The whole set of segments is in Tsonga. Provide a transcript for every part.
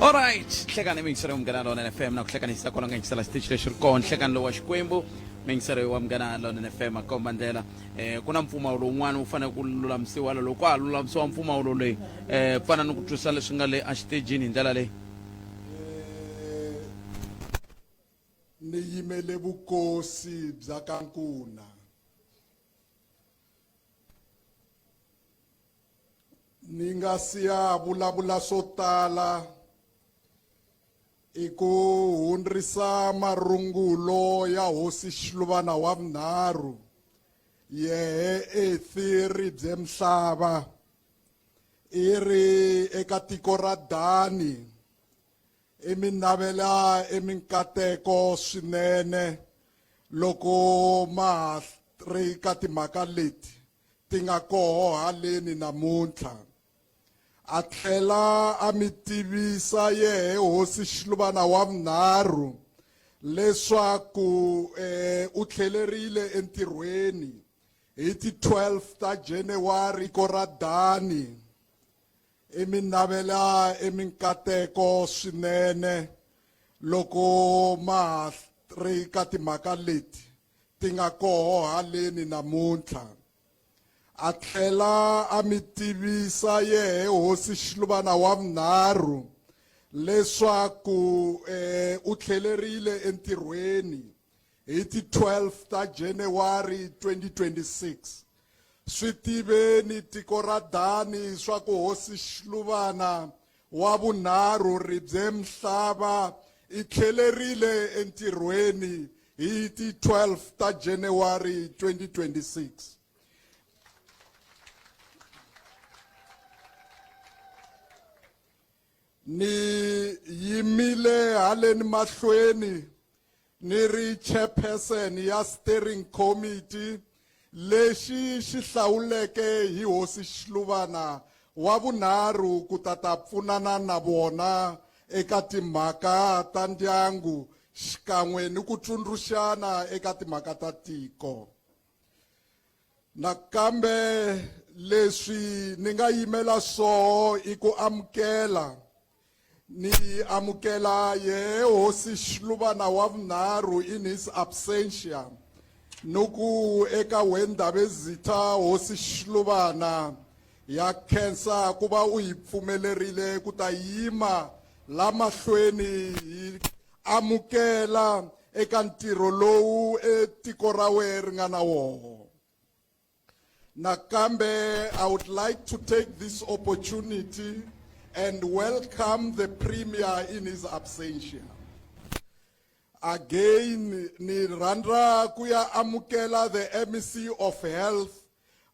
Alright, hlekani miyingiselo ya Munghana Lonene FM na ku hlekanisa kwala nga yingisela xitichi lexi ri kona nhlekani lowu wa Xikwembu miyingiselo wa Munghana Lonene FM a komba ndlela eh ku na mpfumawulo wun'wana wu fanele ku lulamisiwa loko ka ha lulamisiwa mpfumawulo leyi eh fana ni ku twisisa leswi nga le exitejini hi ndlela leyi. Ni yimele vukosi bya ka Nkuna. Ni nga siya vulavula swo tala i ku hundzisa marungulo ya hosi Xiluvana wa vunharhu yehe ethi ribye mhlava i ri eka tiko ra Dani i mi navela eminkateko swinene loko ma ha ri ka timhaka leti ti nga koho haleni namuntlha a tlhela a mi tivisa yehe hosi Xiluvana wa vunharhu leswaku eh, u tlhelerile entirhweni hi ti 12 ta January ko ra Dani i mi navela eminkateko swinene loko ma ha ri ka timhaka leti ti nga koho haleni namuntlha a tlhela a mi tivisa yehe hosi Xiluvana wa vunharhu leswaku eh, u tlhelerile entirhweni hi ti 12 ta January 2026 Swi tiveni tiko ra Dani swa ku hosi Xiluvana wa vunharhu Ribye Mhlava i tlhelerile entirhweni hi ti 12 ta January 2026. Ni yimile haleni mahlweni ni ri chairperson ya steering committee lexi xi hlawuleke hi hosi Xiluvana wa vunharhu ku ta ta pfunana na vona eka timhaka ta ndyangu xikan'we ni ku tsundzuxana eka timhaka ta tiko. Nakambe leswi ni nga yimela swoho i ku amukela ni amukela yehe hosi Xiluvana wa vunharhu in his absentia ni ku eka we Ndhavezitha hosi Xiluvana ya khensa ku va u hi pfumelerile ku ta yima la mahlweni hi amukela eka ntirho lowu etiko ra wehe ri nga na woho. Nakambe, I would like to take this opportunity and welcome the Premier in his absentia. Again, ni rhandza ku ya amukela the MEC of Health,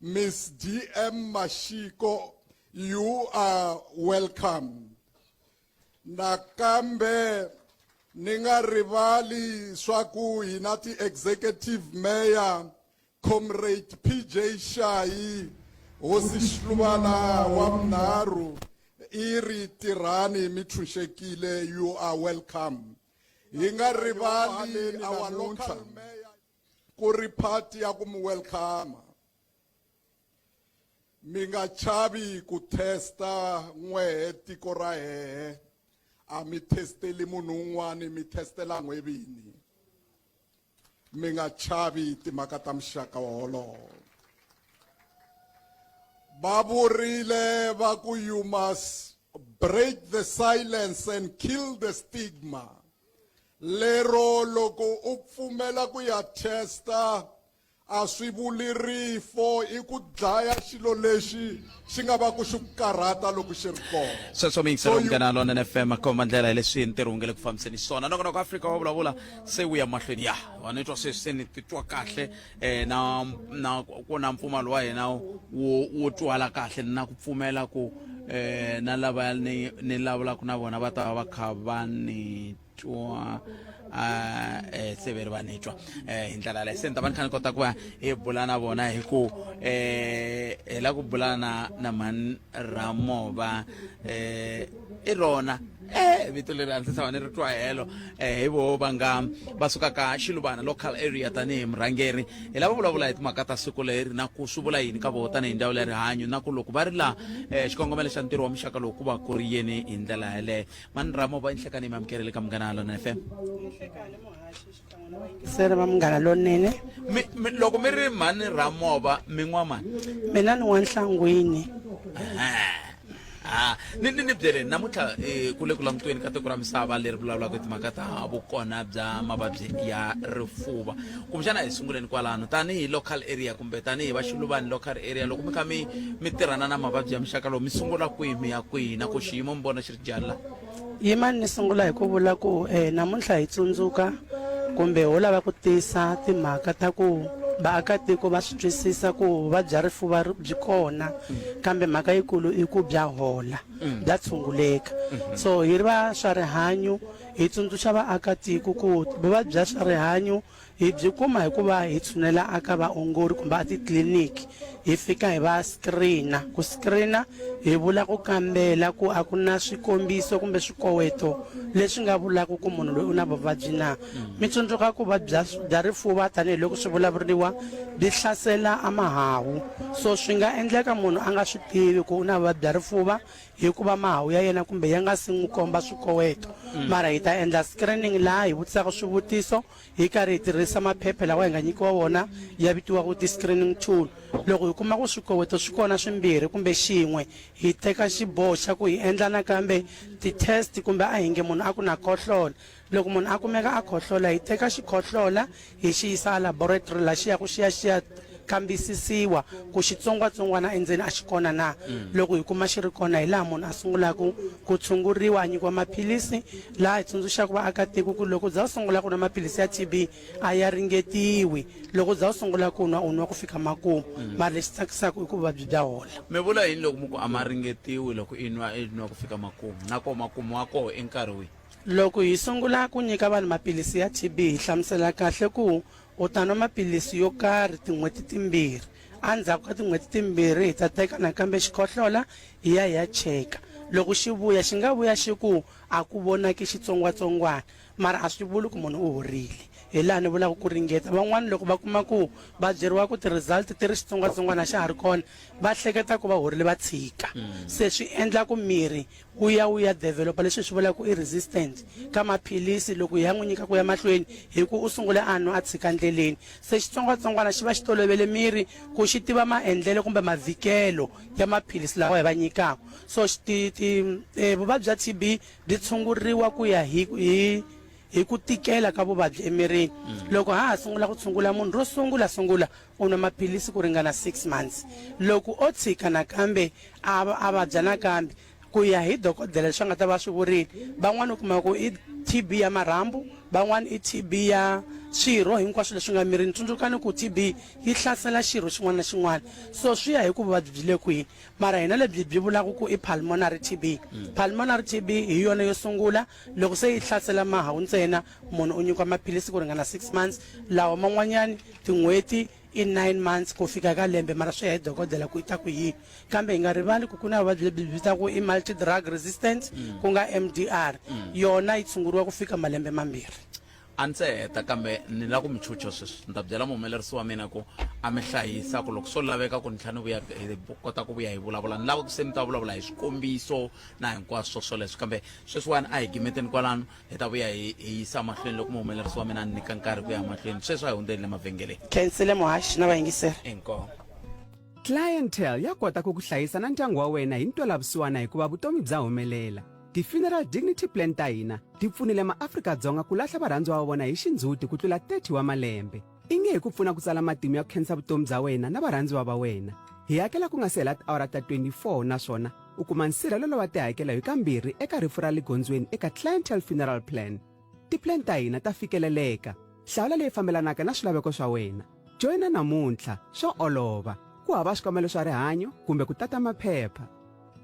Ms. DM Mashiko. You are welcome. Nakambe ni nga rivali swa ku hina ti-executive mayor Comrade PJ Shayi Hosi Xiluvana wa vunharhu i ri tirhani mi tshunxekile you are welcome hi nga rivali our local mayor ku ri party ya ku mi welcome mi nga chavi ku testa n'wehe tiko ra hehe a mi testeli munhu un'wana mi testela n'we vini mi nga chavi timhaka ta muxaka wolowo va vurile va ku you must break the silence and kill the stigma lero loko u pfumela ku ya testa a swi vuli rifo i ku dlaya xilo lexi xi nga va ku xi ku karhata loko xi ri kona. Sweswo mi yingisela Munghana Lonene FM komba ndlela hi leswi ntirho wu nge le ku fambiseni xiswona. Nongonoko Afrika wa vulavula se wu ya mahlweni ya wa ni twa sweswi se ni titwa kahle eh, na na ku na mpfumalo wa hina wo wo twala kahle na ku pfumela ku eh, na lava ni ni lavulaka na vona va ta va va kha va ni twa. A se ve ri va ni twa hi ndlela yaleyo. Se ni ta va ni kha ni kota ku va hi bula na vona hi ku hi la ku bula na mhani Ramova, i rona vito leri a ndzi tshama ni ri twa helo, hi vo va nga va suka ka Xiluvana local area tanihi murhangeri. Hi lava vulavula hi timhaka ta siku leri na ku swi vula yini ka voho tanihi ndzawulo ya rihanyo, na ku loko va ri laha, xikongomelo xa ntirho wa muxaka lowu ku va ku ri yini hi ndlela yaleyo. Mani Ramova, inhlekani mi amukerile ka Munghana Lonene FM. Sere va Munghana Lonene. Loko mi ri mhani Ramova, mi n'wa mani? Mina ni n'wa Nhlangwini. Ha ni byeleni namuntlha, ku le ku langutiweni ka tiko ra misava leri vulavulaka hi timhaka ta vukona bya mavabyi ya rifuva. Kumbexana hi sunguleni kwalano, tanihi local area kumbe tanihi va Xiluvani local area, loko mi kha mi tirhana na mavabyi ya muxaka lowu, mi sungula kwihi mi ya kwihi, na ku xiyimo mi vona xi ri njhani la? Yimani ni sungula hi ku vula ku namuntlha hi tsundzuka kumbe ho lava ku tisa timhaka ta ku vaakatiko va swi twisisa ku vuvabyi bya rifuva byi kona, kambe mhaka yikulu i ku bya hola, bya tshunguleka. So hi ri va swa rihanyo hi tsundzuxa vaakatiko ku vuvabyi bya swa rihanyo hi byi kuma hi ku va hi tshunela aka vaongori kumbe a titliliniki, hi fika hi va screen-a. Ku screen-a hi vula ku kambela ku a ku na swikombiso kumbe swikoweto leswi nga vulaka ku munhu loyi u na vuvabyi na. Mi tsundzuka ku vuvabyi bya rifuva tanihiloko swi vulavuriwa byi hlasela a mahawu, so swi nga endleka munhu a nga swi tivi ku u na vuvabyi bya rifuva hikuva mahawu ya yena kumbe ya nga si n'wi komba swikoweto. Mara hi ta endla screening laha hi vutisaka swivutiso hi karhi hi tirhisa maphepha lawa hi nga nyikiwa wona ya vitiwaka ti-screening tool. Loko hi kuma ku swikoweto swi kona swimbirhi kumbe xin'we, hi teka xiboho xa ku hi endla nakambe ti-test kumbe a hi nge munhu a ku na khohlola. Loko munhu a kumeka a khohlola, hi teka xikhohlola hi xi yisa a laboratory laha xi yaku xi ya xi ya kambisisiwa ku xitsongwatsongwana endzeni a xi kona na. Loko hi kuma xi ri kona, hi laha munhu a sungulaka ku tshunguriwa, a nyikiwa maphilisi. Laha hi tsundzuxaka vaakatiko ku loko u za u sungula ku nwa maphilisi ya TB a ya ringetiwi. Loko u za u sungula ku nwa, u nwa ku fika makumu. Mara lexi tsakisaka i ku vuvabyi bya hola. Mi vula yini loko mi ku a ma ringetiwi loko i nwa, i nwa ku fika makumu? Na koho makumu wa koho i nkarhi wihi? Loko hi sungula ku nyika vanhu maphilisi ya TB hi hlamusela kahle ku u ta nwa maphilisi yo karhi tin'hweti timbirhi. Endzhaku ka tin'hweti timbirhi hi ta teka nakambe xikhohlola hi ya hi ya cheka. Loko xi vuya, xi nga vuya xi ku a ku vonaki xitsongwatsongwana, mara a swi vuli ku munhu u horile. Hi laha ni vulaka ku ringeta. Van'wana loko va kuma ku va byeriwa ku ti-result ti ri xitsongwatsongwana xa ha ri kona, va hleketa ku va horile va tshika. Se swi endla ku miri wu ya wu ya developa leswi hi swi vulaka ku i resistant ka maphilisi loko hi ya n'wi nyika ku ya mahlweni, hi ku u sungule a nwa a tshika ndleleni. Se xitsongwatsongwana xi va xi tolovele miri ku xi tiva maendlelo kumbe mavhikelo ya maphilisi lawa hi va nyikaka. So ti, ti, vuvabyi bya TB byi tshunguriwa ku ya hi, hi, hi ku tikela ka vuvabyi emirini. Loko ha ha sungula ku tshungula munhu ro sungula sungula, u nwa maphilisi ku ringana 6 months. Loko o tshika nakambe a a vabya nakambe, ku ya hi dokodela leswi a nga ta va swi vurile, van'wana u kuma ku i TB ya marhambu, van'wana i TB ya swirho hinkwaswo leswi nga mirini. Tsundzukani ku TB yi hlasela xirho xin'wana na xin'wana, so swi ya hi ku vuvabyi byi le kwini. Mara hina lebyi byi vulaka ku i pulmonary TB. Pulmonary TB hi yona yo sungula, loko se yi hlasela mahawu ntsena, munhu u nyikiwa maphilisi ku ringana 6 months, lawa man'wanyani tin'hweti i 9 months ku fika ka lembe, mara swi ya hi dokodela ku i ta ku yini. Kambe hi nga rivali ku ku na vuvabyi lebyi byi vitaku i multi drug resistant, ku nga MDR, yona yi tshunguriwa ku fika malembe mambirhi. A ndzi se heta, kambe ni lava ku mi chucha sweswi. Ni ta byela muhumelerisi wa mina ku a mi hlayisa, ku loko swo laveka ku ni tlhela ni vuya hi kota ku vuya hi vulavula. Ni lava ku se mi ta vulavula hi swikombiso na hinkwaswo swoleswo, kambe sweswiwani a hi gimeteni kwalano, hi ta vuya hi hi yisa mahlweni loko muhumelerisi wa mina a ni nyika nkarhi ku ya mahlweni. Sweswi a hi hundzeni le mavhengeleni. Khensile muhaxi na vayingiseri. Inkomu. Clientele ya kota ku ku hlayisa na ndyangu wa wena hi ntwelavusiwana hikuva vutomi bya humelela. Ti-Funeral Dignity Plan ta hina ti pfunile maAfrika-Dzonga ku lahla varhandziwa va vona hi xindzhuti ku tlula 30 wa malembe. I nge hi ku pfuna ku tsala matimu ya ku khensa vutomi bya wena na varhandziwa va wena. Hi hakela ku nga si hela tiawara ta 24 naswona u kuma nsirhelelo wa tihakelo hi kambirhi eka rifu ra le gondzweni eka Clientele Funeral Plan. Ti-plan ta hina ta fikeleleka. Hlawula leyi fambelanaka na swilaveko swa wena. Joyina namuntlha, swa olova. Ku hava swikambelo swa rihanyo kumbe ku tata maphepha.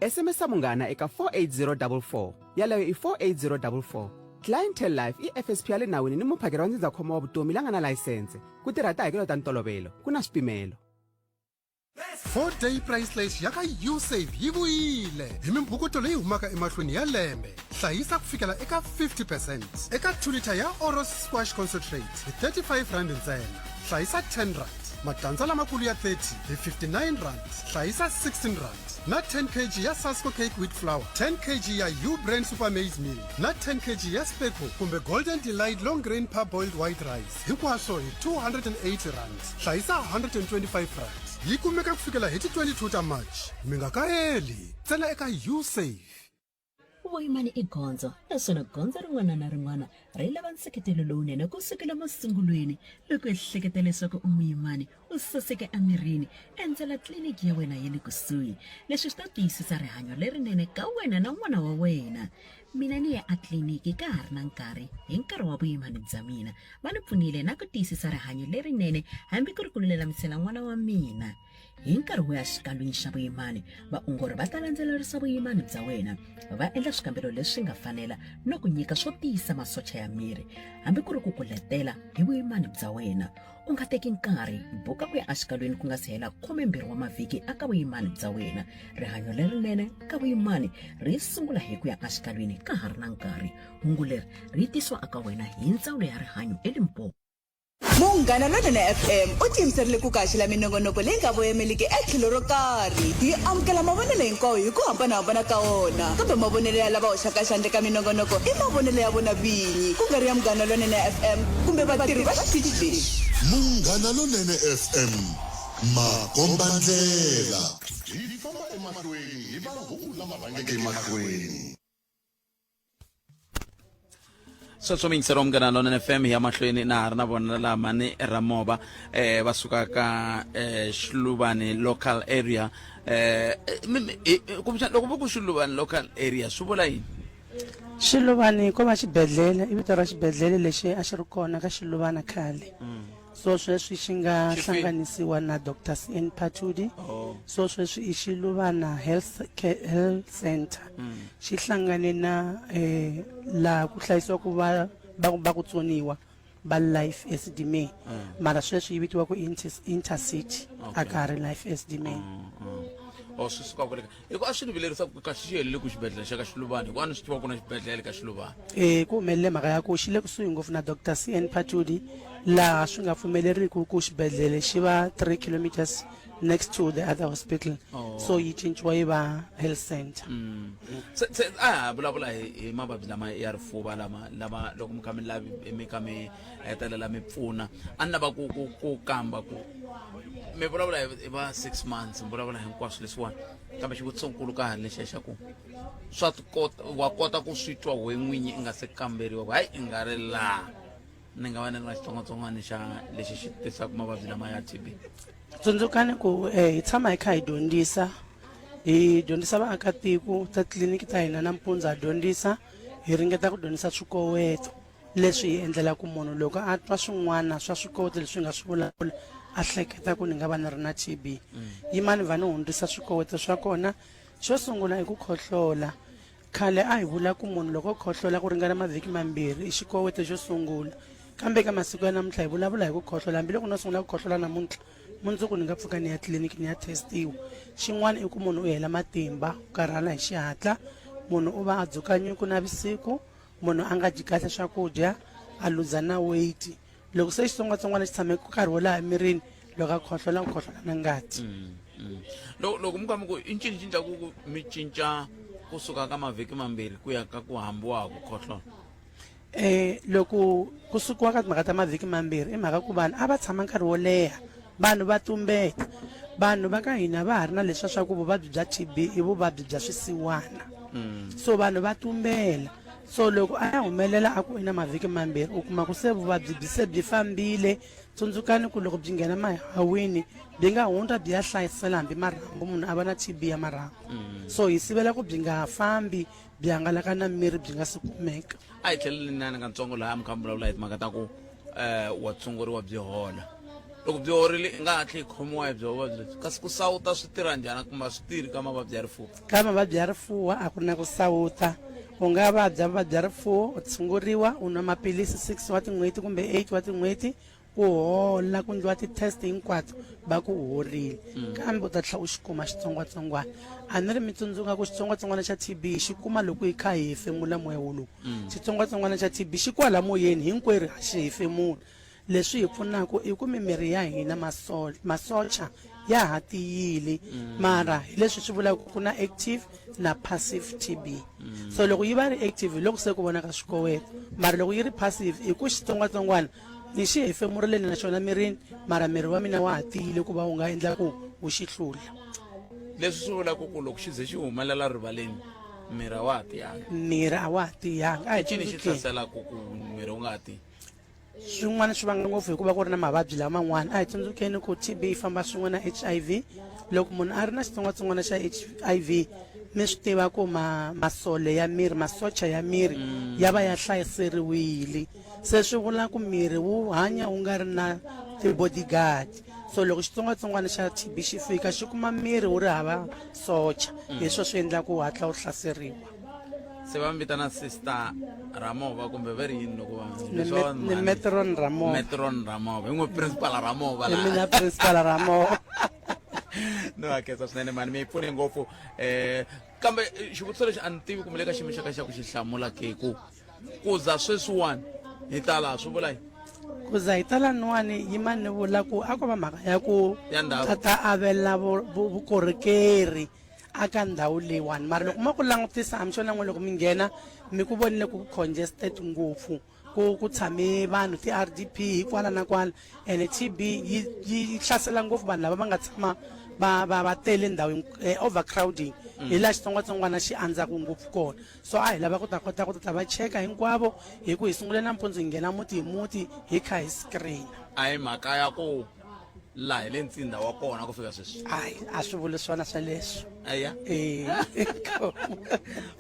SMS-a munghana eka 48044. Yaleyo i 48044. Clientele Life i FSP ya le nawini ni muphakeri wa ndzindzakhombo wa vutomi la nga na layisense. Ku tirha tihakelo ta ntolovelo, ku na swipimelo. 4 day price slash ya ka usave yi vuyile hi mimbhukuto leyi humaka emahlweni ya lembe hlayisa ku fikela eka 50 percent eka 2 liter ya oros squash concentrate hi 35 rand ntsena hlayisa 10 rand matandza lamakulu ya 30 hi 59 rand hlayisa 16 rand na 10 kg ya sasco cake wheat flour 10 kg ya u brand super maize meal na 10 kg ya speco kumbe golden delight long grain parboiled white rice hinkwaswo hi 280 rand hlayisa 125 rand yi kumeka ku fikela hi ti 22 ta march mi nga kayeli ntsena eka usave Vuyimani i gondzo, naswona gondzo rin'wana na rin'wana ri lava nseketelo lowunene ku sukela masungulweni. Loko u ehleketa leswaku u muyimani, u saseke emirini, endzela tliliniki ya wena ya le kusuhi. Leswi swi ta tiyisisa rihanyo lerinene ka wena na n'wana wa wena. Mina ni ye etliliniki ka ha ri na nkarhi hi nkarhi wa vuyimani bya mina. Va ni pfunile na ku tiyisisa rihanyo lerinene hambi ku ri ku lulamisela n'wana wa mina. Hi nkarhi wo ya xikalwini xa vuyimani, vaongori va ta landzelerisa vuyimani bya wena, va endla swikambelo leswi nga fanela no ku nyika swo tiyisa masocha ya miri, hambi ku ri ku ku letela hi vuyimani bya wena. U nga teki nkarhi, buka ku ya exikalwini ku nga si hela 12 wa mavhiki eka vuyimani bya wena. Rihanyo lerinene ka vuyimani ri sungula hi ku ya exikalwini ka ha ri na nkarhi. Hungu leri ri tisiwa eka wena hi Ndzawulo ya Rihanyo eLimpopo. Munghana Lonene FM u tiyimiserile ku kaxela minongonoko leyi nga voyemeliki etlhelo ro karhi. Yi amukela mavonelo hinkwawo hi ku hambana-hambana ka wona, kambe mavonelo ya lava hoxaka xandla eka minongonoko i mavonelo ya vona vinyi, ku nga ri ya Munghana Lonene FM kumbe vatirhi va xitichi lexi. Munghana Lonene FM, makombandlela. Hi famba emahlweni hi mahungu lama rhangeke emahlweni. Sweswo miyingiseri wa Munghana Lonene FM, hi ya mahlweni na ha ri na vona laha mani Ramova va suka ka Xiluvani local area. Kumbexana loko vo ku Xiluvani local area swi vula yini? Xiluvani ko va xibedhlele, i vito ra xibedhlele lexi a xi ri kona ka Xiluvana khale. So sweswi xi nga hlanganisiwa na Dr CN Phathudi. Oh. So sweswi i Xiluvana Health, Health Center. Xi hlangane na laha ku hlayisiwaka va, va, va ku tsoniwa va Life Esidimeni. Mara sweswi yi vitiwa ku Intercity, a ka ha ri Life Esidimeni. Oh, swi suka kwale ka hi ku a swi ni vilerisa ku kahle xi helele ku xibedhlele xa ka Xiluvani, hikuva a ni swi tiva ku na xibedhlele ka Xiluvani. E ku humelele mhaka ya ku xi le kusuhi ngopfu na Dr CN Phathudi, laha swi nga pfumeleriku ku xibedhlele xi va 3 kilometers next to the other hospital. Oh. So yi cinciwa yi va health center. Se se a ha vulavula hi hi mavabyi lama ya rifuva lama lama loko mi kha mi lavi mi kha mi hetelela mi pfuna, a ni lava ku ku ku kamba ku mi vulavula hi va 6 months, mi vulavula hinkwaswo leswiwani, kambe xivutisonkulu ka ha ri lexiya xa ku swa tikota wa kota ku swi twa we n'winyi i nga se kamberiwa ku hayi i nga ri laha ni nga va ni ri na xitsongwatsongwana xa lexi xi tisaka mavabyi lama ya TB. Tsundzukani ku hi tshama hi kha hi dyondzisa, hi dyondzisa vaakatiko ta tliliniki ta hina nampundzu ha dyondzisa, hi ringeta ku dyondzisa swikoweto leswi hi endlela ku munhu loko a twa swin'wana swa swikoweto leswi nga swi vulavula a hleketa ku ni nga va ni ri na TB. Yimani va ni hundzisa swikoweto swa kona. Xo sungula i ku khohlola. Khale a hi vula ku munhu loko o khohlola ku ringana mavhiki mambirhi i xikoweto xo sungula. Kambe eka masiku ya namuntlha hi vulavula hi ku khohlola hambiloko no sungula ku khohlola namuntlha, mundzuku ni nga pfuka ni ya tliliniki ni ya testiwa. Xin'wana i ku munhu u hela matimba, u karhala hi xihatla, munhu u va a dzuka nyuku navusiku, munhu a nga dyi kahle swakudya, a luza na weight. Loko se xitsongwatsongwana xi tshame nkarhi wo leha emirini, loko a khohlola u khohlola na ngati. Loko loko mi kha mi ku i ncini cinca ku ku mi cinca kusuka ka mavhiki mambirhi ku ya ka ku hambiwa ku khohlola? Loko ku sukiwa ka timhaka ta mavhiki mambirhi i mhaka ku vanhu a va tshama nkarhi wo leha, vanhu va tumbeta. Vanhu va ka hina va ha ri na leswiya swa ku vuvabyi bya TB i vuvabyi bya swisiwana. So vanhu va tumbela. So loko a ya humelela a ku i na mavhiki mambirhi, u kuma ku se vuvabyi byi se byi fambile. Tsundzukani ku loko byi nghena mahawini byi nga hundza byi ya hlayisela hambi marhambu, munhu a va na TB ya marhambu. So hi sivela ku byi nga ha fambi byi hangalaka na miri byi nga si kumeka. A hi tlheleleni nyana katsongo laha mi kha mi vulavula hi timhaka ta ku wa tshunguriwa byi hola. Loko byi horile i nga hatli hi khomiwa hi byo vuvabyi lebyi, kasi ku sawuta swi tirha njhani kumbe a swi tirhi ka mavabyi ya rifuva? Ka mavabyi ya rifuva a ku na ku sawuta. U nga vabya vuvabyi bya rifuwo, u tshunguriwa, u nwa maphilisi 6 wa tin'hweti kumbe 8 wa tin'hweti, u hola, ku ndliwa ti-test hinkwato va ku u horile, kambe u ta tlhela u xi kuma xitsongwatsongwana. A ni ri mi tsundzuka ku xitsongwatsongwana xa TB hi xi kuma loko hi kha hi hefemula moya wolowu. Xitsongwatsongwana xa TB xi kwala moyeni, hinkwerhu ha xi hefemula. Leswi hi pfunaka i ku mimiri ya hina masocha ya ha tiyile mara hi leswi swi vulaka ku na active na passive TB. So loko yi va ri active hi loko se ku vonaka swikoweto, mara loko yi ri passive i ku xitsongwatsongwana ni xi hefemurile na xona mirini mara miri wa mina wa ha tiyile ku va wu nga endla ku wu xi hlula. Leswi swi vulaka ku loko xi ze xi humelela rivaleni miri a wa ha tiyanga. Miri a wa ha tiyanga. A hi I cini xi tsundzukeni. hlaselaka ku miri wu nga ha tiyi? Swin'wana swi vanga ngopfu hikuva ku ri na mavabyi laman'wana. A hi tsundzukeni ku TB yi famba swin'we na HIV. Loko munhu a ri na xitsongwatsongwana xa HIV mi swi tiva ku ma masole ya miri masocha ya miri ya va ya hlayiseriwile. Se swi vula ku miri wu hanya wu nga ri na ti-bodyguard. So loko xitsongwatsongwana xa TB xi fika xi kuma miri wu ri hava socha, hi swo swi endla ku wu hatla wu hlaseriwa. Se va mi vitana Sister Ramova kumbe va ri yini loko va Ni ni Metron Ramova. Metron Ramova. Hi n'wi Principal Ramova Hi la. mina Principal Ramova. No hakesa swinene mani mi yi pfune ngopfu eh kambe xivutiso lexi a ni tivi kumbe le ka xiyimo xa ka xa ku xi hlamula ke ku ku za sweswiwani hi ta laha swi vula yini? Ku za hi ta laniwani yima ni vula ku a ko va mhaka ya ku Ya ndhawu. ta ta avela vukorhokeri aka ndhawu leyiwani mara loko ma ku langutisa I'm sure na n'we loko mi nghena mi ku vonile ku congested ngopfu ku ku tshame vanhu ti-R_D_P hi kwala na kwala ene T_B yi yi hlasela ngopfu vanhu lava va nga tshama va va va tele ndhawu overcrowding hi laha xitsongwatsongwana xi andzaka ngopfu kona so a hi lava ku ta kota ku ta va cheka hinkwavo hi ku hi sungule nampundzu hi nghena muti hi muti hi kha hi screen. A hi mhaka ya ku laha hi le ntsinda wa kona ku fika sweswi. Hayi a swi vuli swona sweleswo. Aya. Eh.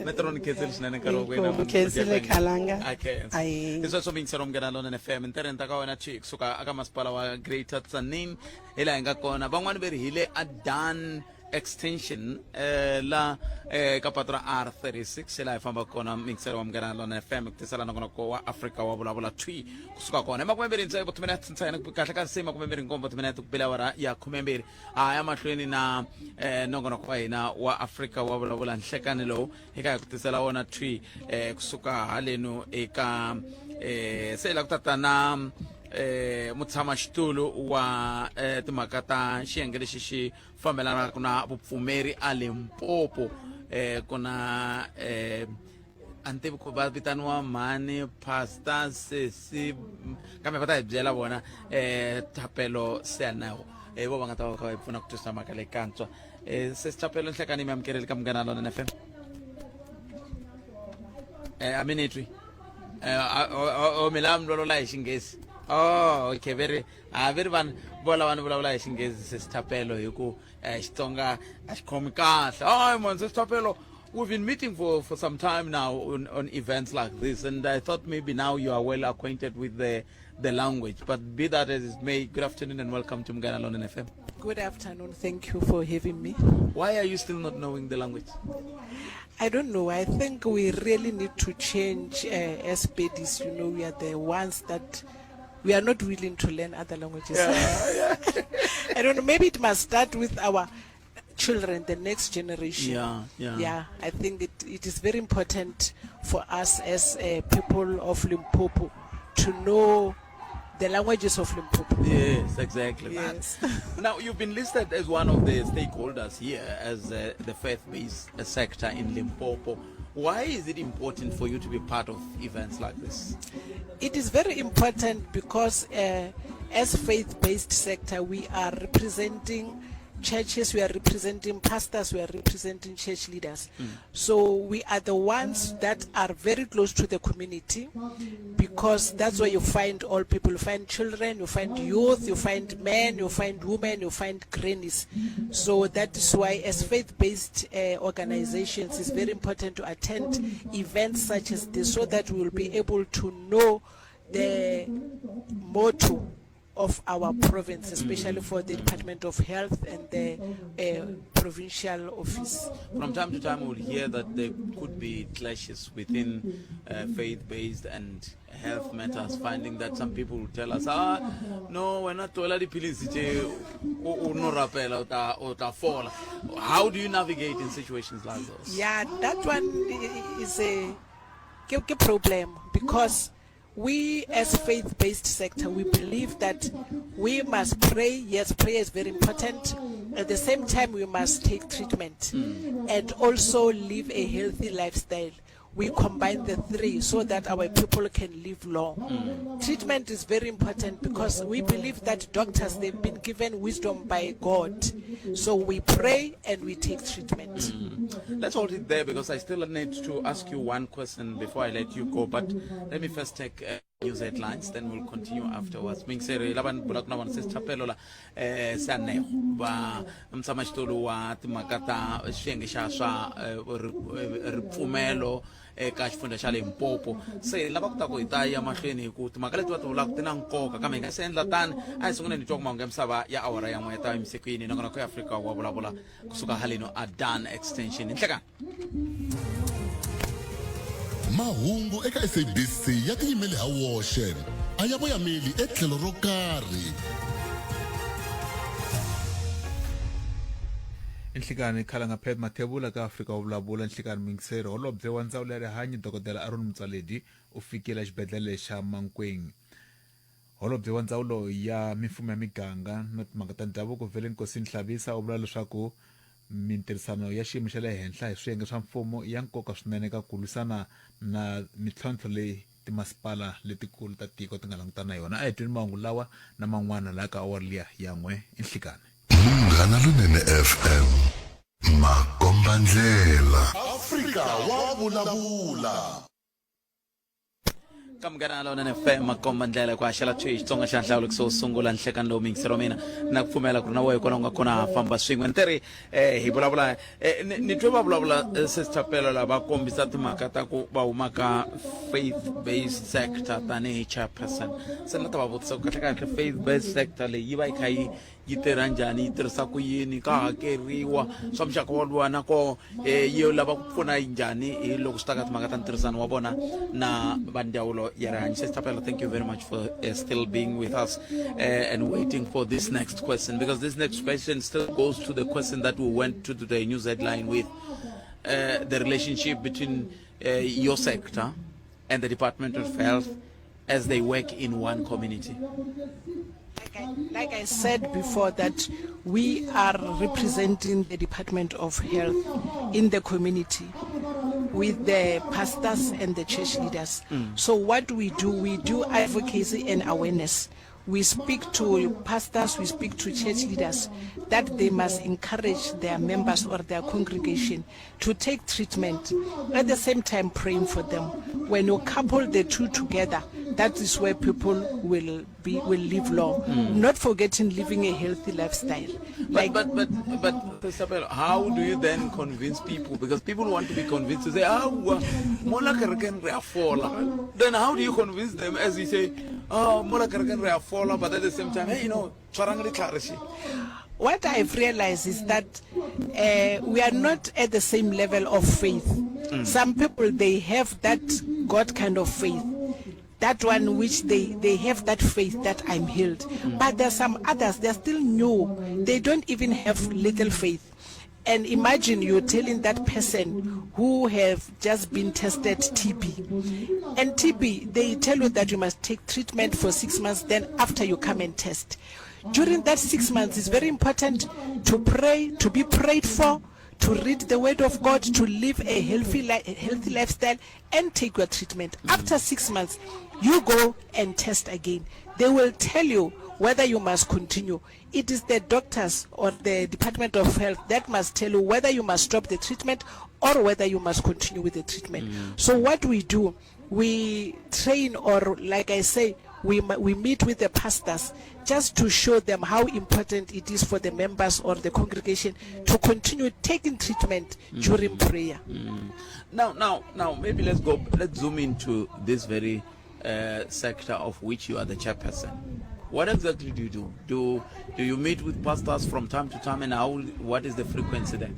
Metro ni khensile swinene nkarhi wa ku yena. Inkomu, khensile Khalanga. A khensa. Ayi. I sweswo miyingiselo Munghana Lonene FM ntirheni ta ka wena chi kusuka aka masipala wa Greater Tzaneen hi laha hi nga kona. Van'wani ve ri hi le Adan Extension eh, la eh, ka patu ra R36 laha hi fambaka kona miyingiselo wa Munghana Lonene FM ku tisela nongonoko wa Afrika wa vulavula thwi kusuka kona i makumembirhi ntsevu timinete ntsena kahle ka se makumembirhi nkombo timinete ku bela awara ya khumembirhi ha ya mahlweni na eh, nongonoko wa hina wa Afrika wa vulavula nhlekani lowu hi ka hi ku tisela wona thwi eh, kusuka halenu eka eh, se hi la ku tata na eh, mutshamaxitulu wa eh, timhaka ta xiyenge lexi xi fambelanaka na vupfumeri a Limpopo eh, ku na eh, a ni tivi ku va vitaniwa mhani pastor sesi kambe va ta hi byela vona eh Thapelo Seaneo eh vo va nga ta va kha va hi pfuna ku twisisa mhaka leyi kantswa eh sesi Thapelo nhlekani mi amukerile ka Munghana Lonene FM eh a mi ni twi eh o mi lava mi vulavula hi xinghezi oh okay very a ve ri vanhu vo lava ni vulavula hi xinghezi sesi Thapelo hi ku eh, Xitsonga a xi khomi kahle hayi man sesi Thapelo we've been meeting for, for some time now on, on events like this and I thought maybe now you are well acquainted with the, the language but be that as it may good afternoon and welcome to Munghana Lonene FM Good afternoon. Thank you for having me. Why are you still not knowing the language? I don't know. I think we really need to change as Pedis. You know, we are the ones that we are not willing to learn other languages. Yeah, yeah. I don't know. Maybe it must start with our children, the next generation. Yeah, yeah. Yeah, I think it, it is very important for us as people of Limpopo to know the languages of Limpopo. Yes, exactly. Yes. Now, you've been listed as one of the stakeholders here as the faith-based sector in Limpopo. Why is it important for you to be part of events like this? It is very important because as faith-based sector, we are representing churches, we are representing pastors, we are representing church leaders. So we are the ones that are very close to the community, because that's where you find all people. You find children, you find youth, you find men, you find women, you find grannies. So that is why as faith-based organizations, it's very important to attend events such as this, so that we will be able to know the motto of our province, especially for the Department of Health and the uh, provincial office. From time to time, we'll hear that there could be clashes within uh, faith-based and health matters, finding that some people will tell us, ah, no, wena tlohela dipilisi tše o no rapela o tla o tla fola. How do you navigate in situations like those? Yeah, that one is a ke problem because we as faith-based sector, we believe that we must pray. Yes, prayer is very important. At the same time, we must take treatment mm. and also live a healthy lifestyle. We combine the three so that our people can live long. Mm. Treatment is very important because we believe that doctors, they've been given wisdom by God. So we pray and we take treatment. Mm. Let's hold it there because I still need to ask you one question before I let you go. But let me first take uh, news headlines, then we'll continue afterwards. Mingiseri lava ni bulaka na vona se Thapelo la eh Sanego va mutshamaxitulu wa timhaka ta xiyenge xa swa eh, eh, ripfumelo eka xifundza xa Limpopo. Se lava ku ta ku hi ta ya mahlweni hi ku timhaka leti va ti vulaka ti na nkoka kambe hi nga se endla tani a hi sunguleni hi twa ku mahungu ya misava ya awara ya n'we ta yimise ku yini nongonoko ya Afrika wa vulavula kusuka haleno a Dan Extension. Hi nhlekani. Mahungu eka SABC ya tiyimele ha woxe, a ya voyameli etlhelo ro karhi. Nhlikani Khalanga Pat Mathebula ka Afrika wa vulavula Nhlikani Muyingiseri Holobye wa Ndzawulo ya Rihanyo Dokodela Aaron Motsoaledi u fikile exibedhlele xa Mankweng. Holobye wa Ndzawulo ya Mimfumo ya Miganga na Timhaka ta Ndhavuko Velenkosini Hlabisa u vula leswaku mintirhisano ya xiyimo xa le henhla hi swiyenge swa mfumo i ya nkoka swinene eka ku lwisana na mitlhontlho leyi timasipala letikulu ta tiko ti nga langutana na yona. A hi tweni mahungu lawa na man'wana laha ka awara liya ya n'we nhlikani. Munghana Lonene FM, makombandlela. Afrika wa vulavula. Ka Munghana Lonene FM, makomba ndlela ku haxela thwi Xitsonga xa nhlawulo wo sungula nhlekani lowu miyingiseri wa mina na ku pfumela ku ri na wehe kona u nga kona ha famba swin'we ni teri eh, hi vulavula eh, ni ni twe va vulavula eh, Sister Pelo la va kombisa timhaka ta ku va huma ka faith based sector tanihi chairperson se ni la ta va vutisa ku kahle kahle faith based sector leyi yi va yi kha yi yi tirha njhani yi tirhisa ku yini ka hakeriwa swa muxaka woluwa na koho um yi lava ku pfuna njhani hi loko swi ta ka timhaka ta ntirhisano wa vona na va ndzawulo ya rihanyo Sister Thapelo thank you very much for uh, still being with us uh, and waiting for this next question because this next question still goes to the question that we went to the news headline with uh, the relationship between uh, your sector and the Department of Health as they work in one community? Like I, like I said before, that we are representing the Department of Health in the community with the pastors and the church leaders. Mm. So what we do, we do advocacy and awareness. We speak to pastors, we speak to church leaders that they must encourage their members or their congregation to take treatment, at the same time praying for them. When you couple the two together, that is where people will be will live long. Mm. Not forgetting living a healthy lifestyle. But like but but but Isabel, how do you then convince people? Because people want to be convinced to say, ah, mola kerekeng re a fola. Then how do you convince them as you say, oh, mola kerekeng re a fola, but at the same time, hey, you know, tshwarang ditlhare she. What I've realized is that uh, we are not at the same level of faith. Mm. Some people, they have that God kind of faith. That one which they, they have that faith that I'm healed. Mm. But there are some others, they're still new. They don't even have little faith. And imagine you're telling that person who have just been tested TB. And TB, they tell you that you must take treatment for six months, then after you come and test. During that six months, it's very important to pray, to be prayed for, to read the word of God, to live a healthy, li healthy lifestyle, and take your treatment. Mm. After six months, you go and test again. They will tell you whether you must continue. It is the doctors or the Department of Health that must tell you whether you must stop the treatment or whether you must continue with the treatment. Mm. So what we do, we train or like I say, we, we meet with the pastors just to show them how important it is for the members or the congregation to continue taking treatment mm. during prayer. Mm. Now, now, now, maybe let's go, let's zoom into this very uh, sector of which you are the chairperson. What exactly do you do? Do do you meet with pastors from time to time, and how? What is the frequency there?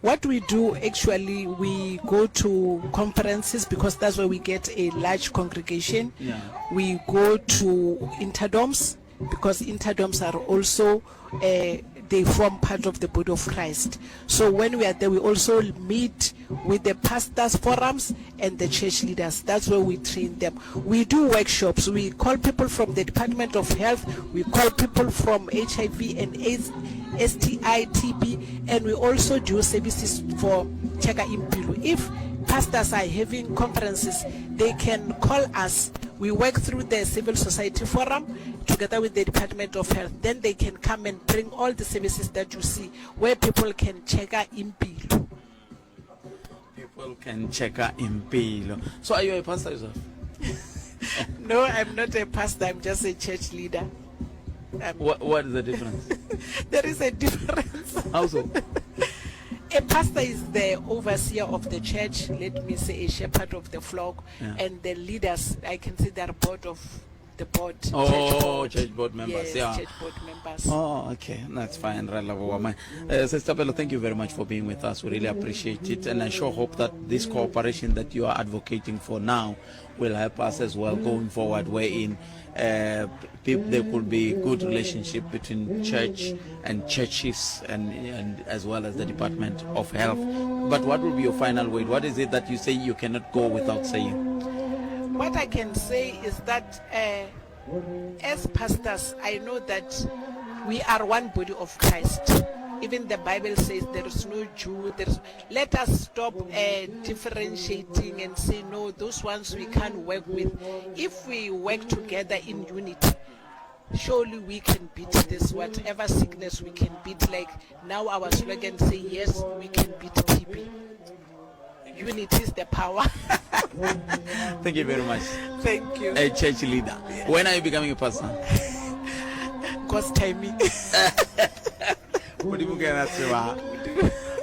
What we do actually, we go to conferences because that's where we get a large congregation. Yeah. We go to interdoms because interdoms are also uh, they form part of the body of Christ. So when we are there, we also meet with the pastors forums and the church leaders. That's where we train them. We do workshops. We call people from the Department of Health. We call people from HIV and AIDS, STI, TB, and we also do services for Cheka Impilo. If pastors are having conferences, they can call us. We work through the Civil Society Forum together with the Department of Health. Then they can come and bring all the services that you see where people can check Impilo. People can check Impilo. So are you a pastor yourself? No, I'm not a pastor. I'm just a church leader. What, what is the difference? There is a difference. How so? A pastor is the overseer of the church, let me say a shepherd of the flock, yeah. and the leaders, I can say they're board of the board. Oh, church board, church board members, yes, yeah. Church board members. Oh, okay, that's fine. Sister Bello, thank you very much for being with us. We really appreciate it, and I sure hope that this cooperation that you are advocating for now will help us as well going forward, wherein uh, there could be good relationship between church and churches and, and as well as the Department of Health. But what will be your final word? What is it that you say you cannot go without saying? What I can say is that uh, as pastors, I know that we are one body of Christ. Even the Bible says there is no Jew. There is, let us stop uh, differentiating and say, no, those ones we can't work with. If we work together in unity, surely we can beat this, whatever sickness we can beat. Like now our slogan say, yes, we can beat TB. Unity is the power. Thank you very much. Thank you. A church leader. Yeah. When are you becoming a pastor? God's timing. Modimo ke ena tseba.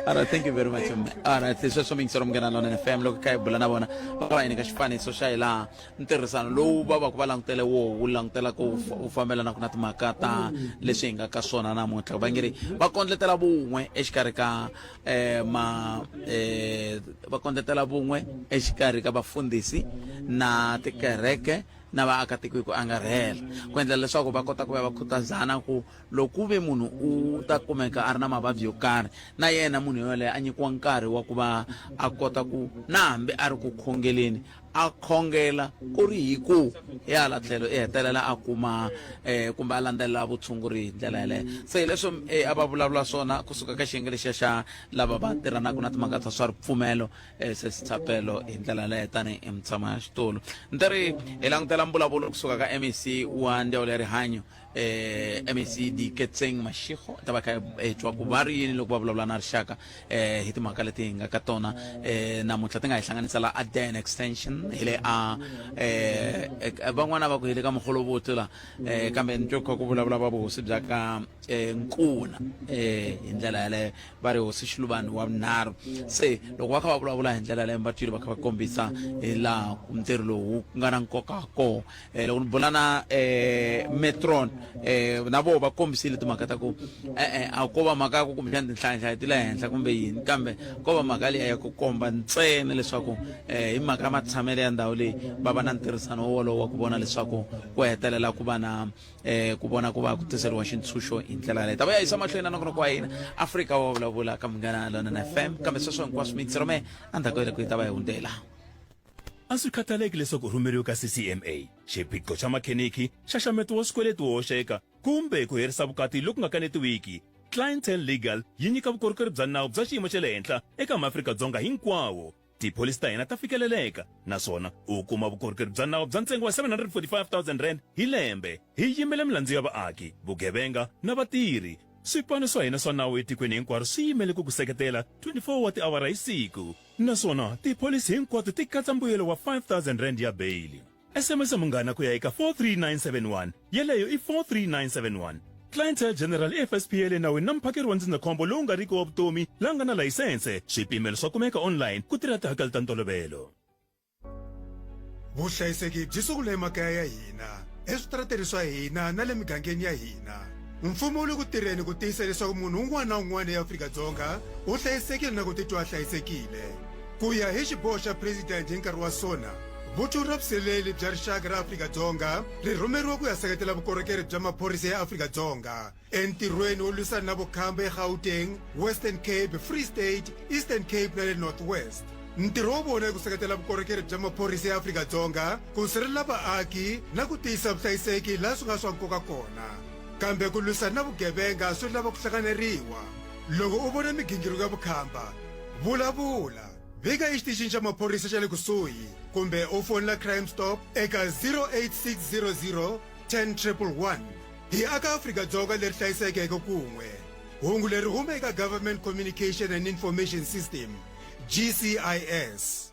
All right, thank you very much. All right, sweswo miyingiselo munghana lonene FM loko kha hi bula na vona va va nyika xifaniso xa hi laha ntirhisano lowu va va ku va langutele wo wu langutela ku wu fambelanaka na timhaka ta leswi hi nga ka swona namuntlha va nge ri va kondletela vun'we exikarhi ka eh, ma eh, va kondletela vun'we exikarhi ka vafundhisi na tikereke na vaakatiko hi ku angarhela ku endlela leswaku va kota ku va va khutazana ku loko ku ve munhu u ta kumeka a ri na mavabyi yo karhi na yena munhu yoleyo a nyikiwa nkarhi wa ku va a kota ku na hambi a ri ku khongeleni a khongela ku ri hi ku hi hala tlhelo i hetelela a kuma um kumbe a landzelela vutshunguri hi ndlela yeleyo se hi leswo eh, a va vulavula swona kusuka ka xiyenge lexiya xa lava va tirhanaka na timhaka ta swa ripfumelo um se sithapelo hi ndlela yeleyo tanihi mutshama ya xitulu ni ta ri hi langutela mbulavulo kusuka ka mec wa ndzawulo ya rihanyo eh MEC Diketseng Mashego ta va kha hi twa ku va ri yini loko va vulavula na rixaka eh hi timhaka leti hi nga ka tona eh namuntlha ti nga hi hlanganisa la Aden Extension hi le a eh van'wana va ku hi le ka Mogoloboto la eh kambe ni twe kha ku vulavula va vuhosi bya ka eh Nkuna eh hi ndlela yaleyo va ri hosi Xiluvani wa vunharhu se loko va kha va vulavula hi ndlela yaleyo va twile va kha va kombisa hi laha ntirho lowu ku nga na nkoka kona eh, loko ni bula na eh, metron eh, na voho va kombisile timhaka ta ku e-e a ko va mhaka ya ku kumbexana tinhlayanhlaya ti le henhla kumbe yini kambe ko va mhaka liya ya ku komba ntsena leswaku eh, hi mhaka ya matshamelo ya ndhawu leyi va va na ntirhisano wolowo wa ku vona leswaku ku hetelela ku va na eh, ku vona ku va ku tiseriwa xintshunxo hi ndlela yaleyo ta va ya yisa mahlweni na nongonoko wa hina afrika wa vulavula ka munghana lonene fm kambe sweswo hinkwaswo mixero me endzhaku ya loko yi ta va yi hundzela A swi khathaleki leswaku u rhumeriwe ka CCMA, xiphiqo xa makheniki, nxaxameto wa swikweleti wo hoxeka, kumbe ku herisa vukati loku nga kanetiwiki, Clientele Legal yi nyika vukorhokeri bya nawu bya xiyimo xa le henhla eka maAfrika-Dzonga hinkwawo. Tipholisi ta hina ta fikeleleka naswona u kuma vukorhokeri bya nawu bya ntsengo wa R745 000 hi lembe. Hi yimela milandzu ya vaaki, vugevenga na vatirhi. Swipano swa hina swa nawu etikweni hinkwaro swi yimele ku ku seketela 24 wa tiawara hi siku. Naswona tipholisi hinkwato ti katsa mbuyelo wa R5000 ya beyili. SMS Munghana ku ya eka 43971, yeleyo i 43971. Clientele General i FSP ya le nawini na muphakeri wa ndzindzakhombo lowu nga riki wa vutomi la nga na layisense. Swipimelo swa kumeka online ku tirha tihakelo ta ntolovelo. Vuhlayiseki byi sungula emakaya ya hina. eswitarateni swa hina na le migangeni ya hina. Mfumo wu le ku tirheni ku tiyisa leswaku munhu un'wana na un'wana eAfrika-Dzonga u hlayisekile na ku titwa a hlayisekile. Ku ya hi xiboho xa President hi nkarhi wa SONA, Vuthu ra Vusirheleri bya Rixaka ra Afrika-Dzonga ri rhumeriwa ku ya seketela vukorhokeri bya maphorisa ya Afrika-Dzonga entirhweni wo lwisana na vukhamba eGauteng, Western Cape, Free State, Eastern Cape na le North West. Ntirho wa vona i ku seketela vukorhokeri bya maphorisa ya Afrika-Dzonga ku sirhelela vaaki na ku tiyisa vuhlayiseki laha swi nga swa nkoka kona. Kambe ku lwisana na vugevenga swi lava ku hlanganeriwa. Loko u vona migingiriko ya vukhamba, vulavula! Vika exitichini xa maphorisa xa le kusuhi kumbe u fonela Crime Stop eka 08600 10111. Hi aka Afrika-Dzonga leri hlayisekeke kun'we. Hungu leri huma eka Government Communication and Information System, GCIS.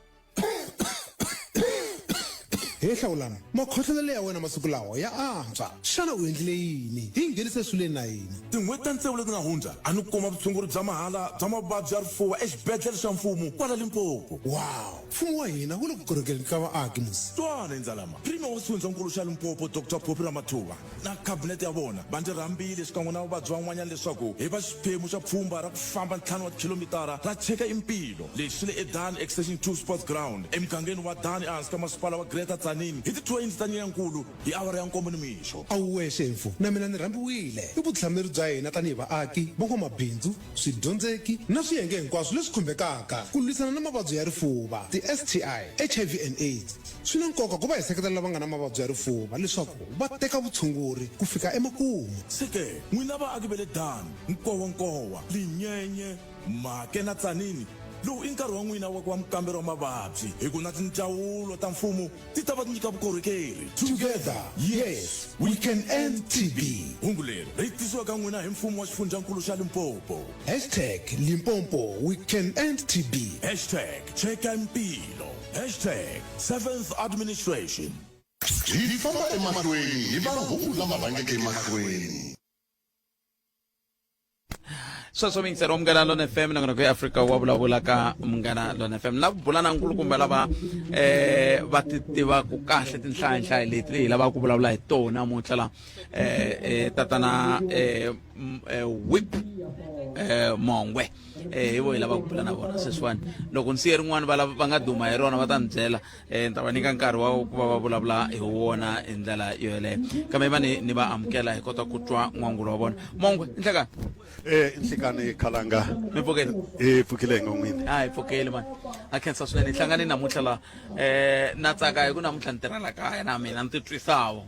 He Hlawulana, makhohlelelo ya wena masiku lawa ya antswa. Xana u endlile yini? Hi nghenise swileni na hina. Tin'hweti ta tsevu leti nga hundza, a ni kuma vutshunguri bya mahala bya mavabyi ya rifuva exibedhlele xa mfumo kwala Limpopo. Wow! Mfumo wa hina wu le ku korhokeleni ka vaaki musi. Twana, Ndzalama, Premier wa Xifundzankulu xa Limpopo Doctor Phophi Ramathuba na khabinete ya vona va ndzi rhambile xikan'we na vavabyi van'wanyana leswaku hi va xiphemu xa pfhumba ra ku famba ntlhanu wa tikhilomitara ra Cheka Impilo. Leswi swi le eDani Extension 2 Sports Ground emugangeni wa Dani ehansi ka masipala wa Greater Tzaneen hi ti 20 ta Nyenyankulu hi awara ya nkombo nimixo. A wu wexe mfo, na mina ni rhambiwile. I vutihlamuleri bya hina tanihi vaaki, van'wamabindzu, swidyondzeki na swiyenge hinkwaswo leswi khumbekaka ku lwisana na mavabyi ya rifuva, ti-STI, HIV and AIDS. Swi na nkoka ku va hi seketela lava nga na mavabyi ya rifuva leswaku va teka vutshunguri ku fika emakumu. Se ke, n'wina vaaki va le Dan, Nkowankowa, Linyenye, Make na Tzaneen, lowu i nkarhi wa n'wina wa ku va mukamberi wa mavabyi, hi ku na tindzawulo ta mfumo ti ta va ti nyika vukorhokeri. Together, yes, we can end TB. Hungu leri ri tisiwa ka n'wina hi mfumo wa xifundzhankulu xa Limpopo. Hashtag Limpopo we can end TB. Hashtag Cheka Mpilo. Hashtag Seventh Administration. Hi famba emahlweni hi mahungu lama rhangeke emahlweni. Sweswo miyingiseri wa Munghana Lona FM, nongonoko ya Afrika wa vulavula ka Munghana Lona FM. Na bula na nkulukumba lava va ti tivaka kahle tinhlayanhlayo leti hi lavaka ku vulavula hi tona namuntlha la, tatana Whip Mongwe, hi vo hi lava ku bula na vona sweswiwani. Loko ni siye rin'wana va lava va nga duma hi rona va ta ni byela, ni ta va nyika nkarhi wa ku va va vulavula hi wona hi ndlela yo yeleyo, kambe va ni va amukela hi kota ku twa n'wangulo wa vona. Mongwe, nhlekani. Nhlikani Khalanga. Mi pfukile? Hi pfukile hi n'wini. A hi pfukile mani, a khensa swinene. Hi hlangane namuntlha la, na tsaka hi ku namuntlha ni tirhela kaya na mina ni titwisawo.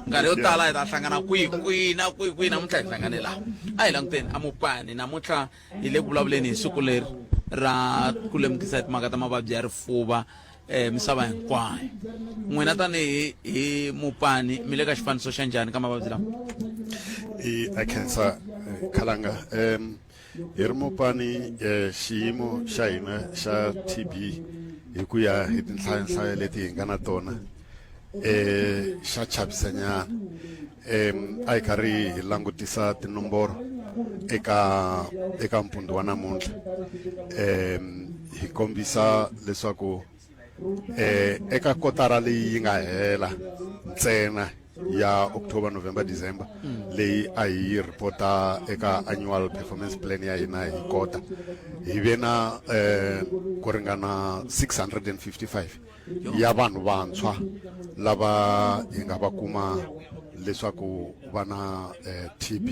Nkarhi yo tala hi ta hlangana kwihi kwihi na kwihi kwihi, namuntlha hi hlangane laha. A hi languteni amupani namuntlha hi le ku vulavuleni hi siku leri ra ku lemukisa hi timhaka ta mavabyi ya rifuva misava hinkwayo. N'wina tanihi hi mupani mi le ka xifaniso xa njhani ka mavabyi lama? I a khensa, Khalanga. Hi ri mupani, xiyimo xa hina xa TB hi ku ya hi tinhlayanhlaya leti hi nga na tona xa chavisanyana. A hi karhi hi langutisa tinomboro eka mpundzu wa namuntlha, hi kombisa leswaku eka kotara leyi yi nga hela ntsena ya October, November, December, leyi a hi reporta eka annual performance plan ya hina hi kota, hi ve na ku ringana 655 ya vanhu vantshwa lava hi nga va kuma leswaku va na TB,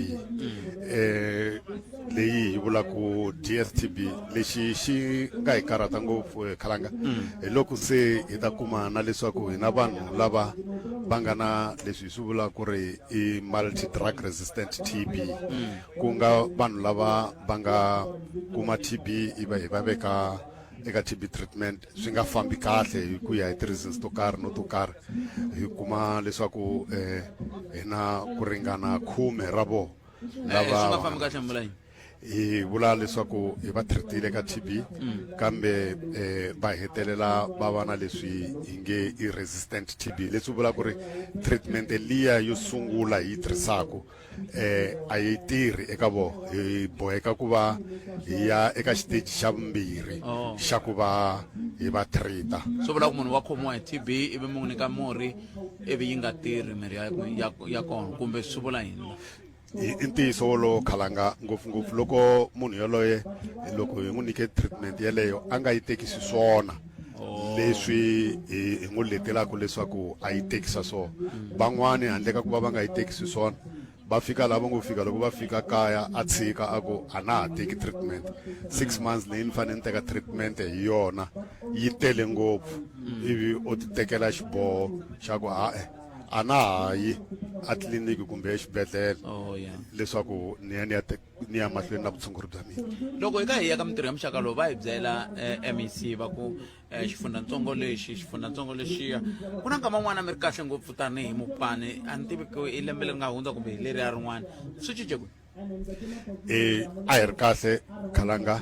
leyi hi vulaku DSTB. Lexi xi nga hi karhata ngopfu, Khalanga, hi loko se hi ta kuma na leswaku hi na vanhu lava va nga na leswi hi swi vulaka ku ri i multi drug resistant TB, ku nga vanhu lava va nga kuma TB i va hi va veka eka TB treatment, swi nga fambi kahle hi ku ya hi ti-reasons to karhi no to karhi. Hi kuma leswaku hi na ku ringana 10 ra vona lava Swi nga fambi kahle mula yini? Hi vula leswaku hi va treatile ka TB kambe va hetelela va va na leswi hi nge i resistant TB, leswi vula ku ri treatment liya yo sungula hi yi tirhisaku a yi tirhi eka vo, hi boheka ku va hi ya eka xiteji xa vumbirhi xa ku va hi va treat-a. Swi vula ku munhu wa khomiwa hi TB ivi mi n'wi nyika murhi ivi yi nga tirhi mirhi ya kona, kumbe swi vula yini la? I ntiyiso wolowo Khalanga, ngopfungopfu loko munhu yoloye loko hi n'wi nyike treatment yeleyo a nga yi tekisi swona leswi hi n'wi letelaka leswaku a yi tekisa swona. Van'wani handle ka ku va va nga yi tekisi swona va fika laha va ngo fika, loko va fika kaya a tshika a ku a na ha teki treatment, 6 months leyi ni fanele ni teka treatment hi yona yi tele ngopfu, ivi u ti tekela xiboho xa ku ha-e a na ha yi a tliliniki kumbe exibedhlele leswaku ni ya ni ya ni ya mahlweni na vutshunguri bya mina. Loko hi ka hi ya ka mintirho ya muxaka lowu va hi byela MEC va ku xifundzantsongo lexi, xifundzantsongo lexiya, ku na nkama wun'wana mi ri kahle ngopfu tanihi Mopani, a ni tivi ku i lembe leri nga hundza kumbe hi leriya rin'wana, swi cince kwihi? A hi ri kahle Khalanga,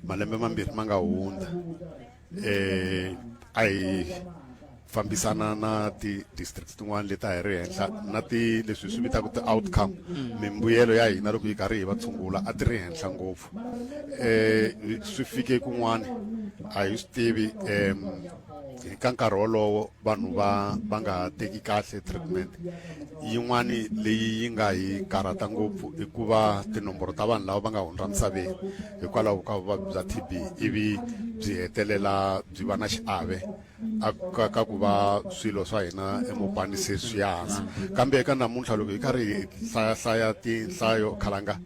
malembe mambirhi ma nga hundza a hi fambisana na ti-districts tin'wana leti a hi ri henhla na ti leswi hi swi vitaka ti-outcome, mimbuyelo ya hina loko yi karhi hi va tshungula a ti ri henhla ngopfu. Swi fike kun'wana a hi swi tivi ka nkarhi wolowo vanhu va nga teki kahle treatment. Yin'wani leyi yi nga hi karhata ngopfu i ku va tinomboro ta vanhu lava va nga hundza misaveni hikwalaho ka vuvabyi bya TB ivi byi hetelela byi va na xiave a ka ku va swilo swa hina eMopani se swi ya hansi. Kambe eka namuntlha loko hi karhi hi hlayahlaya tinhlayo Khalanga,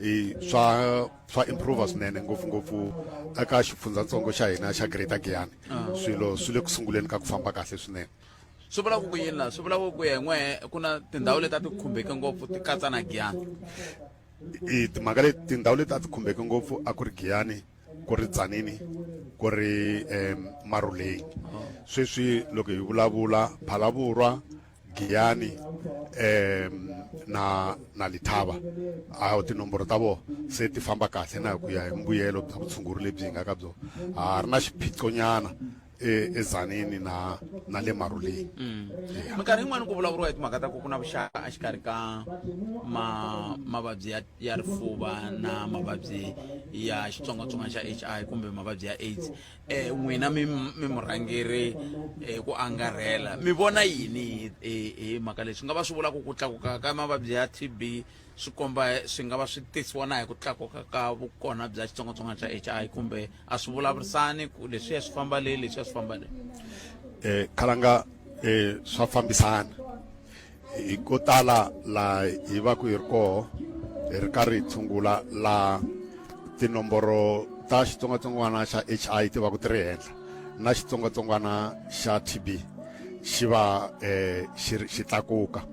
i swa improve swinene, ngopfungopfu eka xifundzatsongo xa hina xa Greater Giyani. Swilo swi le ku sunguleni ka ku famba kahle swinene. Swi vula ku yini laha? Swi vula ku ya hi n'wehe ku na tindhawu leti a ti khumbeke ngopfu ti katsa na Giyani? I timhaka leti, tindhawu leti a ti khumbeke ngopfu a ku ri Giyani, ku ri Tzaneen, ku ri Maruleng. Sweswi loko hi vulavula Phalaborwa, Giyani na Lethaba, a tinomboro ta vona se ti famba kahle na ku ya hi mbuyelo bya vutshunguri lebyi hi nga ka byona. Ha ri na xiphiqonyana eTzaneen na le Maruleng. Minkarhi yin'wani ku vulavuriwa hi timhaka ta ku ku na vuxaka exikarhi ka mavabyi ya rifuva na mavabyi ya xitsongwatsongwana xa HI kumbe mavabyi ya AIDS. N'wina mi murhangeri ku angarhela, mi vona yini hi mhaka leswi nga va swi vulaka ku tlakuka ka mavabyi ya TB swi komba swi nga va swi tisiwa na hi ku tlakuka ka vukona bya xitsongwatsongwana xa HI, kumbe a swi vulavurisani ku leswiya swi famba le, leswiya swi famba le? Khalanga, swa fambisana. Hi ko tala laha hi va ku hi ri koho hi ri karhi hi tshungula laha tinomboro ta xitsongwatsongwana xa HI ti va ku ti ri henhla na xitsongwatsongwana xa TB xi va xi tlakuka.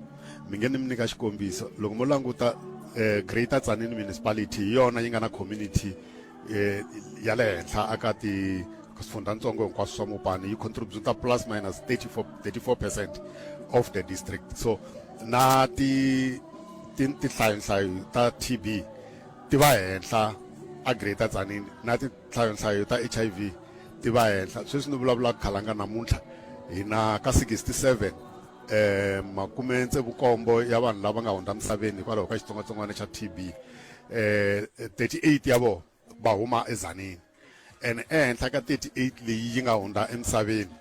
Mi nge ni mi nyika xikombiso, loko mo languta Greater Tzaneen Municipality hi yona yi nga na community ya le henhla aka ti swifundzantsongo hinkwaswo swa Mopani, yi contributa plus minus 34% of the district. So na ti tinhlayonhlayo ta TB ti va henhla a Greater Tzaneen, na tinhlayonhlayo ta HIV ti va henhla. Sweswi ni vulavulaka Khalanga namuntlha hi na ka 67 67 ya vanhu lava nga hundza misaveni hikwalaho ka xitsongwatsongwana xa TB, 38 ya vona va huma eTzaneen, and ehenhla ka 38 leyi yi nga hundza emisaveni,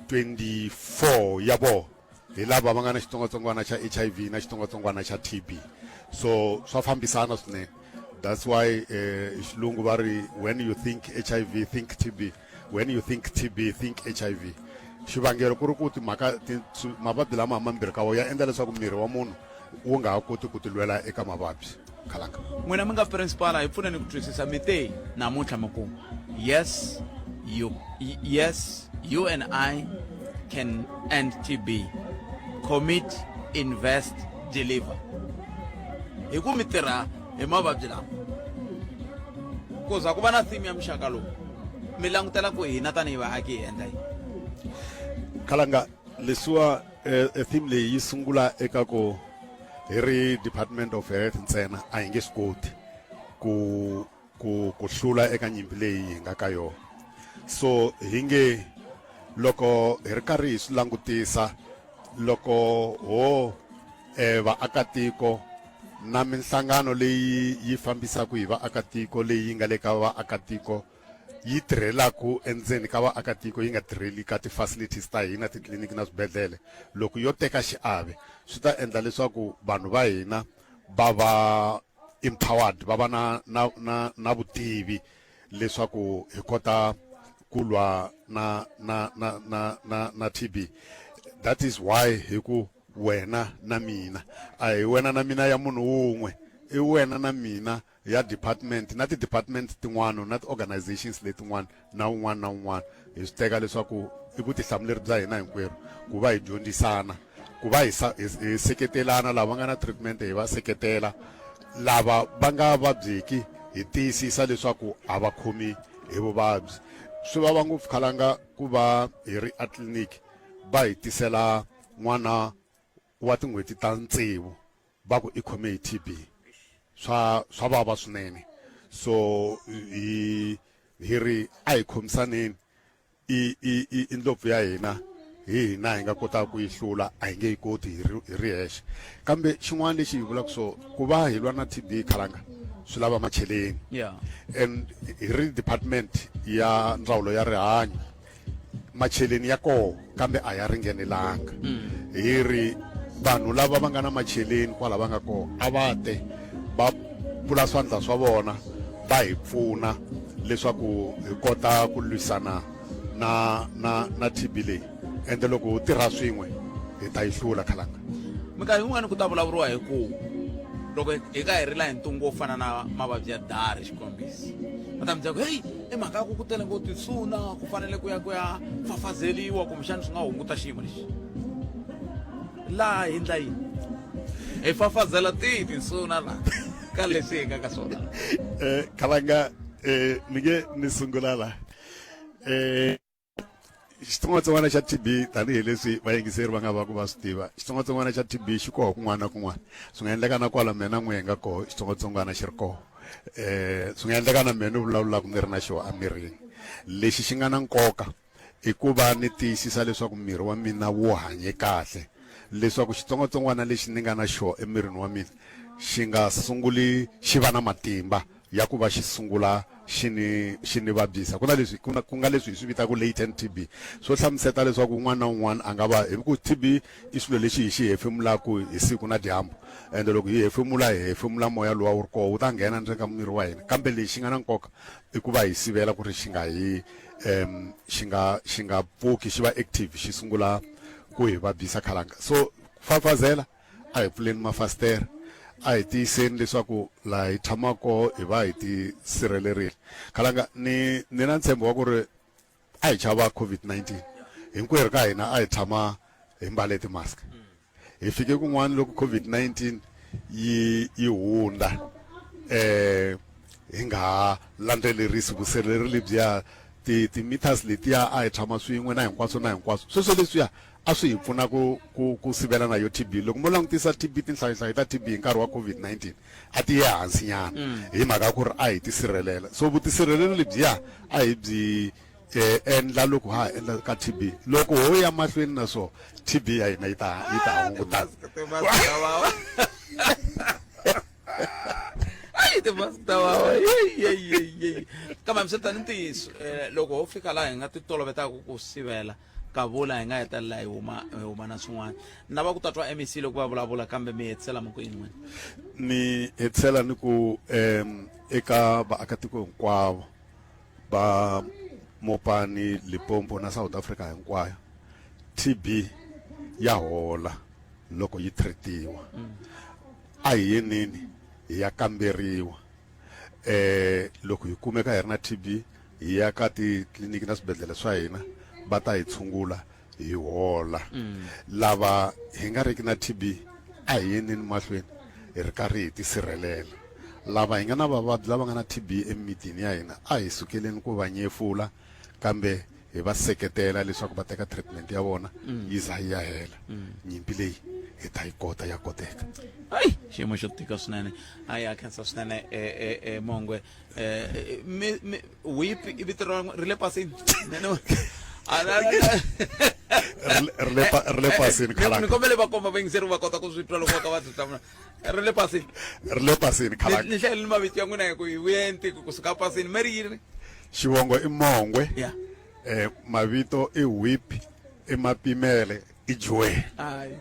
24 ya vona hi lava va nga na xitsongwatsongwana xa HIV na xitsongwatsongwana xa TB. So swa fambisana swinene. That's why xilungu va ri when you think HIV think TB, when you think TB think HIV. Xivangelo ku ri ku timhaka mavabyi lama mambirhi ka wona ya endla leswaku miri wa munhu wu nga ha koti ku tilwela eka mavabyi. Khalanga. N'wina mi nga principal, hi pfuneni ku twisisa. Mi te namuntlha mi ku yes, you, yes, you and I can end TB. Commit, invest, deliver. Hi ku mi tirha hi mavabyi lama, ku za ku va na theme ya muxaka lowu, mi langutela ku hina tanihi vaaki hi endla yini? Khalanga, leswiwa theme leyi yi sungula eka ku hi ri Department of Health ntsena a hi nge swi koti. ku ku ku hlula eka nyimpi leyi hi nga ka yona so hi nge loko hi ri karhi hi swi langutisa loko ho eh, vaakatiko na minhlangano leyi yi fambisaka hi vaakatiko leyi yi nga le ka vaakatiko yi tirhelaku endzeni ka vaakatiko yi nga tirheli ka ti-facilities ta hina titliliniki na swibedhlele loko yo teka xiave swi ta endla leswaku vanhu va hina va va empowered va va na na na na vutivi leswaku hi kota ku lwa na na na na na na TB that is why hi ku wena na mina a hi wena na mina ya munhu wun'we i wena na mina ya department na ti-department tin'wana na ti-organizations letin'wana na un'wana na un'wana hi swi teka leswaku i vutihlamuleri bya hina hinkwerhu ku va hi dyondzisana ku va hi hi seketelana lava nga na treatment hi va seketela lava va nga vabyeki hi tiyisisa leswaku a va khomi hi vuvabyi swi vava ngopfu khalanga ku va hi ri etliliniki va hi tisela n'wana wa tin'hweti ta tsevu va ku i khome hi TB swa swa vava swinene so hi hi ri a hi khomisaneni i i i ndlopfu ya hina hi hina hi nga kotaka ku yi hlula a hi nge yi koti hi ri hi ri hexe kambe xin'wana lexi hi vulaka so ku va hi lwa na TB khalanga swi lava macheleni yeah and hi ri department ya ndzawulo ya rihanyo macheleni ya koho kambe a ya ringenelanga mm. hi ri vanhu lava va nga na macheleni kwala va nga koho a va te va pfula swandla swa vona va hi pfuna leswaku hi kota ku lwisana na na na TB leyi ende loko ho tirha swin'we hi ta yi hlula khalanga minkarhi yin'wana ku ta vulavuriwa hi ku loko hi ka hi rila hi ntungu wo fana na mavabyi ya dari xikombiso va ta mi byela ku heyi i mhaka ya ku ku tele ngopfu tinsuna ku fanele ku ya ku ya fafazeliwa kumbexana swi nga hunguta xiyimo lexi laha hi ndla yini hi fafazela tihi tinsuna laha ka leswi hi nga ka swona um khalanga um ni nge ni sungula la um xitsongwatsongwana xa TB tanihileswi vayingiseri va nga va ku va swi tiva xitsongwatsongwana xa TB xi koho kun'wana na kun'wana swi nga endleka na kwala mina n'wi hi nga koho xitsongwatsongwana xi ri koho eh swi nga endleka na mina ni vulavulaka ni ri na xona emirini lexi xi nga na nkoka i ku va ni tiyisisa leswaku miri wa mina wu hanye kahle leswaku xitsongwatsongwana lexi ni nga na xona emirini wa mina xi nga sunguli xi va na matimba ya ku va xi sungula xi ni xi ni vabyisa ku na leswi ku na ku nga leswi hi swi vitaka latent TB swo hlamuseta leswaku un'wana na un'wana a nga va hi ku TB i swilo lexi hi xi hefemulaka hi siku na dyambu ende loko hi hefemula hi hefemula moya luwa wu ri koho wu ta nghena ndzeni ka miri wa hina kambe lexi nga na nkoka i ku va hi sivela ku ri xi nga hi um xi nga xi nga pfuki xi va active xi sungula ku hi vabyisa khalanga so fafazela a hi pfuleni mafasitere a hi tiyiseni leswaku laha hi tshamaka koho hi va hi ti sirhelerile khalanga ni ni na ntshembo wa ku ri a hi chava COVID-19 hinkwerhu ka hina a hi tshama hi mbale ti-mask hi fike kun'wana loko COVID-19 yi yi hundza eh hi nga ha landzelerisi vusirheleri lebyiya ti ti-meters letiya a hi tshama swin'we na hinkwaswo na hinkwaswo sweswo leswiya a swi hi pfuna ku ku ku sivela na yo TB loko mo langutisa TB tinhlayohlayo ta TB hi nkarhi wa COVID-19 a ti ye hansi nyana mm. hi mhaka ku ri a hi tisirhelela so vutisirhelelo lebyiya a hi byi eh, endla loko ha endla ka TB loko ho ya mahlweni na swo TB ya hina yi ta yi ta ah, hungutana ayi timask ta vava kambe hambiswiritano ntiyiso eh, loko ho fika laha hi nga ti tolovetaka ku sivela kavula hi nga hetelela hi huma hi huma na swin'wana ni lava ku ta twa mec loko va vulavula kambe mi hetisela mi ku yini n'wina ni hetisela ni ku um eka vaakatiko hinkwavo va mopani limpopo na south africa hinkwayo tb ya hola loko yi treatiwa a hi yeneni hi ya kamberiwa eh loko hi kumeka hi ri na TB hi ya ka titliliniki na swibedhlele swa hina va ta hi tshungula hi hola mm. lava hi nga riki na TB a hi yeneni mahlweni hi ri karhi hi tisirhelela lava hi nga na vavabyi lava nga na TB emimitini ya hina a hi sukeleni ku va nyefula kambe hi va seketela leswaku va teka treatment ya vona Mm. yi za yi ya hela Mm. nyimpi leyi hi ta yi kota ya koteka Ai, xiyimo xo tika swinene a ya khensa swinene eh, eh, eh, mongwe Eh, eh, mi- mi- whip i vito ra ri le pasini Nene- A- a- a- Ri le pa- ri le pasini, Ni- Khalanga. ni kombele va komba vayingiseri va kota ku swi twa loko va ka va swi hlamula ri le pasini ri le pasini Khalanga. ni hlayele ni mavito ya n'wina hi ku hi vuenti kusuka pasini mi ri yini xivongo i mongwe Yeah. eh, mavito i whip i mapimele i joe Ai,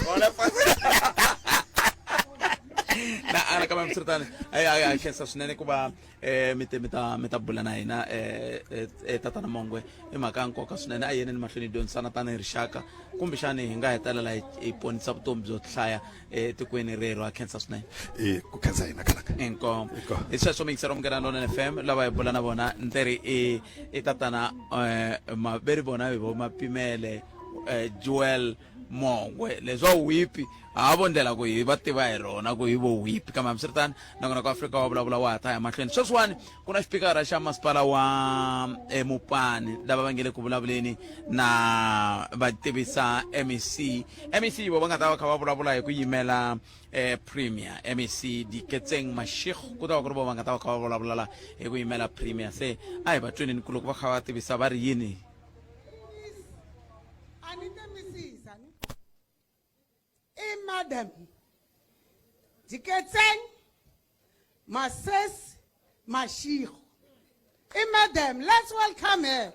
vona pasini na ana kambe hambiswiritano a a khensa swinene ku va um mi te mi ta mi ta bula na hina um tatana mongwe i mhaka ya nkoka swinene a hi yeneni mahlweni hi dyondzisana tanihi rixaka kumbexani hi nga hetelela hi hi ponisa vutomi byo hlaya etikweni rerhu a khensa swinene e ku khensa hina khalanga inkomu hi sweswo miyingisero munghana lonene fm lava hi bula na vona ndzi i i tatana um maveri vona hi vo mapimele um joel mongwe leswa wipi ha vo ndlela ku hi va tiva hi rona ku hi vo wipi kambe hambiswiritano nakona ku afrika wa vulavula wa ha ta ya mahlweni sweswiwani ku na xipikara xa masipala wa eh, mupani lava va nge le ku vulavuleni na va tivisa mec mec vo va nga ta va kha va vulavula hi ku yimela eh, premier mec diketseng mashego ku ta va ku ri vo va nga ta va kha va vulavula la hi ku yimela premier se a hi va tweneni ku loko va kha va tivisa va ri yini A ni te misisa ni i madam Diketseng Masesi Mashego i madam let's welcome her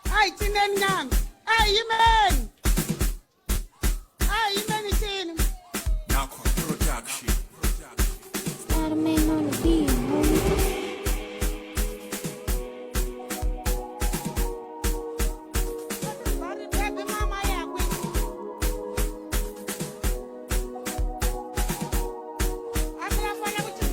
a hi cineni nyana a hi yimeni a hi yimeni cini Nako Production. Spider-Man on the beat, homie. Baby mama yakwe a mi la fana ku swi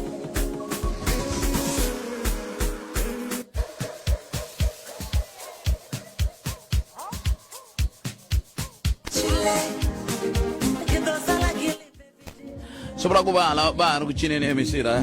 vula ku va hala va ha ri ku cineni mec ra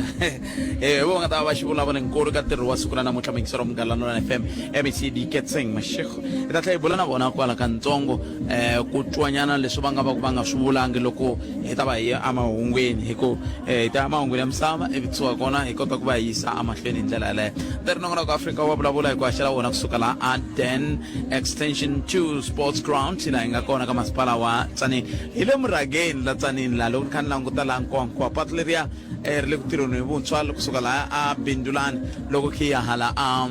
eh vo nga ta va xivulavula nkulu ka ntirho wa siku ra namuntlha muyingiseri wa munghana lonene fm mec diketseng mashego hi ta tlhela hi bula na vona kwala kantsongo um ku twanyana leswi va nga va ku va nga swi vulangi loko hi ta va hi ya emahungwini hi ku eh, hi ta ya emahungwini ya misava ivi kusuka kona hi kota ku va hi yisa emahlweni hi ndlela yaleyo ntirho nongonoko afrika wa vulavula hi ku haxela wona kusuka laha aden extension 2 sports ground laha hi nga kona ka masipala wa tsanini hi le murhangeni la tsanini laha loko ni kha ni languta laha nkowankowa patu leriya eh, ri le ku tirheni hi vuntshwa kusuka laha a bindulani loko khe ya hala a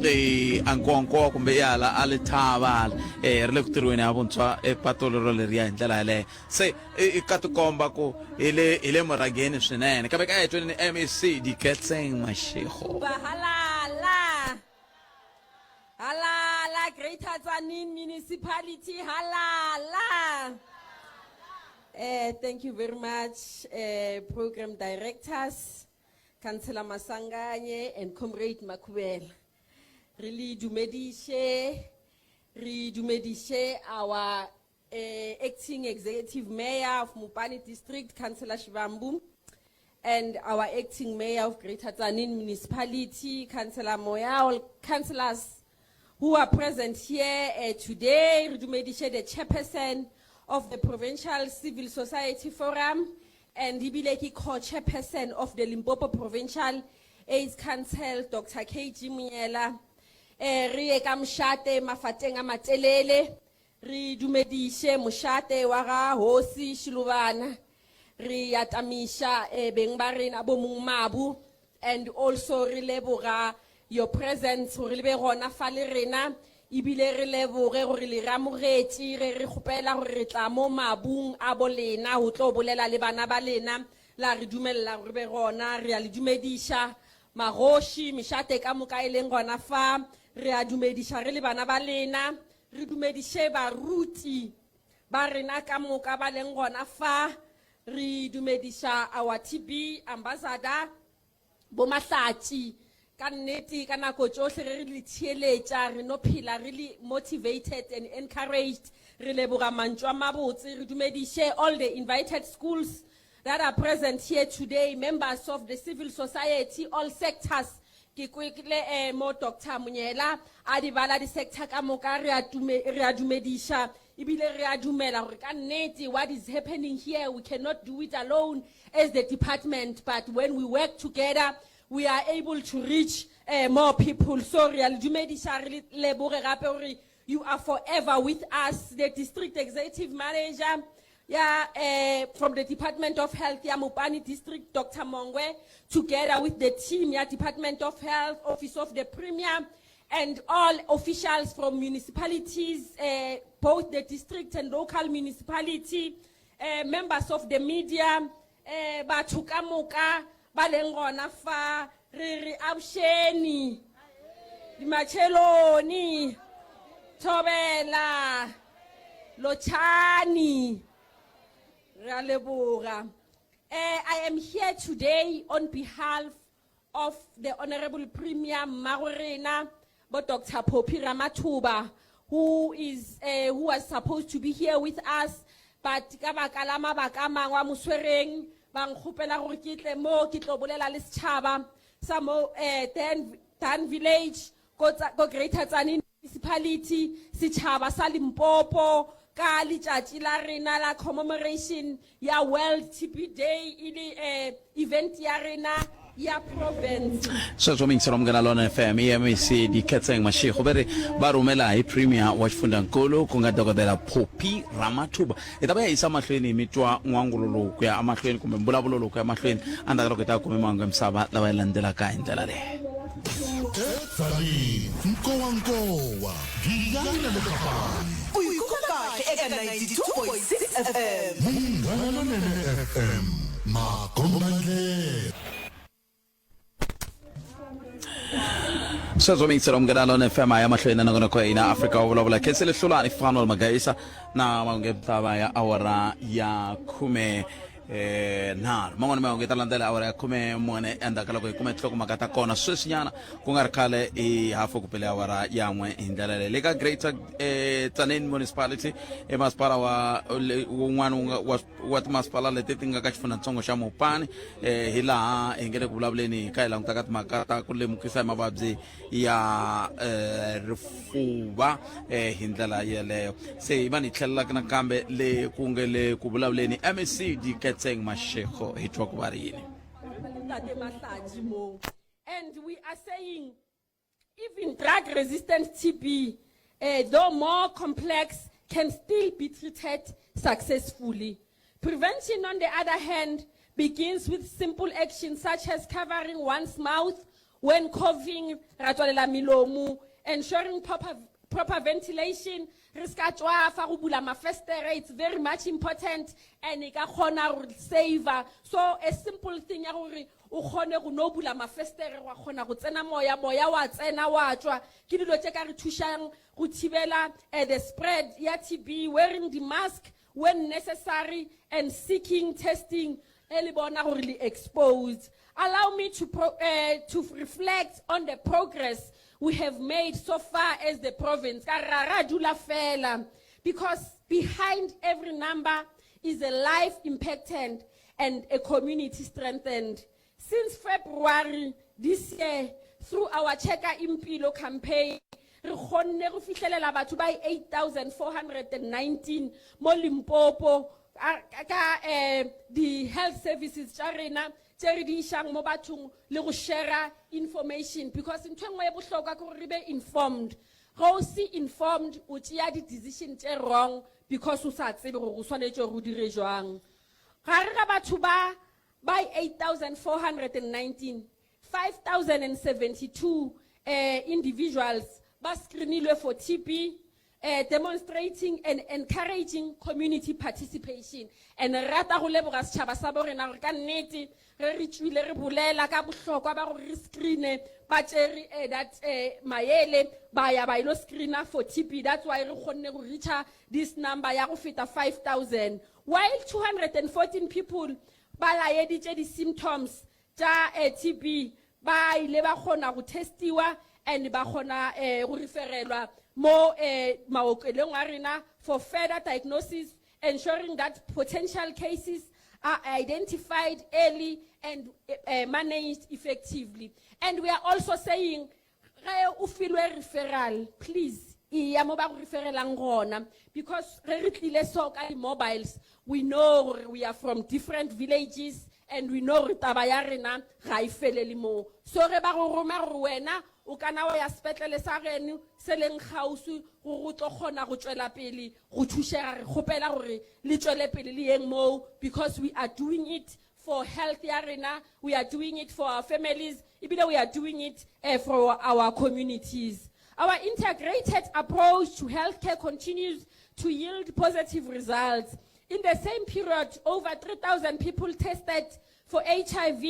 eh, a nkowankowa kumbe ya hala a lethava hala eh, ri le ku tirhiweni ha vuntshwa epatu lero leriya hi ndlela yaleyo se i ka tikomba ku hi le hi le murhangeni swinene kambe ka hi tweni ni mec diketseng mashego Halala. Halala Greater Tzaneen Municipality. Halala. Thank you very much, Program Directors, Councillor Masanganye and Comrade Makubela. Re le dumedishe, re dumedishe our Acting Executive Mayor of Mopani District, Councillor Shivambu, and our Acting Mayor of Greater Tzaneen Municipality, Councillor Moya, all councillors who are present here today, re dumedishe the chairperson of the Provincial Civil Society Forum and ebile ke co-chairperson of the Limpopo Provincial AIDS Council, Dr. K.G. Munyela. Re ye ka mošate mafateng a matelele, re dumediše mošate wa ga Hosi Shilubana, re atamiša eh, beng ba rena bo mong mabu, and also re leboga your presence gore le be gona fa le rena, ebile re leboge gore le re amogetše ge re kgopela gore re tla mo mabung a bo lena go tlo bolela le bana ba lena, la re dumelela gore be gona. Re a le dumediša magoši, mešate ka moka e leng gona fa, re a dumediša re le bana ba lena. Re dumediše baruti ba rena ka moka ba leng gona fa, re dumediša our TB ambassador bo Mahlatši. Ka nnete ka nako tšohle ge re le theeletša re no phela re le motivated and encouraged. Re leboga mantšu a mabotse. Re dumediše all the invited schools that are present here today, members of the civil society, all sectors. Ke kwele eh, mo Doctor Monyela a di bala di-sector ka moka, re a tume, re a dumediša ebile re a dumela gore ka nnete what is happening here we cannot do it alone as the department, but when we work together we are able to reach uh, more people. So re a le dumediša, re le leboge gape gore you are forever with us. The district executive manager ya eh, from the Department of Health ya Mopani District, Dr. Mongwe, together with the team ya Department of Health, Office of the Premier, and all officials from municipalities, eh, both the district and local municipality, eh, members of the media, eh, batho ka moka ba leng gona fa, re re abušeni, dimatšheloni, thobela, Lotšhani. Re a leboga. Eh, I am here today on behalf of the Honorable Premier Mmagorena, bo Dr. Phophi Ramathuba, who is eh, who was supposed to be here with us, but ka baka la mabaka a mangwe a mo swereng, ba nkgopela gore ke tle mo ke tlo bolela le setšhaba sa mo eh, Dan, Dan Village ko, ko Greater Tzaneen Municipality, setšhaba sa Limpopo ka letšatši la rena la commemoration ya World TB Day e le eh, event ya rena ya province. Sweswo miyingiselo wa Munghana Lonene FM i MEC Dikhetseng Mashego ve ri va rhumela hi Premier wa xifundzhankulu ku nga Dokodela Phophi Ramathuba. Hi ta va ya yisa mahlweni mi twa n'wangulo lowu ku ya emahlweni kumbe mbulavulo lowu ku ya mahlweni endzhaku ka loko hi ta kume mahungu ya misava lawa ya landzelaka hi ndlela leyi. Edzanini, Nkowankowa, Giyani na le Gabani. U yi kuma kahle eka 92.6 FM. Munghana Lonene FM, makombandlela. Sweswo miyingiselo Munghana Lona FM a ya mahlweni na nongonoko ya hina Afrika wa vulavula. Khensile Hlulani Fanuel Magaisa na mahungu ya misava ya awara ya khume eh nharhu. Man'wana mahungu yi ta landzela awara ya 14 endzhaku ka loko hi kume tinhlokomhaka ta kona sweswinyana ku nga ri khale i hafu ku pele awara ya n'we. Hi ndlela leyi le ka Greater eh, Tzaneen Municipality, i masipala wa wun'wana wu nga wa wa timasipala leti ti nga ka xifundzhantsongo xa Mopani, eh, hi laha hi nge le ku vulavuleni ka hi languta ka timhaka ta ku lemukisa hi mavabyi ya eh, rifuva eh, hi ndlela yeleyo. Se hi va ni tlhelelaka nakambe le ku nge le ku vulavuleni MEC Diketseng Mashego, hi twa ku va ri yini. Ntate Mahlatji mo. And we are saying even drug resistant TB, though more complex, can still be treated successfully. Prevention, on the other hand, begins with simple actions such as covering one's mouth when coughing, ra tswalela melomo, ensuring proper, proper ventilation, re ska tšwafa go bula mafestere, it's very much important and e ka kgona go save. So a simple thing ya gore o kgone go no bula mafestere gwa kgona go tsena moya, moya wa tsena wa tšwa, ke dilo tše ka re thušang go thibela eh, the spread ya TB, wearing the mask when necessary and seeking testing e le bona gore le exposed. Allow me to, pro, uh, to reflect on the progress we have made so far as the province. Ka ra ra dula fela, because behind every number is a life impacted and a community strengthened. Since February this year, through our Cheka Impilo campaign, re kgonne go fihlelela batho ba 8419 mo Limpopo ka eh, di-health services tša rena tše re di išang mo bathong le go share information, because ntho e nngwe e bohlokwa ke gore re be informed. Ge o se informed, o tšea di-decision tše wrong because o sa tsebe gore o swanetše gore o dire jwang. Gare ga batho ba ba 8419, 5072 eh, individuals ba screenilwe for TB, eh, demonstrating and encouraging community participation. And re rata go leboga setšhaba sa bo rena gore ka nnete ge re tšwile re bolela ka bohlokwa ba gore re screene, ba tšere eh, that eh, maele ba ya ba ilo screena for TB. That's why re kgonne go reacha this number ya go feta 5000, while 214 people ba laeditše di-symptoms tša eh, TB, ba ile ba kgona go testiwa and ba kgona eh, go referelwa mo eh, maokelong a rena for further diagnosis, ensuring that potential cases are identified early and uh, managed effectively. And we are also saying, ge o filwe referral, please, eya mo ba go referelang gona because ge re tlile so ka di-mobiles we know gore we are from different villages and we know gore taba ya rena ga e felele moo so ge ba go roma gore wena o kana wa ya sepetlele sa geno se leng kgauswi gore o tlo kgona go tšwela pele go thušega re kgopela gore le tšwele pele le yeng moo because we are doing it for health ya rena we are doing it for our families ebile we are doing it uh, for our communities our integrated approach to healthcare continues to yield positive results in the same period over 3000 people tested for hiv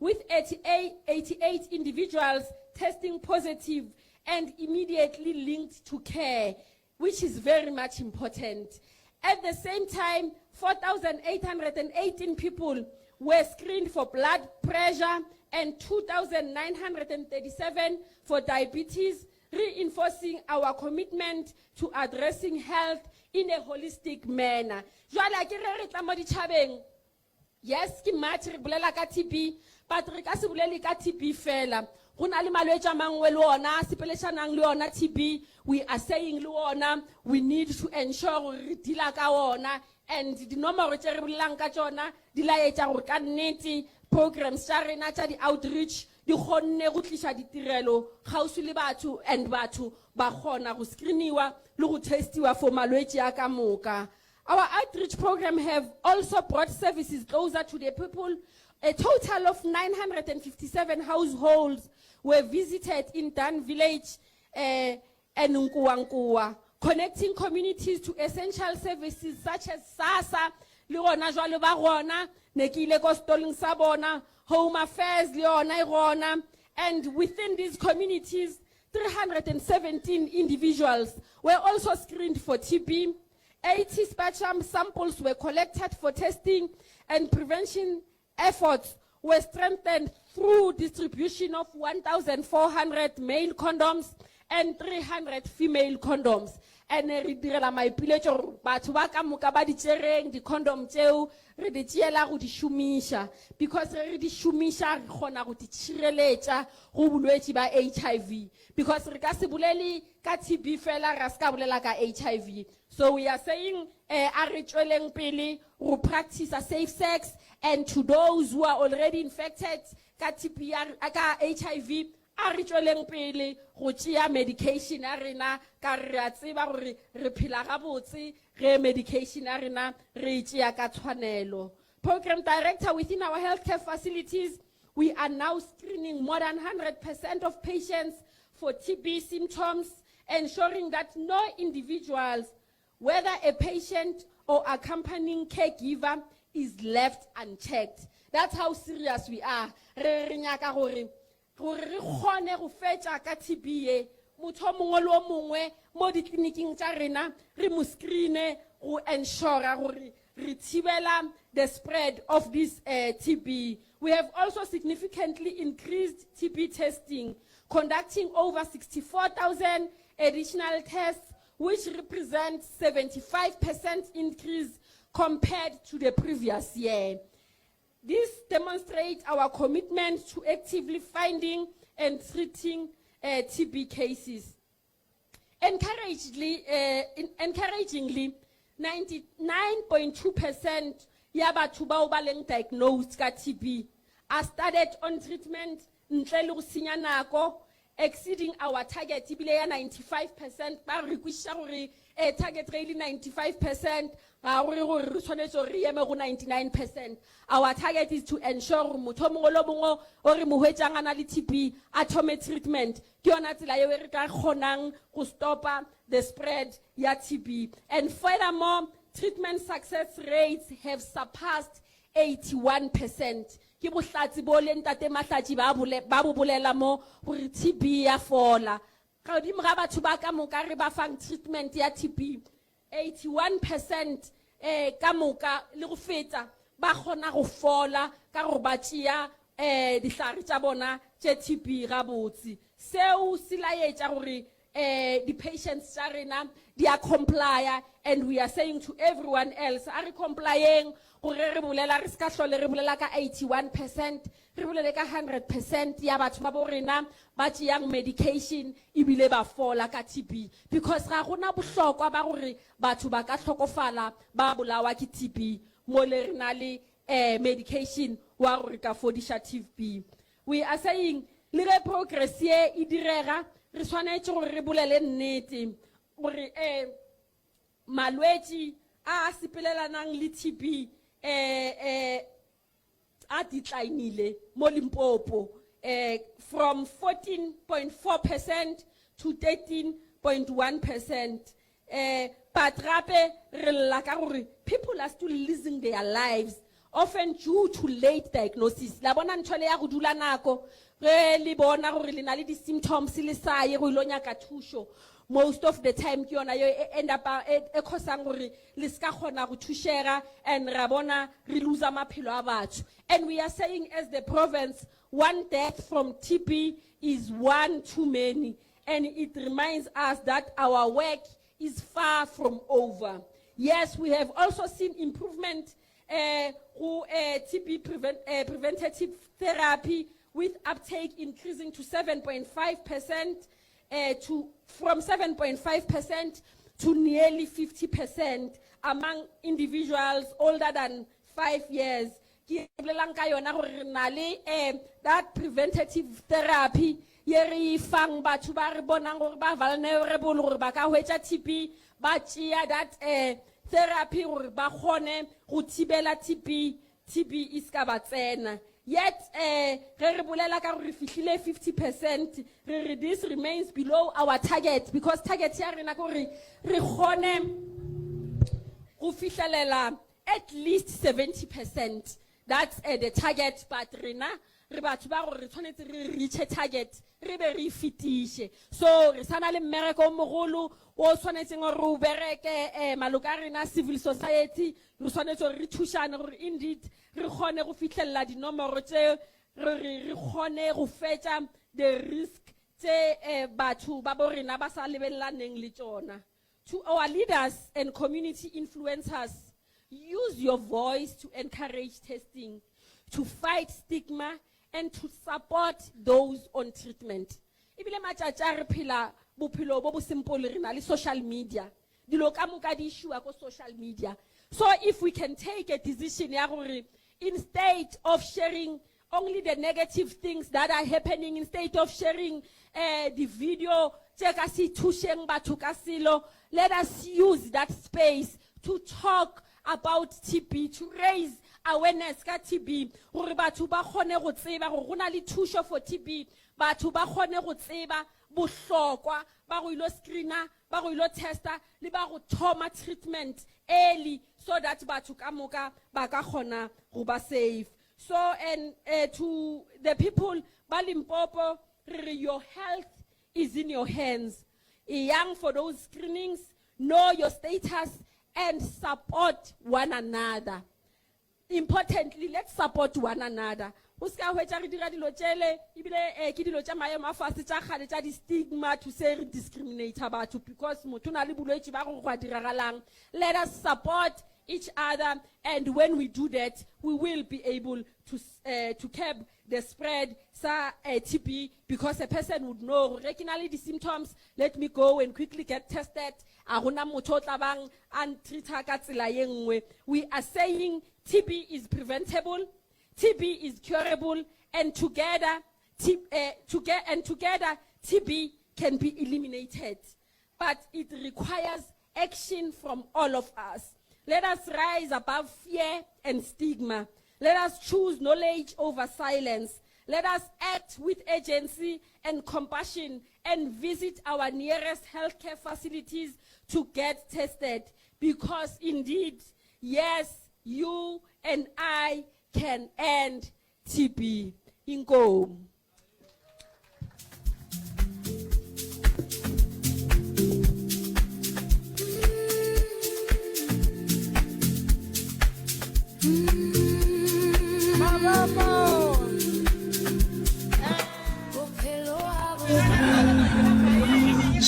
with 88, 88 individuals testing positive and immediately linked to care which is very much important. At the same time, 4,818 people were screened for blood pressure and 2,937 for diabetes, reinforcing our commitment to addressing health in a holistic manner. Jwale ke re re tla mo ditšhabeng Yes, ke March re bolela ka TB, but re ka se bolele ka TB fela. Go na le malwetši a mangwe le ona a sepelešanang le yona TB, we are saying le ona we need to ensure gore re deala ka ona and dinomoro tše re bolelang ka tšona di laetša gore ka nnete programs tša rena tša di-outreach di kgonne go tliša ditirelo kgauswi le batho and batho ba kgona go screeniwa le go testiwa for malwetši a ka moka. Our outreach program have also brought services closer to the people. A total of 957 households were visited in Dan Village uh, and Nkuwa connecting communities to essential services such as SASSA, le gona jwale ba gona ne ke ile ko setoleng sa bona home affairs le yona e gona and within these communities 317 individuals were also screened for TB 80 sputum samples were collected for testing and prevention efforts were strengthened through distribution of 1,400 male condoms and 300 female condoms. And re direla maipiletšo gore batho ba ka moka ba di tšereng di-condom tšeo re di tšeela go di šomiša because ge re di šomiša re kgona go di tšhireletša go bolwetši ba HIV because re ka se bolele ka TB fela ra se ka bolela ka HIV So we are saying eh, a re tšweleng pele go practice safe sex and to those who are already infected ka TB ya ka HIV a re tšweleng pele go tšea medication ya rena ka re a tseba gore re phela gabotse ge medication ya rena re e tšea ka tshwanelo. Program director within our healthcare facilities we are now screening more than 100% of patients for TB symptoms ensuring that no individuals, whether a patient or accompanying caregiver, is left unchecked. That's how serious we are. Re re nyaka gore gore re kgone go fetša ka TB ye motho o mongwe le o mongwe mo ditleliniking tša rena re mo screene go ensure gore re thibela the spread of this uh, TB. We have also significantly increased TB testing, conducting over 64,000 additional tests, which represents 75% increase compared to the previous year. This demonstrates our commitment to actively finding and treating uh, TB cases. Encouragingly, uh, encouragingly 99.2% ya batho bao ba leng diagnosed ka TB are started on treatment ntle le go senya nako exceeding our target ebile ya 95% ba re kwešiša gore eh, target ge e le 95% ga gore gore re tshwanetse gore re eme go 99% our target is to ensure gore motho o mongwe le o mongwe o re mo hwetšang a na le TB a thome treatment ke yona tsela yeo e re ka kgonang go stopa the spread ya TB and furthermore treatment success rates have surpassed 81 percent ke bohlatse bo le ntate Mahlatši ba bole, ba bo bolela mo gore TB ya fola godimo ga batho ba ka moka re ba fang treatment ya TB 81 percent eh ka moka le go feta ba kgona go fola ka gore ba tšea eh dihlare tša bona tše TB gabotse seo se laetša gore um di-patients tša rena di a complya and we are saying to everyone else a re complyeng gore re bolela re se ka hlole re bolela ka 81 percent re bolele ka 100 percent ya batho ba bo rena ba tšeyang medication ebile ba fola ka TB because ga gona bohlokwa ba gore batho ba ka hlokofala ba bolawa ke TB mo le re na le um medication wa gore ka fodiša TB. We are saying le ge progress ye e direga re swanetše gore re bolele nnete gore um malwetši a a sepelelanang le TB um um a declinile mo Limpopo eh, from 14.4 percent to 13.1 percent. Eh, but gape re lla ka gore people are still losing their lives often due to late diagnosis. La bona ntho le ya go dula nako ge le bona gore le na le di-symptoms le sa ye go ilo nyaka thušo most of the time ke yona yo e end up e, e cosang gore le se ka kgona go thušega and ra bona re loser maphelo a batho. And we are saying as the province, one death from TB is one too many and it reminds us that our work is far from over. Yes, we have also seen improvement go TB preventative therapy with uptake increasing to 7.5% to from 7.5% to nearly 50% among individuals older than 5 years. Ke bolelang ka yona gore re na le that preventative therapy ye re e fang batho ba re bonang gore ba vulnerable gore ba ka hwetša TB, ba tšea that therapy gore ba kgone go thibela TB, TB e se ka ba tsena. Yet ge re bolela ka gore re fihlile 50%, re re this remains below our target because target ya rena ke gore re kgone go fihlelela at least 70%. That's the target, but rena re batho ba gore re tshwanetse re reache target re be re e fetiše. So re sa na le mmereko o mogolo o tshwanetseng gore o bereke maloko a rena civil society, re tshwanetse gore re thušane gore indeed re kgone go fihlelela dinomoro tše re re re kgone go fetša the risk tše batho ba bo rena ba sa lebelelaneng le tšona. To our leaders and community influencers, use your voice to encourage testing, to fight stigma and to support those on treatment. Ebile matšatši a re phela bophelo bo bo simple, re na le social media, dilo ka moka di išiwa ko social media. So if we can take a decision ya gore instead of sharing only the negative things that are happening, instead of sharing the video tše ka se thušeng batho ka selo, let us use that space to talk about TB, to raise awareness ka TB gore batho ba kgone go tseba gore go na le thušo for TB, batho ba kgone go tseba bohlokwa ba go ilo screena, ba go ilo testa le ba go thoma treatment early so that batho ka moka ba ka kgona go ba safe. So and to the people ba Limpopo, re re your health is in your hands. Eyang for those screenings, know your status and support one another. Importantly, let's support one another. O se ka hwetša re dira dilo tšele ebile ke dilo tša maemo a fase tša kgale tša di-stigma to say re discriminate batho because motho o na le bolwetši ba gore go a diragalang. Let us support each other, and when we do that we will be able to curb the spread sa TB, because a person would know gore ke na le di-symptoms, let me go and quickly get tested. A gona motho o tla bang a ntreata ka tsela ye nngwe. We are saying TB is preventable, TB is curable, and together, T, to get, and together TB can be eliminated. But it requires action from all of us. Let us rise above fear and stigma. Let us choose knowledge over silence. Let us act with urgency and compassion and visit our nearest healthcare facilities to get tested. Because indeed, yes, you and I can end TB. Inkomu.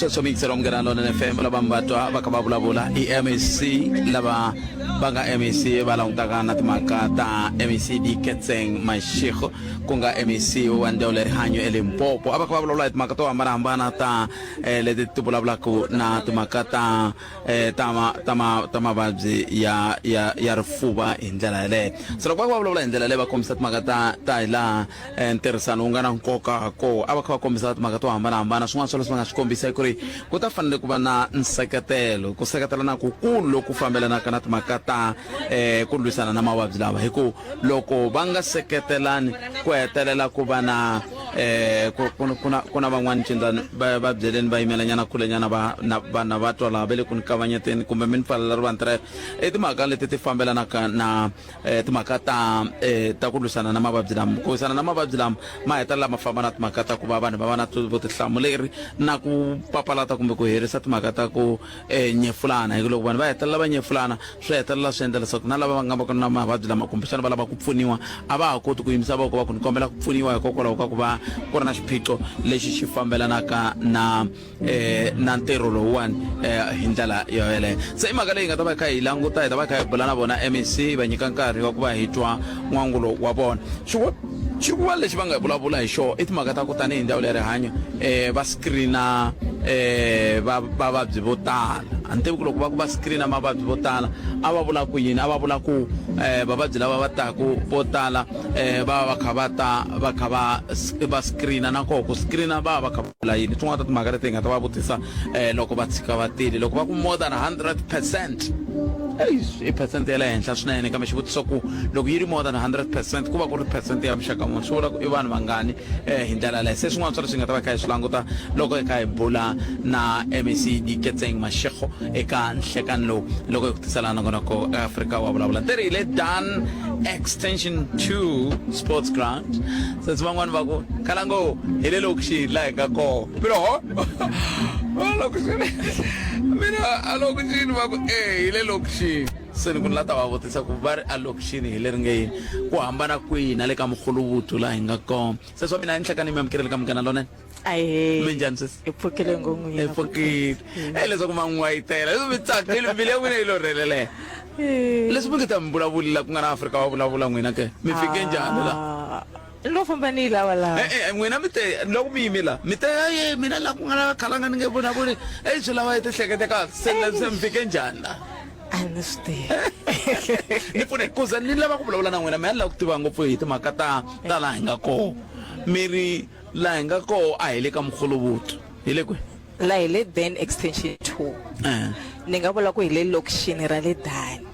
Sweswo mi yingisela Munghana Lonene FM, lava mi va twa va kha va vulavula i MEC, lava va nga MEC va langutaka na timhaka ta MEC Diketseng Mashego, ku nga MEC wa ndzawulo ya rihanyo eLimpopo. A va kha va vulavula hi timhaka to hambanahambana ta eh, leti ti vulavulaka na timhaka ta eh, ta ma, ta ma, ta mavabyi ya ya ya rifuva hi ndlela yaleyo. Se loko va kha va vulavula hi ndlela leyi va kombisa timhaka ta ta hi laha eh, ntirhisano wu nga na nkoka ha koho. A va kha va kombisa timhaka to hambanahambana. Swin'wana swa leswi va nga swi kombisa i ku ri ku ta fanele ku va na nseketelo, ku seketelana kukulu loku fambelanaka na timhaka ta eh, ku lwisana na mavabyi lawa, hi ku loko va nga seketelani ku hetelela ku va na eh, ku, ku, ku na, ku na van'wani cindzani va, va byeleni va yimelanyana kulenyana va na vana va twa laha va le ku ni kavanyeteni kumbe mi ni pfalela rivanti rero. I timhaka leti ti fambelanaka na eh, timhaka ta eh, ta ku lwisana na mavabyi lama. Ku lwisana na mavabyi lama ma hetelela ma famba na timhaka ta ku va vanhu va va na vutihlamuleri na ku papalata kumbe ku herisa timhaka ta ku eh, nyefulana, hi ku loko vanhu va hetelela va nyefulana swi hetelela swi endla leswaku na lava va nga va na mavabyi lama kumbexana va lava ku pfuniwa a va ha koti ku yimisa voko va ku ni kombela ku pfuniwa, hikokwalaho ka ku va ku ri na xiphiqo lexi xi fambelanaka na eh, na ntirho lowuwani eh, hi ndlela yo yeleyo. Se i mhaka leyi hi nga ta va hi kha hi languta, hi ta va hi kha hi bula na vona MEC, va nyika nkarhi wa ku va hi twa n'wangulo wa vona. Xin'wana lexi va nga vulavula hi xona i timhaka ta ku tanihi ndzawulo ya rihanyo um va screena um va vavabyi vo tala. A ni tivi ku loko va ku va screena mavabyi vo tala a va vula ku yini, a va vula ku um vavabyi lava va taku vo tala um va va va kha va ta va kha va va screena, na koho ku screena va va va kha va vula yini. Tin'wana ta timhaka leti hi nga ta va vutisa um loko va tshika va tile, loko va ku more than 100 percent, eish, i percent ya le henhla swinene. Kambe xivutiso ku loko yi ri more than 100 percent, ku va ku ri percent ya muxaka muni, swi vula ku i vanhu vangani um hi ndlela yaleyo. Se swin'wana swa leswi hi nga ta va hi kha hi swi languta loko hi kha hi bula na MEC Diketseng Mashego eka nhlekani lowu, loko hi ku tisela nongonoko Afrika wa vulavula. Ntirho hi le Dan Extension 2 Sports Ground. Sesi van'wani va ku khalango hi le lokixini laha hi nga kona. Mina ho lokixini, mina a lokixini va ku e hi le lokixini. Se ni ku ni la ta va vutisa ku va ri a lokixini hi leri nge yini, ku hambana kwihi na le ka Muguluvutu laha hi nga kona. Sesi wa mina i nhlekani mi amukeleni ka Munghana Lonene. Ahee. Minjhani sesi? Hi pfukile ngopfu Hi pfukile. E leswaku ma n'wayitela, leswi mi tsakile mbilu ya n'wina yi lo rhelela. Leswi mi nge ta mi vulavuli la ku nga na Afrika wa vulavula n'wina ke, mi fike njhani la? Ni lo famba ni yi lava laha. E-e, n'wina mi te loko mi yime la, mi te aye mina la ku nga na khalanga ni nge vulavuli, ei swi lava yi tihlekete kahle, se se mi fike njhani la? A ni swi tivi. Ni pfune ku za ni lava ku vulavula na n'wina, mi a ni lava ku tiva ngopfu hi timhaka ta ta laha hi nga kona. Mi ri Laha hi nga koho a hi le ka Mugolovutu. Hi le kwihi? Laha hi le Dan Extension 2. Eh. Ni nga vula ku hi le lokixini ra le Dani.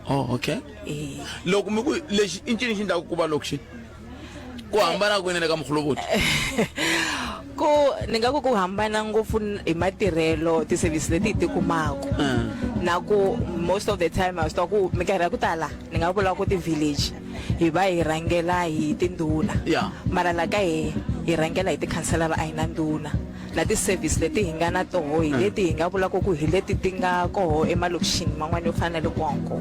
Oh, okay. Eh. Loko mi ku lexi i ncini xi endlaka ku va lokixini? Ku hambana kwini le ka Mugolovutu? Ku ni nga ku ku hambana ngopfu hi matirhelo ti-service leti hi ti kumaka. Eh. Na ku most of the time ha swi tiva ku minkarhi ya ku tala ni nga vula ku ti-village hi va hi rhangela hi tindhuna Yeah. mara la ka hehe hi rhangela hi tikhanselara a hi na ndhuna na ti-service leti hi nga na toho hi leti hi nga vulaka ku hi leti ti nga koho emalokixini man'wana yo fana na le Kwanko.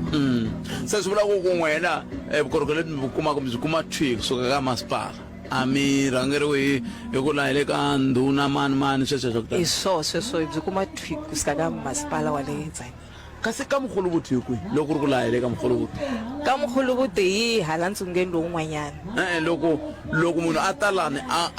Se swi vula ku ku n'wina eh, vukorhokeri lebyi mi byi kumaka mi byi kuma thwi kusuka ka masipala, a mi rhangeriwi hi hi ku la hi le ka ndhuna mani mani sweswo swa ku Hi tala. swoho sweswo hi byi kuma thwi kusuka ka masipala wa le Tzaneen. Kasi ka Mugolovuti hi kwihi? Loko ku ri ku laha hi le ka Mugolovuti. Ka Mugolovuti hi hala ntsungeni lowun'wanyana. E-e, loko, loko munhu a ta lani, a,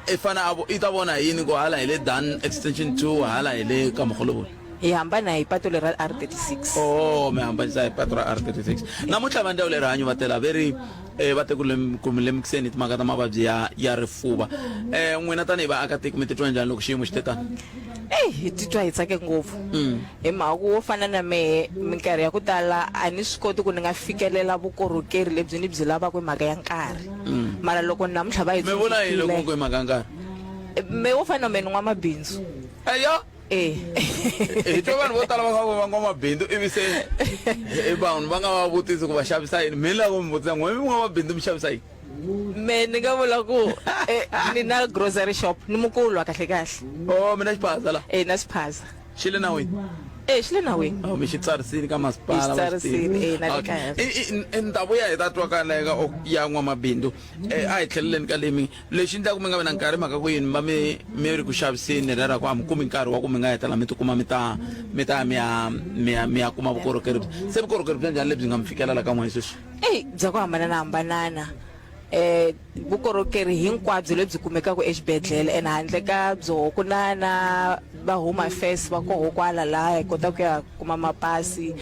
i fane a, i ta vona hi yini ku hala hi le Dan Extension 2, hala hi le ka Mugolovuti? Hi hambana hi pato leri ra R36. Oh, mi hambanisa hi pato ra R36. Namuntlha va ndzawulo ya rihanyo va tela ve ri eh, va te ku lem, ku mi lemukiseni hi timhaka ta mavabyi ya, ya rifuva. Eh, n'wina tanihi vaakatiko mi titwa njhani loko xiyimo xi te tano? Eyi, hi titwa hi tsake ngopfu. Hi mhaka ku wo fana na mehe, minkarhi ya ku tala a ni swi koti ku ni nga fikelela vukorhokeri lebyi ni byi lavaka hi mhaka ya nkarhi. Mara loko namuntlha va hi Mi vula yini loko tsundzukile, ku hi mhaka ya nkarhi? me wo fana na mehe ni n'wamabindzu. Eya! E. Hi twa vanhu vo tala va kha va n'wamabindzu ivi se vanhu va nga va vutisi ku va xavisa yini. Mi lava ku mi vutisa n'we mi n'wamabindzu mi xavisa yini? Me ni nga vula ku eh, ni na grocery shop ni mukulwa kahle kahle. Oh, mi na xiphaza la? Eh, na xiphaza. Xi le nawini? E xi le nawini. Oh, mi xi tsarisini ka masipala. Hi xi tsarisini, eh, na le kaya. Ni ta vuya hi ta twa ka le ka ya n'wamabindzu. Eh, a hi tlheleleni ka lemi. Lexi endlaka mi nga vi na nkarhi mhaka ku yini mi va mi mi ri ku xaviseni rera ku a mi kumi nkarhi wa ku mi nga hetelela mi tikuma mi ta mi ta ya mi ya mi ya mi ya kuma vukorhokeri byi. Se vukorhokeri bya njhani lebyi nga mi fikelela ka n'wina sweswi? Eyi bya ku hambanana hambanana. Eh vukorhokeri hinkwabyo lebyi kumekaka exibedhlele and handle ka byoho ku na na va home affairs va koho kwala laha hi kotaka ku ya kuma mapasi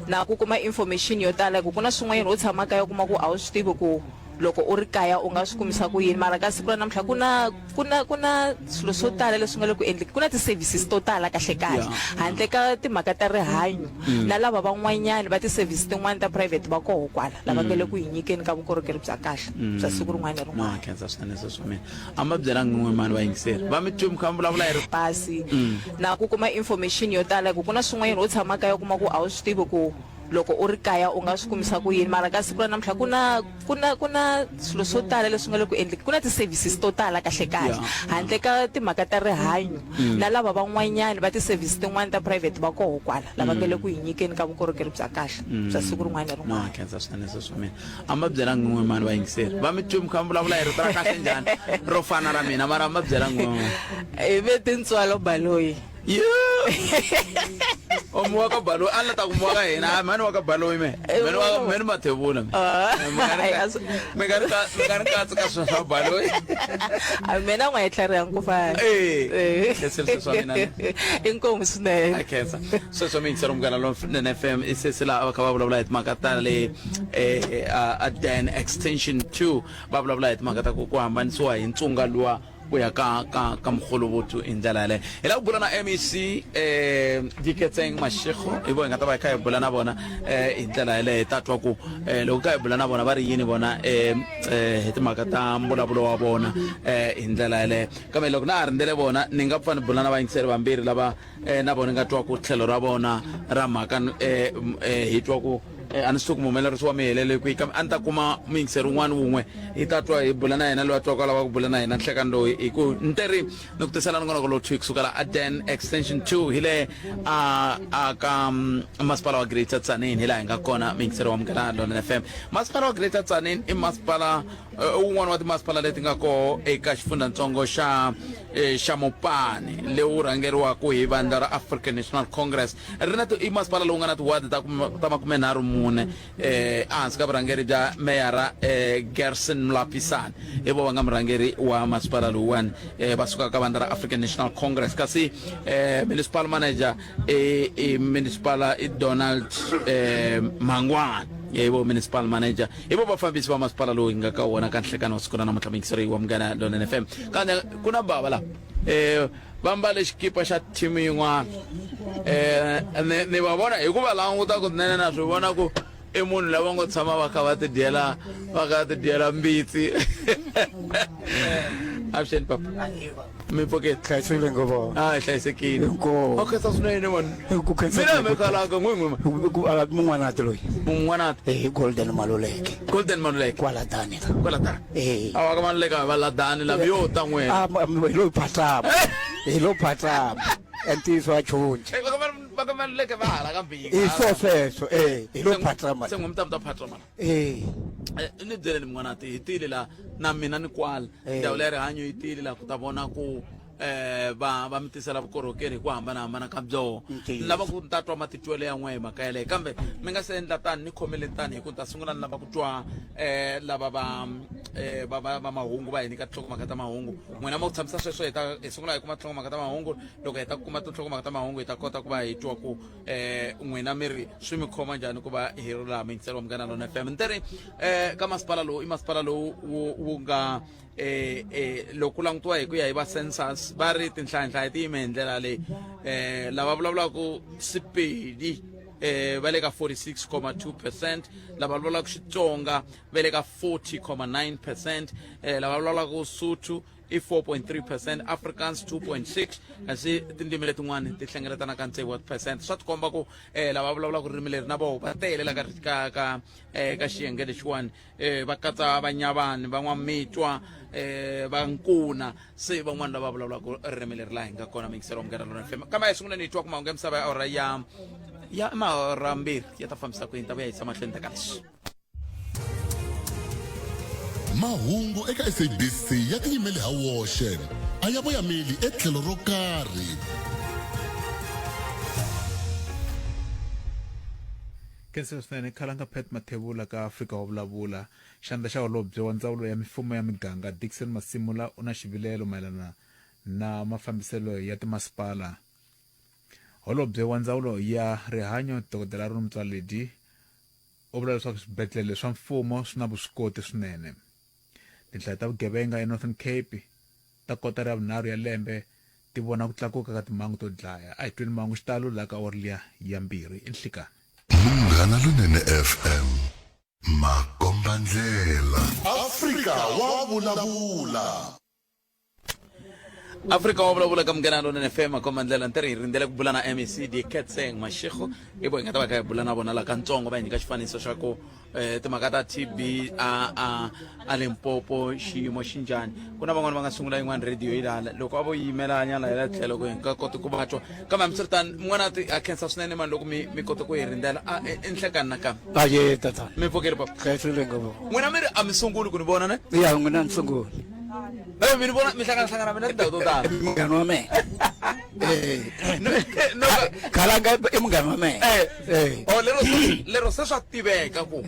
na ku kuma information yo tala hi ku ku na swin'wanyana u tshama kaya u kuma ku a wu swi tivi ku loko u ri kaya u nga swi kumisa ku yini mara ka siku ra namuntlha ku na ku na ku na swilo swo tala leswi nga le ku endleki ku na ti-services to tala kahle kahle handle ka timhaka ta rihanyo na lava van'wanyana va ti-service tin'wana ta private va koho kwala lava nga le ku hi nyikeni ka vukorhokeri bya kahle bya siku rin'wana na rin'wana. No, khensa swinene sweswo mina. A mi va byelanga n'we mani vayingiseri. Va mi twi mi kha mi vulavula hi ri pasi na ku kuma information yo tala hi ku ku na swin'wanyana u tshama kaya u kuma ku a wu swi tivi ku loko u ri kaya u nga swi kumisa ku yini mara ka siku ra namuntlha ku na ku na ku na swilo swo tala leswi nga le ku endleki ku na ti-services to tala kahle kahle handle ka timhaka ta rihanyo na lava van'wanyana va ti-service tin'wana ta private va koho kwala lava nga le ku hi nyikeni ka vukorhokeri bya kahle bya siku rin'wana na rin'wana. No, khensa swinene sweswo mina. A mi va byelanga n'we mani vayingiseri. Va mi twi mi kha mi vulavula hi rito ra kahle njhani ro fana ra mina mara a mi va byelanga n'we. Hi ve tintswalo Baloyi. O mu wa ka baloyi a ni la ta ku mu wa ka hina a mhani wa ka baloyi me mhani wa mhani mathebula me mi nga ni mi nga ni katsi ka swilo swa baloyi a mina n'wa hi tlhariha ku fana eh khensile sweswo mina inkomu swinene a khensa sweswo mi yingisela munghana lonene FM i sesi laha va kha va vulavula hi timhaka ta le eh a Dan extension 2 va vulavula hi timhaka ta ku ku hambanisiwa hi ntsunga luwa ku ya ka ka ka mukgolobotho hi ndlela yaleyo hi lava ku bula na mec um diketseng mashego hi vo hi nga ta va hi kha hi bula na vona um hi ndlela yaleyo hi ta twa ku um loko kha hi bula na vona va ri yini vona um hi timhaka ta mbulavulo wa vona um hi ndlela yaleyo kambe loko na ha rindzele vona ni nga pfa ni bula na vayingiseri vambirhi lava um na vona ni nga twa ku tlhelo ra vona ra mhaka um hi twa ku Eh, a ni swi ku muhumelerisi wa mi helele kwihi kambe a ni ta kuma muyingiseri wun'wana wun'we hi ta twa hi bula na yena loyi a twaka a lava ku bula na yena nhlekani loyi hi ku ni te ri ni ku tisela nongonoko lowu thwi kusukela aden extension 2 hi le a a ka mm, masipala wa greater tzaneen hi laha hi nga kona muyingiseri wa munghana lonene fm masipala wa greater tzaneen i masipala eh, wun'wana wa timasipala leti nga koho eka xifundzhantsongo xa eh, xa mopani lewu rhangeriwaka hi vandla ra african national congress Ri na i masipala lowu nga na tiwadi ta ta 34 eh, ehansi ka vurhangeri bya meyara eh, Gerson Mlapisane. Hi vo va nga murhangeri wa masipala lowuwani eh, va sukaka ka vandla ra African National Congress. Kasi eh, municipal manager i, i municipal i Donald eh, Mangwana hi vo municipal manager hi vo vafambisi va masipala lowu hi nga ka wona ka nhlekani wa siku ra namuntlha muyingiseri wa munghana lonene fm kambe ku na bava la eh va mbale xikipa xa team yin'wana um ni ni va vona hi ku va languta kunene na swi vona ku i munhu lava ngo tshama va kha va tidyela va kha va tidyela mbitsi avuxeni papa mi pfukile hlayisekile ngopfu a hi hlayisekile Inkomu. a khensa swinene mani Ku khensa mina mi khalaka n'wi n'wi mun'wanati loyi mun'wanati eh golden maluleke golden maluleke kwala dani kwala dani eh awa ka maluleke va la dani la yo ta n'wena ah hi lo phatlama hi lo phatlama ntiyiso wa chunja eh, va ka maluleke va hala ka mbinga i swo sweswo eh hi lo phatlama se n'wi mi ta mi ta phatlama eh eh ni byeleni mun'wanati hi tile la na mina ni kwala ndzawulo ya rihanyo yi tile la ku ta vona ku eh va va mi tisela vukorhokeri hi ku hambanahambana ka byoho ni lava ku ni ta twa matitwelo ya n'we hi mhaka yeleyo kambe mi nga se endla tani ni khomele tani hi ku ni ta sungula ni lava ku twa eh lava va eh va va va mahungu va hi nyika tinhlokomhaka ta mahungu n'wina mo tshamisa sweswo hi ta hi sungula hi kuma tinhlokomhaka ta mahungu loko hi ta kuma tinhlokomhaka ta mahungu hi ta kota ku va hi twa ku eh n'wina mi ri swi mi khoma njhani ku va hi ri laha miyingiselo wa munghana lona fm ni te ri eh ka masipala lowu i masipala lowu wu wu nga eh eh loko ku langutiwa hi ku ya hi va census va ri tinhlayanhlaya ti yime hi ndlela leyi eh lava vulavulaka Sepedi eh va le ka 46,2 percent lava vulavulaka Xitsonga va le ka 40,9 percent eh lava vulavulaka Sotho i 4.3 percent Afrikaans 2.6 kasi tindzimi letin'wana ti hlengeletana ka tsevu wa percent swa tikomba ku eh lava vulavulaka ririmi leri na voho va tele la ka ka ka eh ka xiyenge lexiwani eh va katsa vanyavani van'wamitwa eh va nkuna se van'wana lava vulavulaka ririmi leri laha hi nga kona miyingiselo wa Munghana Lonene FM kambe a hi sunguleni hi twa ku mahungu ya misava ya awara ya ya maawara mbirhi ya ta fambisa ku yini ta vuya yisa mahlweni ta ka leswi Mahungu eka SABC ya tiyimele ha woxe, a ya voyameli etlhelo ro karhi. Khensa swinene Khalanga Pat Mathebula ka Afrika wa vulavula. Xandla xa holobye wa ndzawulo ya mifumo ya miganga Dickson Masimula u na xivilelo mayelana na mafambiselo ya timasipala. Holobye wa ndzawulo ya rihanyo Dokodela Aaron Motsoaledi U vula leswaku swibedlhele swa mfumo swi na vuswikoti swinene. Tinhlayo ta vugevenga eNorthern Cape ta kotara ya vunharhu ya lembe ti vona ku tlakuka ka timhangu to dlaya. A hi tweni mahungu xitalo laha ka awara liya ya mbirhi i nhlikani. Munghana Lonene FM, makombandlela. Afrika wa vulavula. Afrika wa vulavula ka Munghana Lonene FM komba ndlela ntirho hi rindzele ku bula na MEC Diketseng Mashego i vo hi nga ta va kha hi bula na vona la kantsongo va hi nyika xifaniso xa ku eh, timhaka ta TB a a a Limpopo xiyimo xi njhani ku na van'wani va nga sungula yin'wana radio yi lala loko a vo yimela nyana hi la tlhelo ku hi nga koti ku va twa kambe hambiswiritano mun'wana a ti a khensa swinene mani loko mi mi kota ku hi rindzela a i nhlekani nakambe aye tatana mi pfukile papa khensile ngopfu n'wina mi ri a mi sunguli ku ni vona ne ya n'wina ni sunguli Eh, mi ni vona mi hlangana hlangana mina tindhawu to tala munghana wa mina Eh. khalanga i munghana wa mina Eh. Eh. Oh, lero lero se swa tiveka ku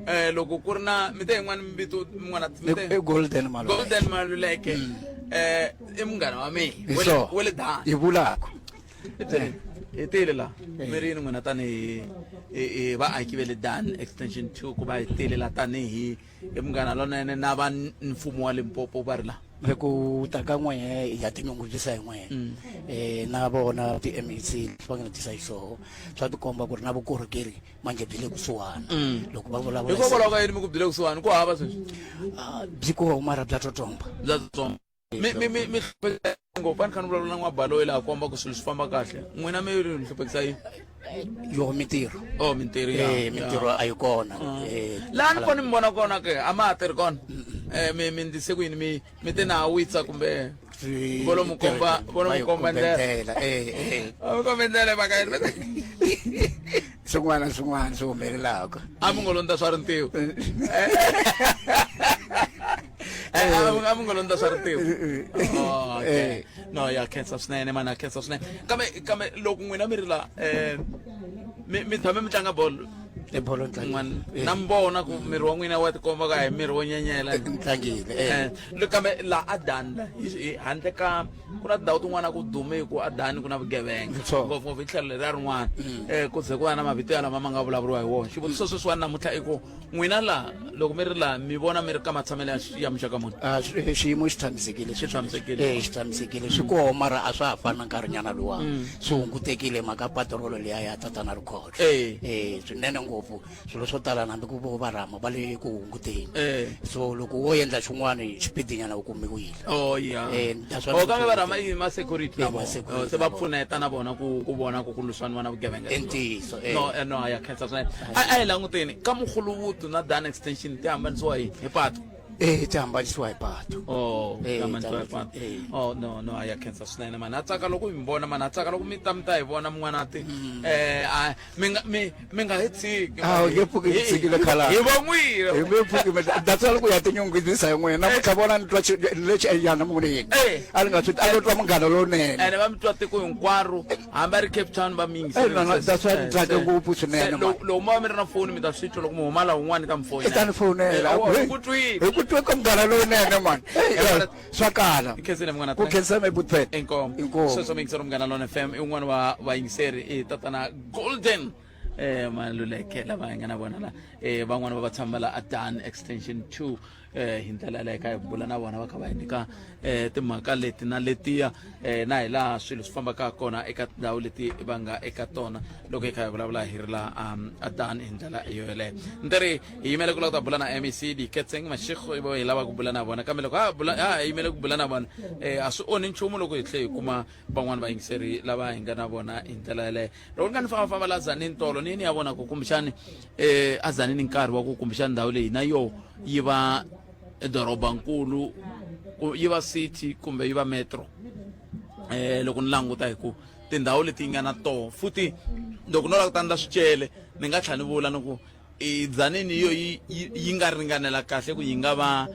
eh loko ku ri na mi te yin'wana mivito min'wana mi te I golden maluleke golden maluleke eh i munghana wa mina Hi wa le- swona. wa le dani hi vulaka hi tile la mi ri yini n'wina tanihi hi hi vaaki va le dan extension 2 ku va hi tile la tanihi i munghana lonene na va mfumo wa limpopo va ri la hi ku ta ka n'wehe ya tinyungubyisa hi n'wehe um na vona ti-mec leswi va nga tisa hi swoho swa tikomba ku ri na vukorhokeri manjhe byi le kusuhana loko va vulavula hikokwalaho ka yini mi ku byi le kusuhani ku hava sweswi ah, byi koho mara bya tsotsomba bya tsotsomba mi mi mi mi hluphekisa ngopfu a ni kha ni vulavula na n'wabaloyi laha komba ku swilo swi famba kahle n'wina mi ri hluphekisa yini yo mintirho oh mintirho ya eh mintirho a yi kona eh laha ni kona mi vona kona ke a ma ha tirhi kona eh mi mi ndlise ku yini mi mi te na witsa kumbe volo mu komba volo mu komba ndlela eh eh a mu komba ndlela mhaka yini swin'wana na swin'wana swi humelelaka a mi ngo londza swa rintiho Eh, a mi ngo londza swa rintiho Oh, okay. no ya khensa swinene mani ya khensa swinene kambe kambe loko n'wina mi ri la um mi mi tshame mi tlanga bolo ebolo N'wana, na mi vona ku miri wa n'wina wa tikomba ka hi miri wo nyenyela ntlangile Eh, lo- kambe la a dani la hi- hi- handle ka ku na tindhawu tin'wana ku dume ku a dani ku na vugevenga ngopfungopfu hi tlhelo leriya rin'wana um ku ze ku va na mavito ya lama ma nga vulavuriwa hi wona xivutiso sweswiwani namuntlha i ku n'wina laha loko mi ri laha mi vona mi ri ka matshamelo ya muxaka muni ah, eh, xiyimo xi tshamisekile xi tshamisekile eh xi tshamisekile swi koho mara a swa ha fani na nkarhinyana luwa swi hungutekile mhaka patirolo liya ya tatana rikhotlho eh eh swinene ngopfu swilo swo tala hambi ku vo varhama va le ku hunguteni eh so loko wo endla xin'wana xipidinyana u kumiwile oh yeah eh that's oh kambe varhama i ma security na Eh, ma vona security Oh, se na va vona. pfuneta na vona ku ku vona ku ku lwisaniwa na vugevenga I ntiyiso, eh. no eh, no ya khensa swinene a a hi languteni ka mukhuluvutu na dan extension ti hambanisiwa hi hi patu eh ti hambanisiwa hi patu oh Eh, ti hambanisiwa hi ti patu eh. oh no no a ya khensa swinene mani a tsaka loko hi mi vona mani a tsaka loko mi ta mi ta hi vona mun'wana ti eh a mi nga mi mi nga hi tshiki A wu nge pfuki hi tshikile khalanga. hi von'wile hi nge pfuki that's why ku ya tinyungubyisa hi n'wina namuntlha vona ni twa lexi yana munhu Eh. a ni nga swi a lo twa munghana lowunene ene va mi twa tiko hinkwaro hambi a ri cape town va mi Eh, no, no, that's why ni tsake ngopfu swinene, man. loko mo va mi ri na foni mi ta swi twa loko mi huma laha un'wana ta mi i ta ni fonela hi ku twile hi ku twe ka munghana lowunene man Eh, swa kala khensile munghana ku khensa my good pet inkomu Inkomu. sweswo mi yingisela munghana lona fm i un'wana wa vayingiseri i tatana golden um Maluleke lava hi nga na vona la um van'wani va va tshama la adan extension 2 eh hi ndlela yaleyo kha hi bula na vona va kha va hi nyika eh timhaka leti na letiya eh na hi laha swilo swi fambaka kona eka tindhawu leti va nga eka tona loko hi kha hi vulavula hi ri laha um, adani hi ndlela yo yoleyo ni ri hi yimele ku lava ku ta bula na mec diketseng mashego ivo hi lava ku bula na vona kambe loko ha bula ha yimele ku bula na vona eh a swi onhi nchumu loko hi tlhe hi kuma van'wani vayingiseri lava hi nga na vona hi ndlela yaleyo loko ni nga ni fambafamba la zanini tolo ni ni ya vona ku kumbexani um a zanini nkarhi wa ku kumbexani ndhawu leyi na yo yi va dorobankulu yi va city kumbe yi va metro um loko ni languta hi ku tindhawu leti yi nga na toho futhi loko no lava ku ta ndla swicele ni nga tlhela ni vula ni ku i Tzaneen yo yi yi nga ringanela kahle ku yi nga va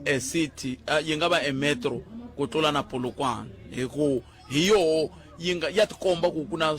e city yi nga va e metro ku tlula na Polokwane hi ku hi yoho yi nga ya tikomba ku ku na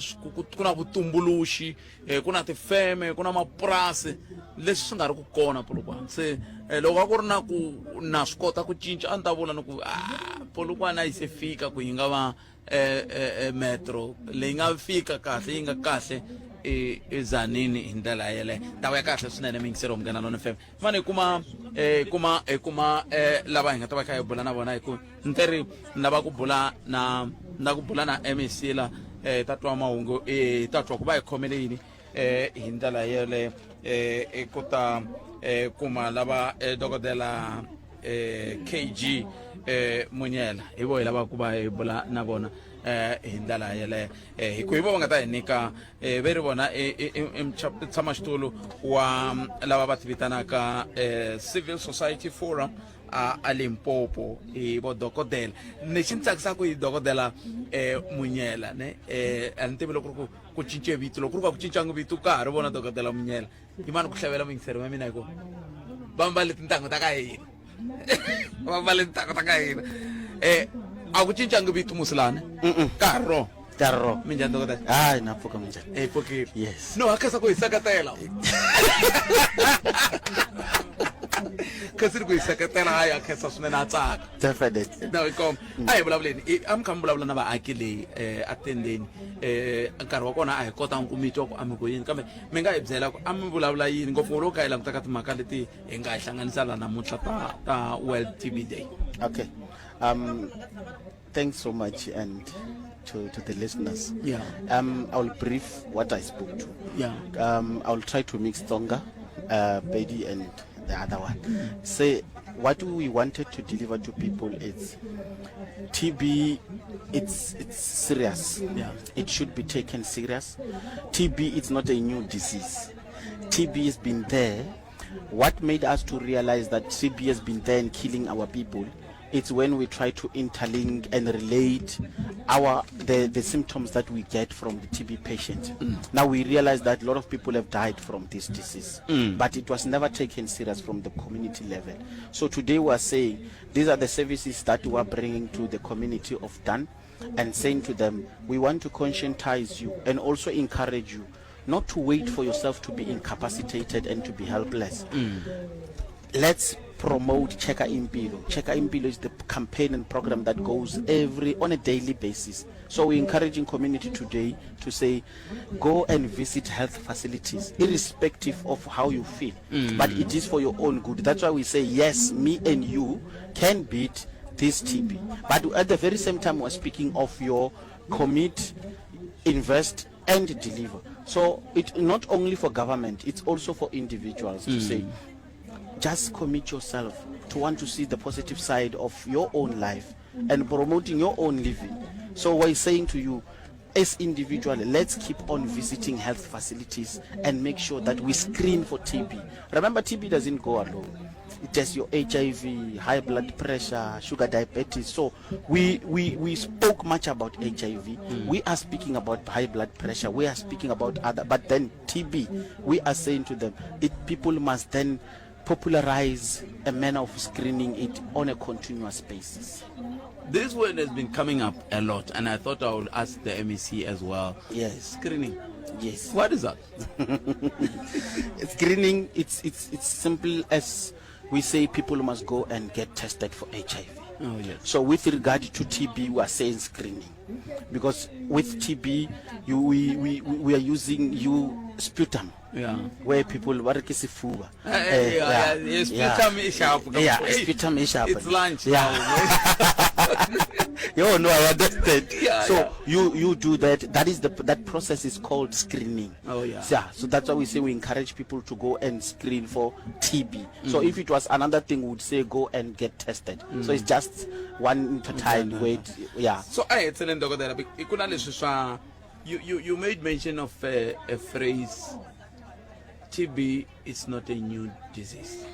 ku na vutumbuluxi eh, ku na tifeme ku na mapurasi leswi swi nga ri ku kona Polokwane se eh, loko a ku ri na ku na swi kota ku cinca a ni ta vula ni ku ah, Polokwane a yi se fika ku yi nga va eh, eh, eh, metro leyi nga fika kahle yi nga kahle i i Tzaneen hi ndlela yeleyo ndhawu ya kahle swinene miyingiseri wa Munghana Lona FM fane hi kuma eh, kuma hi kuma eh, lava hi nga ta va kha hi bula na vona hi ku ni te ri ni lava ku bula na na ku bula na MEC la eh, ta twa mahungu eh, ta twa ku va hi khomele yini eh, hi ndlela yeleyo eh, i ku ta eh, kuma lava eh, dokodela eh, KG eh, Munyela hi vo hi lava ku va hi bula na vona eh, hi ndlela yeleyo eh, hi ku hi vo va nga ta hi nyika eh, ve ri vona i mutshamaxitulu wa lava va ti vitanaka eh, Civil Society Forum a a Limpopo hi vo dokodela lexi ni tsakisaka hi dokodela eh, Munyela ne eh, a ni tivi loko ri ku ku cince vito loko ku ri ku a ku cincanga vito ka ha ri vona dokodela Munyela yimani ku hlavela muyingiseri wa mina hi kona va mbale tintangu ta ka hina va mbale tintangu ta ka hina um a ku cincangi vito musilani ka ha ri rona ka ri rona minjhani dokodela hayi na pfuka minjhani e pfukile yes no hakhensa ku hi seketela khensini ku hi seketela hayi a khensa swinene a tsaka definitely no inkomo a hi vulavuleni a mi kha mi vulavula na vaaki leyi um atendeni um nkarhi wa kona a hi kotanga ku mi twa ku a mi ku yini kambe mi nga hi byela ku a mi vulavula yini ngopfu loko ka hi languta ka timhaka leti hi nga hi hlanganisa la namuntlha ta ta World TB Day. Okay. Thanks so much and to, to the listeners. Yeah. I will brief what I spoke to. Yeah. I will try to mix Tsonga, Pedi and the other one. Say, what we wanted to deliver to people is TB, it's serious. Yeah. It should be taken serious. TB is not a new disease. TB has been there. What made us to realize that TB has been there and killing our people, it's when we try to interlink and relate the symptoms that we get from the TB patient. Now we realize that a lot of people have died from this disease, but it was never taken serious from the community level. So today we are saying these are the services that we are bringing to the community of Dan and saying to them, we want to conscientize you and also encourage you not to wait for yourself to be incapacitated and to be helpless. Let's promote Cheka Impilo. Cheka Impilo is the campaign and program that goes every on a daily basis. So we're encouraging community today to say, go and visit health facilities, irrespective of how you feel. But it is for your own good. That's why we say, yes, me and you can beat this TB. But at the very same time, we're speaking of your commit, invest, and deliver. So it's not only for government, it's also for individuals to say, just commit yourself to want to see the positive side of your own life and promoting your own living. So we're saying to you, as individual, let's keep on visiting health facilities and make sure that we screen for TB. Remember, TB doesn't go alone. It has your HIV, high blood pressure, sugar diabetes. So we spoke much about HIV. We are speaking about high blood pressure. We are speaking about other, but then TB, we are saying to them, people must then popularize a manner of screening it on a continuous basis. This word has been coming up a lot, and I thought I would ask the MEC as well. Yes. Screening. Yes. What is that? Screening, it's simple as we say people must go and get tested for HIV. Oh, yes. So with regard to TB, we are saying screening. Because with TB, you, we, we, we are using you sputum. Yeah. Where people ba re ke sefuba. Eh, yeah, sputum e sharp. Yeah, sputum e sharp. It's lunch Yeah. now. Yo, no, I understand. Yeah, so yeah. you do that. That is the that process is called screening. Oh, yeah. Yeah. So that's why we say we encourage people to go and screen for TB. So Mm. if it was another thing, we would say go and get tested. So it's just one intertwined way. To, yeah. So a hi tseleni dokodela ku na leswi swa you, you, you made mention of a, a phrase TB is not a new disease.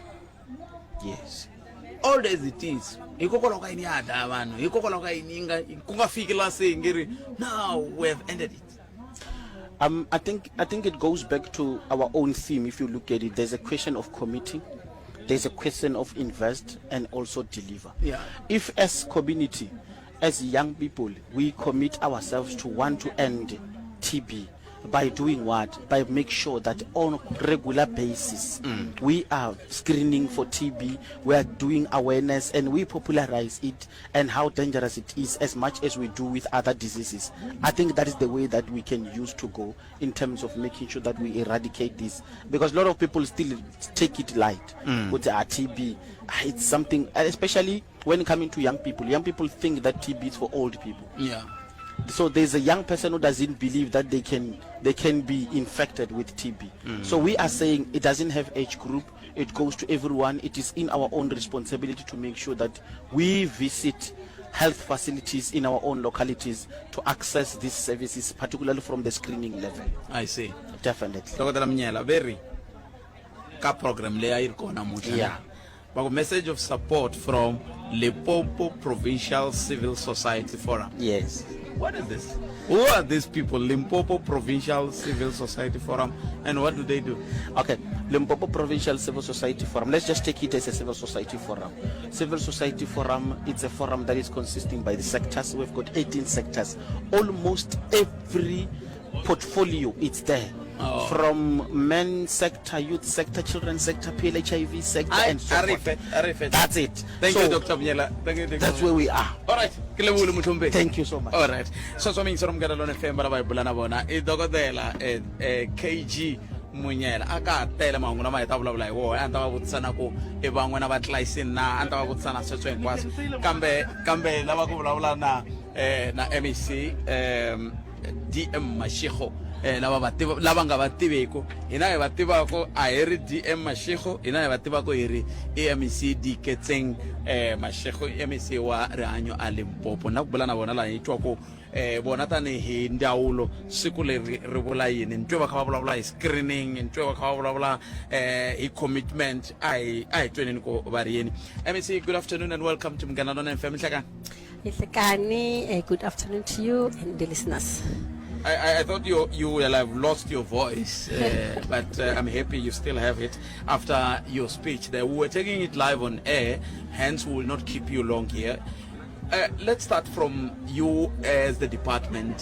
Yes. Old as it is, hikokwalaho ka yini ya ha dlaya vanhu hikokwalaho ka yini yi nga ku nga fiki la se yi nge ri now we have ended it I think I think it goes back to our own theme. If you look at it, there's a question of committing, there's a question of invest and also deliver. Yeah. If as community, as young people, we commit ourselves to want to end TB by doing what? By make sure that on regular basis mm. we are screening for TB, we are doing awareness and we popularize it and how dangerous it is as much as we do with other diseases. I think that is the way that we can use to go in terms of making sure that we eradicate this because a lot of people still take it light. Mm. With TB, it's something, especially when coming to young people. Young people think that TB is for old people. Yeah. So there's a young person who doesn't believe that they can they can be infected with TB. Mm. So we are saying it doesn't have age group. It goes to everyone. It is in our own responsibility to make sure that we visit health facilities in our own localities to access these services, particularly from the screening level. I see. Definitely. Dokodela Mnyela, very ka program leyi a yi ri kona namuntlha. Yeah. Va ku message of support from Limpopo Provincial Civil Society Forum. Yes. What is this? Who are these people? Limpopo Provincial Civil Society Forum, and what do they do? Okay, Limpopo Provincial Civil Society Forum. Let's just take it as a civil society forum. Civil Society Forum, it's a forum that is consisting by the sectors. We've got 18 sectors. Almost every portfolio it's there. Oh. From men sector, youth sector, children sector, PLHIV sector, I, and so forth. Arife. That's it. Thank so, you, Dr. Mnyela. Thank you, Dr. That's where we are. All right. Ke lebohile motlhomphehi. Thank you so much. All right. Sweswo miyingisero Munghana Lone FM va lava hi bula na vona i dokodela eh, eh, KG Munyela a ka ha tele mahungu lama hi ta vulavula hi wona a ni ta va vutisa na ku i van'we na va tlilasini na a ni ta va vutisa na sweswo hinkwaswo kambe kambe lava ku vulavula na eh, na MEC eh, DM Mashego eh, lava va tiva lava nga va tiveku hina hi va tivaka a hi ri DM Mashego hina hi va tivaka hi ri EMC Diketseng eh, Mashego MEC wa rihanyo a Limpopo na ku bula na vona laha hi twa ku eh, vona tanihi ndzawulo siku leri ri vula yini ni twe va kha va vulavula hi screening ni twe va kha va vulavula eh, hi commitment a hi a hi tweneni ku va ri yini MEC good afternoon and welcome to Munghana Lonene FM nhlekani Ihlekani, good afternoon to you and the listeners. I, I, I thought you you will have lost your voice, but I'm happy you still have it after your speech there. We were taking it live on air, hence we will not keep you long here. Let's start from you as the department.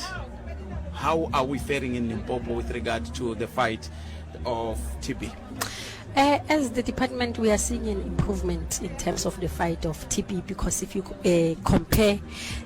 How are we faring in Limpopo with regard to the fight of TB? As the department, we are seeing an improvement in terms of the fight of TB because if you compare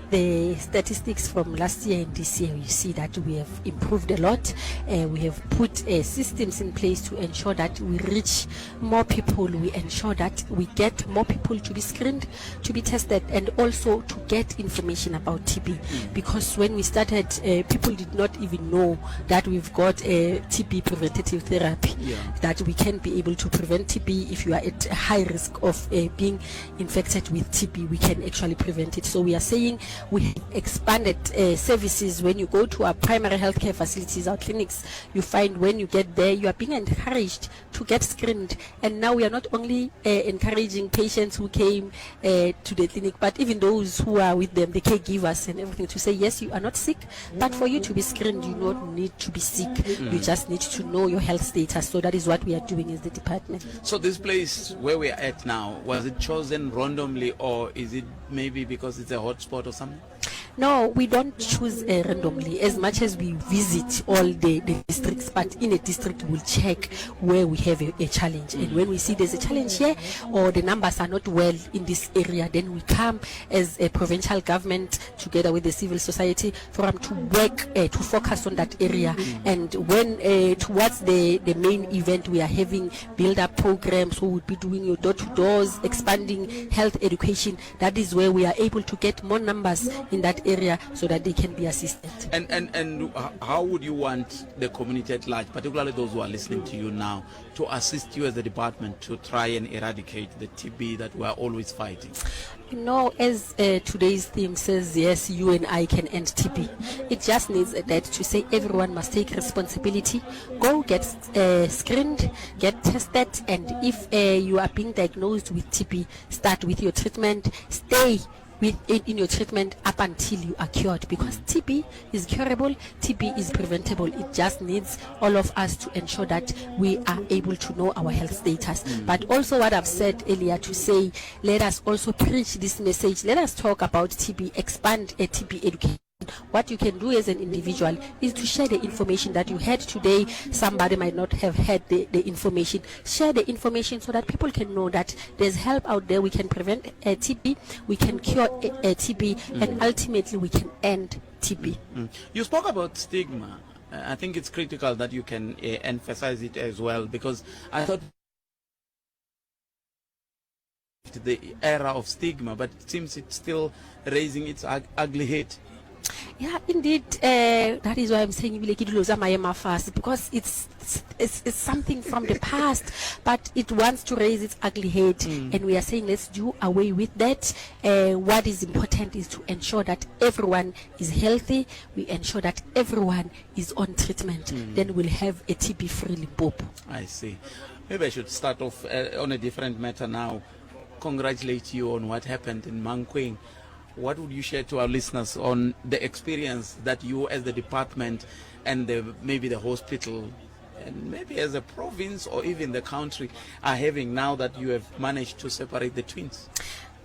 the statistics from last year and this year, you see that we have improved a lot. We have put systems in place to ensure that we reach more people, we ensure that we get more people to be screened, to be tested, and also to get information about TB. Because when we started, people did not even know that we've got a TB preventative therapy, yeah. that we can be able to prevent TB if you are at high risk of being infected with TB, we can actually prevent it. So we are saying we have expanded services. When you go to our primary healthcare facilities, our clinics, you find when you get there, you are being encouraged to get screened. And now we are not only encouraging patients who came to the clinic, but even those who are with them, the caregivers and everything, to say, yes, you are not sick, but for you to be screened, you don't need to be sick. You just need to know your health status. So that is what we are doing as the department. So this place where we are at now, was it chosen randomly, or is it maybe because it's a hotspot or something? No, we don't choose uh, randomly. As much as we visit all the, the districts, but in a district we'll check where we have a, a challenge. And when we see there's a challenge here or the numbers are not well in this area, then we come as a provincial government together with the civil society forum to work, uh, to focus on that area. And when uh, towards the, the main event, we are having build-up programs, so we'll be doing your door-to-doors, expanding health education. That is where we are able to get more numbers in that area so that they can be assisted. And, and, and how would you want the community at large, particularly those who are listening to you now, to assist you as a department to try and eradicate the TB that we are always fighting? You know, as uh, today's theme says, yes, you and I can end TB. It just needs that to say everyone must take responsibility, go get uh, screened, get tested, and if uh, you are being diagnosed with TB, start with your treatment, stay with in, in your treatment up until you are cured because TB is curable, TB is preventable. It just needs all of us to ensure that we are able to know our health status. Mm. But also what I've said earlier to say, let us also preach this message. Let us talk about TB, expand a TB education. What you can do as an individual is to share the information that you had today. Somebody might not have had the, the information. Share the information so that people can know that there's help out there. We can prevent uh, TB, we can cure uh, uh, TB, mm. and ultimately we can end TB. Mm. You spoke about stigma. Uh, I think it's critical that you can uh, emphasize it as well because I thought the era of stigma, but it seems it's still raising its ugly head. Yeah, indeed. Uh, that is why I'm saying ebile ke dilo tsa maemo a fase because it's, it's, it's something from the past, but it wants to raise its ugly head. Mm. And we are saying let's do away with that. Uh, what is important is to ensure that everyone is healthy. We ensure that everyone is on treatment. Mm. Then we'll have a TB-free Limpopo. I see. Maybe I should start off uh, on a different matter now. Congratulate you on what happened in Mankweng. What would you share to our listeners on the experience that you as the department and the, maybe the hospital and maybe as a province or even the country are having now that you have managed to separate the twins?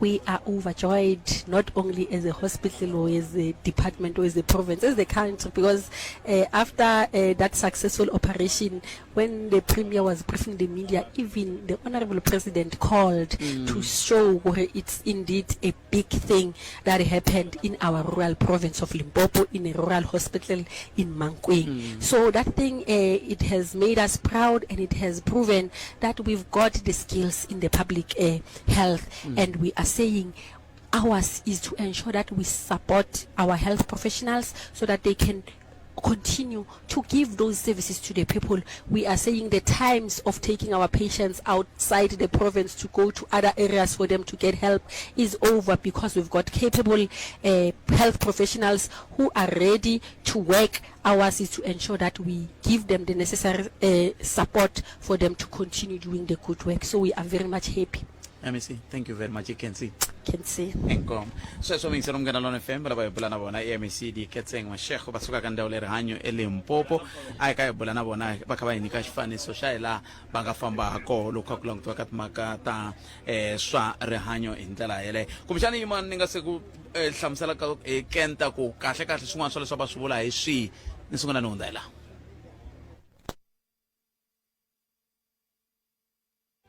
We are overjoyed, not only as a hospital or as a department or as a province, as the country, because uh, after uh, that successful operation, when the premier was briefing the media, even the honorable president called mm. to show where it's indeed a big thing that happened in our rural province of Limpopo, in a rural hospital in Mankweng. Mm. So that thing, uh, it has made us proud and it has proven that we've got the skills in the public uh, health mm. and we are saying ours is to ensure that we support our health professionals so that they can continue to give those services to the people. We are saying the times of taking our patients outside the province to go to other areas for them to get help is over because we've got capable uh, health professionals who are ready to work. Ours is to ensure that we give them the necessary uh, support for them to continue doing the good work. So we are very much happy. MEC, thank you very much. You can see. Can see. Inkomo. Sweswo miyingiselo munghana lona FM va lava hi bula na vona i MEC Diketseng Mashego va suka ka ndzawulo ya rihanyo eLimpopo. A hi ka hi bula na vona va kha va hi nyika xifaniso xa hi laha va nga famba ha koho loko kha ku langutiwa ka timhaka ta eh, swa rihanyo hi ndlela yeleyo. Kumbexana yimani ni nga se ku eh, hlamusela ka hi kenta ku kahle kahle swin'wana swa leswi va swi vula hi swihi ni sungula ni hundza hi laha.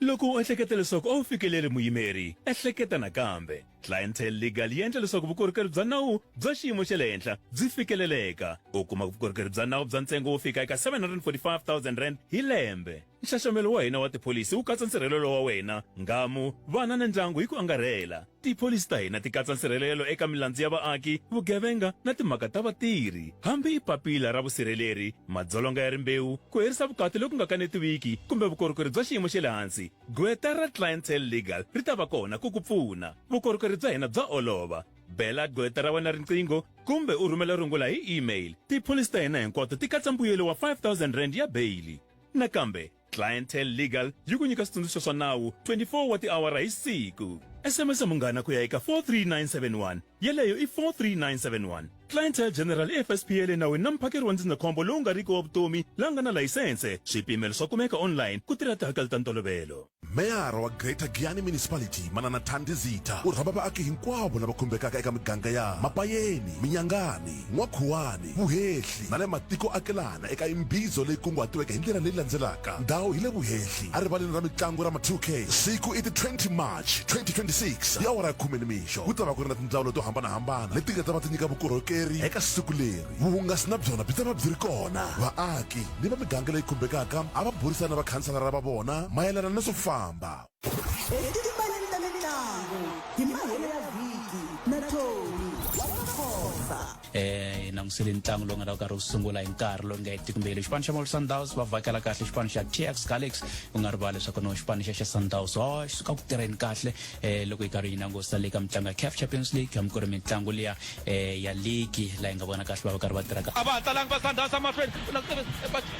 Loko u ehleketa leswaku a wu fikeleli muyimeri, ehleketa nakambe. Clientele Legal yi endla leswaku vukorhokeri bya nawu bya xiyimo xa le henhla byi fikeleleka. U kuma vukorhokeri bya nawu bya ntsengo wo fika eka R745 000 hi lembe. Nxaxamelo wa hina wa tipholisi wu katsa nsirhelelo wa wena, nghamu, vana na ndyangu hi ku angarhela. Tipholisi ta hina ti katsa nsirhelelo eka milandzu ya vaaki, vugevenga na timhaka ta vatirhi. Hambi i papila ra vusirheleri, madzolonga ya rimbewu, ku herisa vukati loku nga kanetiwiki kumbe vukorhokeri bya xiyimo xa le hansi, gqweta ra Clientele Legal ri ta va kona ku ku pfuna. Vukorhokeri bya hina bya olova. Bela gqweta ra wena riqingho kumbe u rhumela rungula hi email. Tipholisi ta hina hinkwato ti katsa mbuyelo wa R5000 ya beyili. Nakambe, Clientele Legal yi ku nyika switsundzuxo swa nawu 24 wa tiawara hi siku. SMS Munghana ku ya eka 43971. Yeleyo i 43971. Clientele General i FSP ya le nawini na muphakeri wa ndzindzakhombo lowu nga riki wa vutomi la nga na layisense. Swipimelo swa kumeka online ku tirha tihakelo ta ntolovelo. Meyara wa Greater Giyani Municipality Manana Thandi Zitha u rhamba vaaki hinkwavo lava khumbekaka eka miganga ya Mapayeni, Minyangani, N'wakhuwani, Vuhehli na le matiko-akelana eka imbizo leyi kunguhatiweke hi ndlela leyi landzelaka, Ndhawu hi le Vuhehli, erivaleni ra mitlangu ra ma-2K, siku i ti 20 March 2026 hi awara ya khume nimixo. Ku ta va ku ri na tindzawulo to hambana-hambana leti nga ta va ti nyika vukorhokeri eka siku leri. Vuhungasi na byona byi ta va byi ri kona. Vaaki ni va miganga leyi khumbekaka a va burisana na vakhanselara va vona mayelana na swo famba. Etimbaleni ta mintlangu hi mahelo ya vhiki na Tony wa Maphosa. Eh, hi langutisele ntlangu lowu nga ta wu karhi wu sungula hi nkarhi lowu nga hetiki mbilu. Xipano xa Mamelodi Sundowns va vhakela kahle xipano xa TS Galaxy. U nga rivali leswaku no xipano xa xa Sundowns oh, xi suka ku tirheni kahle eh, loko hi karhi hi langusa le ka mitlangu ya CAF Champions League hambi ku ri mitlangu liya eh, ya ligi laha hi nga vona kahle va va karhi va tirha a va ha talangi va Sundowns emahlweni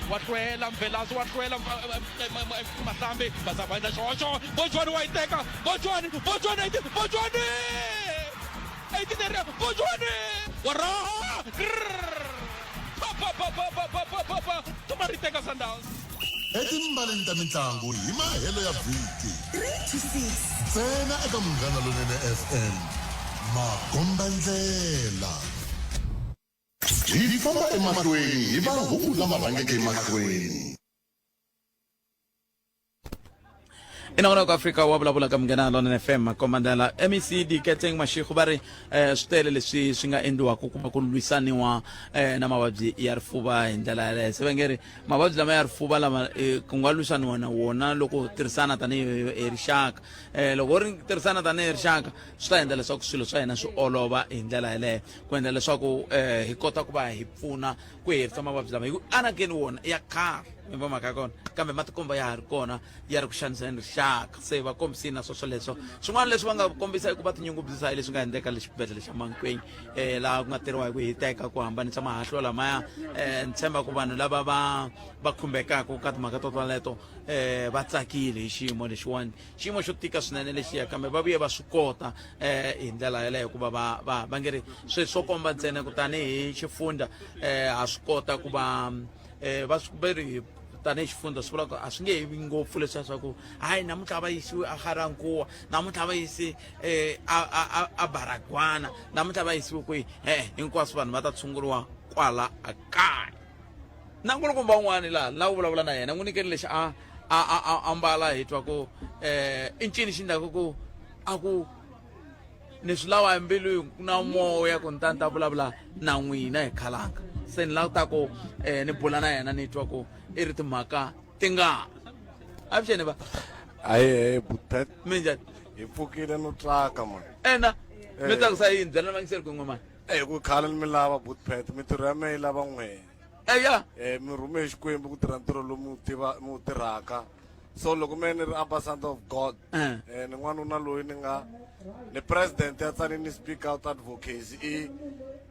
wa hlwela Mvelase wa hlwela Mahlambi va za va endla xihoxo Bojwani wa yi teka Bojwani Bojwani Bojwani 18 area Bojwani wa raha pa ri teka Sundowns. Etimbaleni ta mintlangu hi mahelo ya vhiki. 3 to 6. Ntsena eka Munghana Lonene FM. Makombandlela. Hi famba emahlweni hi mahungu lama rhangeke emahlweni. Inongonoko Afrika wa vulavula ka Munghana Lonene FM makombandlela MEC Diketseng Mashego va ri eh, swi tele leswi swi nga endliwaka ku va ku lwisaniwa eh, na mavabyi ya rifuva hi ndlela yaleyo. Se va nge ri mavabyi lama ya rifuva lama eh, ku nga lwisaniwa na wona loko tirhisana tanihi hi rixaka. Loko u ri tirhisana tanihi rixaka swi ta endla leswaku swilo swa hina swi olova hi ndlela yaleyo ku endla leswaku hi kota ku va hi pfuna ku herisa mavabyi lama hi ku anakeni wona ya khale mi va mhaka ya kona kambe ma tikomba ya ha ri kona ya ri ku xaniseni rixaka. Se va kombisile na swo swoleswo. Swin'wana leswi va nga kombisa i ku va tinyungubyisa hi leswi nga endleka le xibedhlele xa Mankweng laha ku nga tirhiwa hi ku hiteka ku hambanisa mahahlo lamaya. Ni tshemba ku vanhu lava va va khumbekaka ka timhaka to toleto va tsakile hi xiyimo lexiwani, xiyimo xo tika swinene lexiya, kambe va vuye va swi kota hi ndlela yaleyo ku va va va va nge ri swi swo komba ntsena ku tanihi xifundza ha swi kota ku va va swi va ri tanihi xifundza swi vula ku a swi nge he vi ngopfu leswiya swa ku hayi namuntlha a va yisiwi a Ga-Rankuwa, namuntlha a va yisi a a Baragwana, namuntlha a va yisiwi kwihi. E-e, hinkwaswo vanhu va ta tshunguriwa kwala a kaya. Na nkulukumba un'wana laha la ku vulavula na yena n'wi nyikeni lexi a a a a ambala hi twa ku i ncini xi endlaka ku a ku ni swi lava hi mbilu na moya ku ni ta ni ta vulavula na n'wina hi khalanga. Se ni lava ta ku ni bula na yena ni twa ku i ri timhaka tingani. Avuxeni va. Aye, Butpet. Minjhani? Hi pfukile no tsaka man. Ena, mi tsakisa yini? Byela vayingiseri ku n'we mani. Eh, ku khale ni mi lava Butpet, mintirho ya mehe yi lava n'wehe. Eya. Eh, mi rhume hi Xikwembu ku tirha ntirho lowu mi wu tiva mi wu tirhaka. So loko me ni ri ambassador of God, eh, ni n'wanuna loyi ni nga ni president ya Tzaneen Speak Out Advocacy i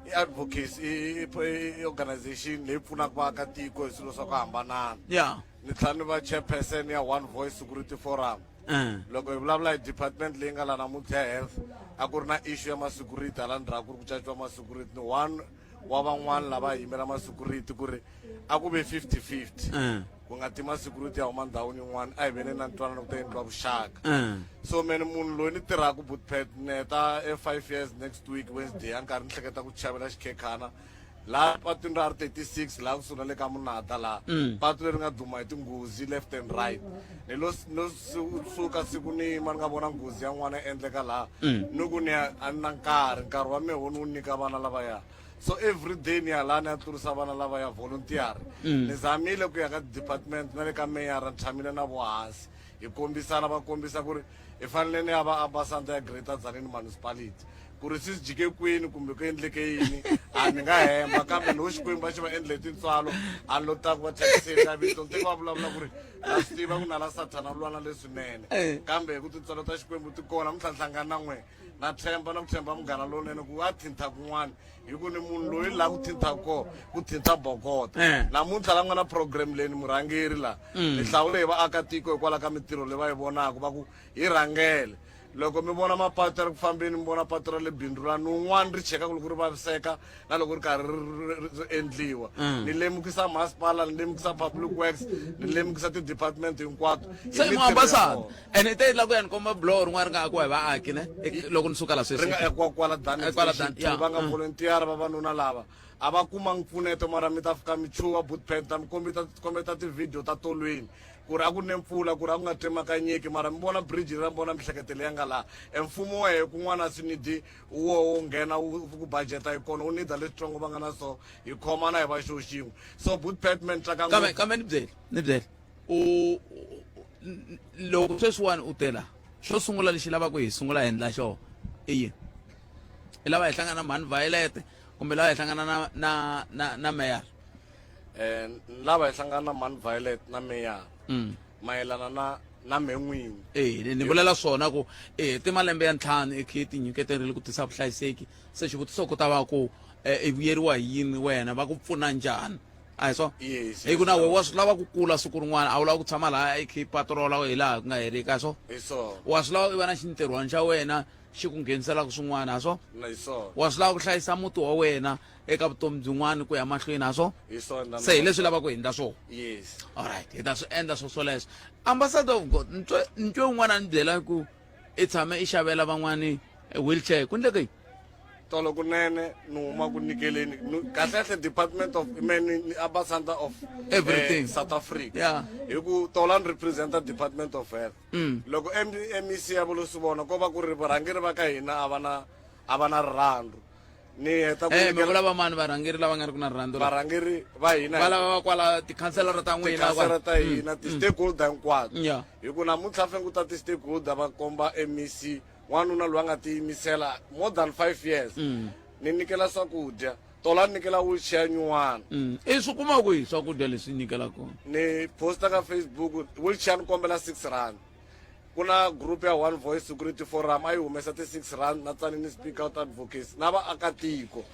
i advocacy i, i, i organization leyi pfunaka vaakatiko hi swilo swa ku hambanana. Ni tlhela ni va chairperson ya One Voice Security Forum. Loko hi vulavula hi department leyi nga la namuntlha ya health, a ku ri na issue ya ma-security hala ndzhaku ku ri ku caciwa ma-security. Ni one wa van'wana lava yimela ma-security ku ri a ku ve 50-50. Ku nga ti ma-security ya huma ndhawini yin'wana, a hi veni na ntwanano ku ta endliwa vuxaka. So me ni munhu loyi ni tirhaka Bootpet, ni heta e 5 years next week Wednesday, a ni karhi ni hleketa ku chavela xikhekhana laha patwini ra R36 laha kusuhi na le ka Munata laha. Patu leri nga duma hi tinghozi left and right. Ni lo no suka siku ni yima ni nga vona nghozi ya n'wana yi endleka laha. Ni ku ni ya a ni na nkarhi, nkarhi wa mehe wo ni wu nyika vana lavaya. So every day ni ya laha ni ya tlurisa vana lavaya volunteer. Ni zamile ku ya ka department na le ka meyara ni tshamile na vo hansi hi kombisana, va kombisa ku ri hi fanele ni ya va ambassador ya Greater Tzaneen Municipality ku ri swi jike kwini kumbe ku endleke yini. A ni nga hemba, kambe loko Xikwembu a xi va endle tintswalo a ni lo ta ku va thyakiseni ka vito, ni teka va vulavula ku ri na swi tiva ku nala Sathana u lwa na leswinene, kambe hi ku tintswalo ta Xikwembu ti kona. Namuntlha ni hlangana na n'we, na tshemba na ku tshemba munghana lowunene ku a thintha kun'wana, hi ku ni munhu loyi laha ku thintha koho ku thintha bokota. Namuntlha la nga na program leyi ni murhangeri la, ni hlawule hi vaakatiko hikwalaho ka mintirho leyi va yi vonaka, va ku hi rhangele. Loko mi vona mapatu ya ri ku fambeni, mi vona patu ra le Bindulani, un'wana ri cheka loko ri vaviseka na loko ri karhi ri endliwa. Ni lemukisa masipala, ni lemukisa public works, ni lemukisa ti-department hinkwato. Hi Se mintirho ya muambasada vona. Ene i te la ku ya ni komba buloho rin'wana ri nga akiwa hi vaaki ne loko ni suka la sweswi. Ri nga akiwa kwala Dan Eh, kwala Extension Dan, yeah. 2, va nga volunteer vavanuna lava a va kumangi mpfuneto, mara mi ta fika mi chuha bootpad ta mi kombeta kombeta ti-video ta tolweni ku ri a ku ne mpfula, ku ri a ku nga tsemakanyeki, mara mi vona bridge leri, mi vona mihleketo leyi nga laha. E mfumo wa hehe kun'wana swi nidi wo wu nghena wu ku budget yi kona, wu nida leswitsongo va nga na, so hi khomana hi va xo xin'we. So bootpad man tsaka Kambe ngopfu. Kambe ni byele, ni byele u loko sweswiwani u tela xo sungula lexi lavaka hi sungula hi endla xona i yini? I lava hi hlangana na mhani Violet kumbe lava hi hlangana na mayor? Ni lava hi hlangana na mhani Violet na mayor mayelana na me n'winyi. Eh, ni vulela swona ku ti malembe ya 5 i khe ti nyiketerile ku tisa vuhlayiseki. Se xivutiso ku ta va ku i vuyeriwa hi yini wena, va ku pfuna njhani? A hi swona? Yes, Hi ku na yes. we wa swi lava ku kula siku rin'wana, a wu lava ku tshama laha i khe i patrola hi laha ku nga heriki, a hi swona? Hi swona. Wa swi lava i va na xintirhwana xa wena xi ku ngheniselaka swin'wana, a hi swona? Hi swona. Wa swi lava ku hlayisa muti wa wena eka vutomi byin'wana ku ya mahlweni, a swo? Hi swona. Se hi leswi lavaka hi endla swona. Yes. Alright, hi ta swi endla swo swoleswo. Ambassador of God, ni twe un'wana a ni byela ku i tshame i xavela van'wani wheelchair, ku endleke yini? Tolo kunene ni huma ku nyikeleni kahle kahle Department of man, ni ambassador of Everything. South Africa. Hi ku tola ni representa Department of Health. Loko MEC ya volo swi vona ko va ku ri varhangeri va ka hina a va na rirhandzu, ni heta ku Mi vula va mani varhangeri lava nga ri ku na rirhandzu la? Varhangeri va hina. Va lava va kwala tikhanselara ta n'wina? Tikhansela ta hina, ti-stakeholder hinkwato. Hi ku namuntlha fanele ku ta ti-stakeholder va komba MEC n'wanuna loyi a nga tiyimisela more than 5 years. Ni nyikela swakudya tola, ni nyikela wheelchair nyuwana. I swi kuma kwihi swakudya leswi nyikelaka kona? Ni posta ka Facebook, wheelchair ni kombela R6. Ku na group ya One Voice Security Forum, a yi humesa ti R6 na Tsanini Speak Out Advocacy na vaakatiko.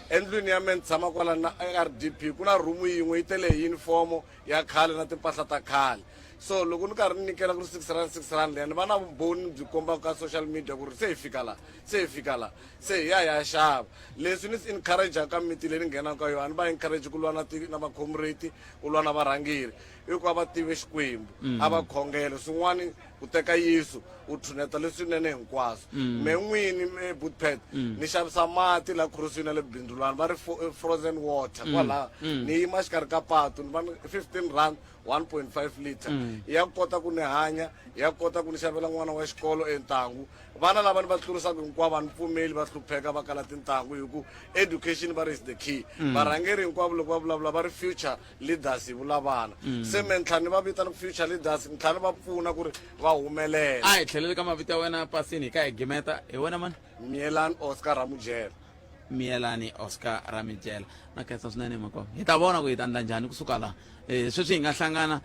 Endlwini ya me ni tshama kwala na RDP, ku na room yin'we yi tele hi uniform ya khale na timpahla ta khale. So loko ni karhi ni nyikela ku ri R6, R6 liya, ni va na vumbhoni byi kombaka ka social media ku ri se hi fika la, se hi fika la, se hi ya hi ya xava. Leswi ni swi encourage ka miti leyi ni nghenaka ka yona, a ni va encourage ku lwa na macomrade, ku lwa na varhangeri, i ku a va tive Xikwembu. A va khongele swin'wani, ku teka Yesu u thuneta leswinene hinkwaswo. Me n'wini me bootpad, ni xavisa mati la khuruswini ya le Bindulani, va ri frozen water. Kwalaha ni yima xikarhi ka patu, ni va ni R15, 1.5 liter. Ya kota ku ni hanya, ya kota ku ni xavela n'wana wa xikolo entangu. Vana lava ni va tlurisaka hinkwavo a ni pfumeli va hlupheka va kala tintangu, hi ku education va ri is the key. Varhangeri hinkwavo loko va vulavula va ri future leaders, hi vula vana. Se me ntlhanu ni va vitana future leaders, ntlhanu va pfuna ku ri va humelela. A hi tlheleli ka mavito ya wena pasini, hi ka hi gimeta hi wena mani? Mielani Oscar Ramujela. Miyelani Oscar Ramijela, na khensa swinene makwavo. Hi ta vona ku hi ta endla njhani kusuka laha. Sweswi hi nga hlangana,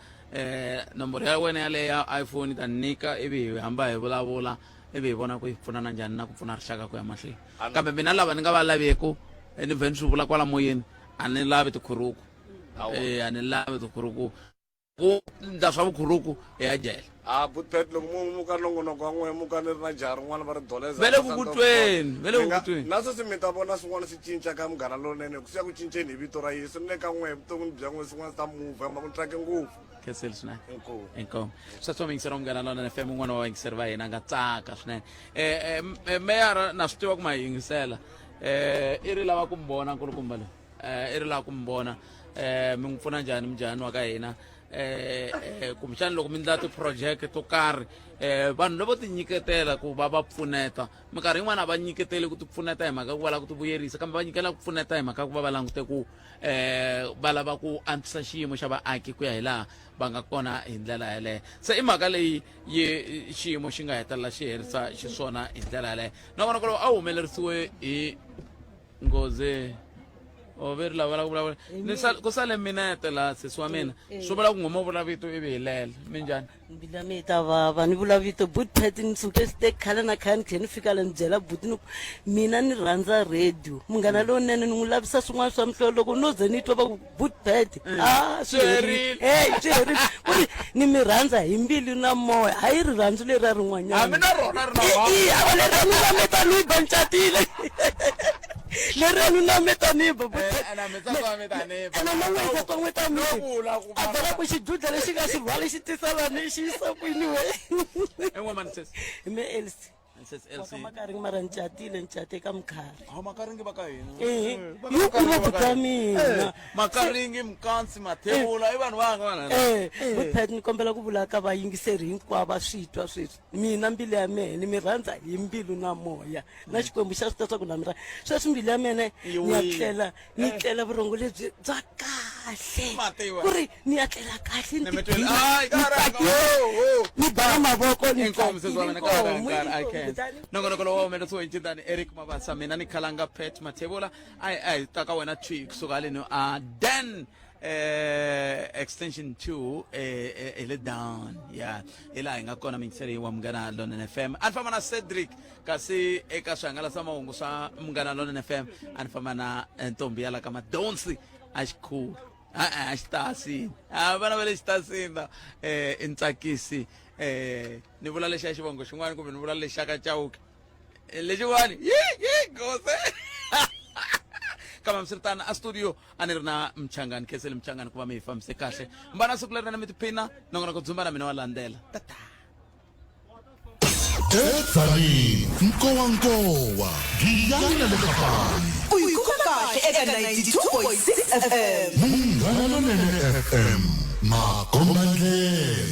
nomboro ya wena yaleyo ya iPhone ta nyika, ivi hi hamba hi vulavula, ivi hi vona ku hi pfunana njhani na ku pfuna rixaka ku ya mahlweni. Kambe mina lava ni nga va laveku, ni vhe ni swi vula kwala moyeni, a ni lavi tikhuruku. A ni lavi tikhuruku, ku ndla swa vukhuruku hi ya jele. A bootpad, loko mu muka nongonoko wa n'we muka ni ri na jaha rin'wana va ri doleza. Ve le ku ku tweni, ve le ku ku tweni. Na sweswi mi ta vona swin'wana swi cinca ka Munghana Lonene, ku siya ku cinceni hi vito ra Yesu ni le ka n'we vuton'wini bya n'we, swin'wana swi ta muvha ma ku ni tsake ngopfu. Khenseli swinene. Inkomu. Inkomu. Sweswo muyingiseri wa Munghana Lonene FM, un'wana wa vayingiseri va hina a nga tsaka swinene. Meyara na swi tiva ku ma yingisela. I ri lava ku mi vona nkulukumba loyi. I ri lava ku mi vona. Mi n'wi pfuna njhani mujhani wa ka hina? Kumbexana loko mi endla ti-project to karhi, vanhu lavo tinyiketela ku va va pfuneta, minkarhi yin'wana a va nyiketeli ku ti pfuneta hi mhaka ku va lava ku ti vuyerisa, kambe va nyikela ku pfuneta hi mhaka ku va va langute ku va lava ku antswisa xiyimo xa vaaki ku ya hi laha va nga kona hi ndlela yaleyo. Se i mhaka leyi yi xiyimo xi nga hetelela xi herisa xiswona hi ndlela yaleyo. Nakona ku loko a humelerisiwe hi nghozi. O ve ri lava la ku vulavula. Ni sal ku sale minete la sesi wa mina. Swi vula ku ngoma vula vito ivi hi lela. Minjhani? Mbilu ya mina yi ta vava ni vula vito but pet ni suke swi khale na khale ni tlhela ni fika la ni byela buti ni ku mina ni rhandza radio munghana lowunene ni n'wi lavisa swin'wana swa mihlolo loko no ze ni twa va ku but pet a swi herile hey swi herile ku ri ni mi rhandza hi mbilu na moya hayi rirhandzu leri ra rin'wanyana Hambi na rona ri na I- i, a leri ra mina mi ta ni ba ni catile leri ra mina mi ta ni ba ene na n'wisa to n'wi ta mi a byela ku xidudla lexi nga xi rhwala xi tisa lani xi yisa kwini we hi me elsi makaringi mara ni catile ni cate ka mukhari makaringi va ka hina ehe yi kuma buta mina makaringi mkansi mathewula i vanhu vanga vanhu eh butpet ni kombela ku vula ka vayingiseri hinkwavo va swi twa sweswi mina mbilu ya mehe ni mi rhandza hi mbilu na moya na xikwembu xa swi tiva swa ku na mi rhandza sweswi mbilu ya mina ni ya tlela ni tlela vurhongo lebyi bya kahle ku ri ni ya tlela kahle ni tiphina, Ay, ni caramba, tsakile, oh, oh. ni bana mavoko ni Inkomu sesi wa mina ka ha ri tsakile, nkarhi, I inkomu, can't. kutani Nongonoko lowu wa humelerisiwe hi Ncindani Eric Mabasa mina ni khalanga Pat Mathebula a hi a hi ta ka wena thwi kusuka haleni a Dan eh extension 2 eh eh, hi le down ya hi laha hi nga kona mingiseri wa Munghana Lonene FM a ni famba na Cedric kasi eka swihangalasamahungu swa Munghana Lonene FM a ni famba na eh, ntombi ya la ka Madonsi a xikhulu a-e a xitasini a vana va le xitasini la eh i ntsakisi eh ni vula lexa xivongo xin'wana kumbe ni vula lexa ka Chauke Eh, lexiwani yi yi gose kambe hambiswiritano a studio a ni ri na mchangani kheseli mchangani ku va mi hi fambise kahle mbana siku leri na mi tiphina nongonoko dzumba na mina wa landzela tata Edzanini, nkowankowa, Giyani na le Kapani. U yi kuma kahle eka 92.6 FM. Munghana Lonene FM, makombandlela.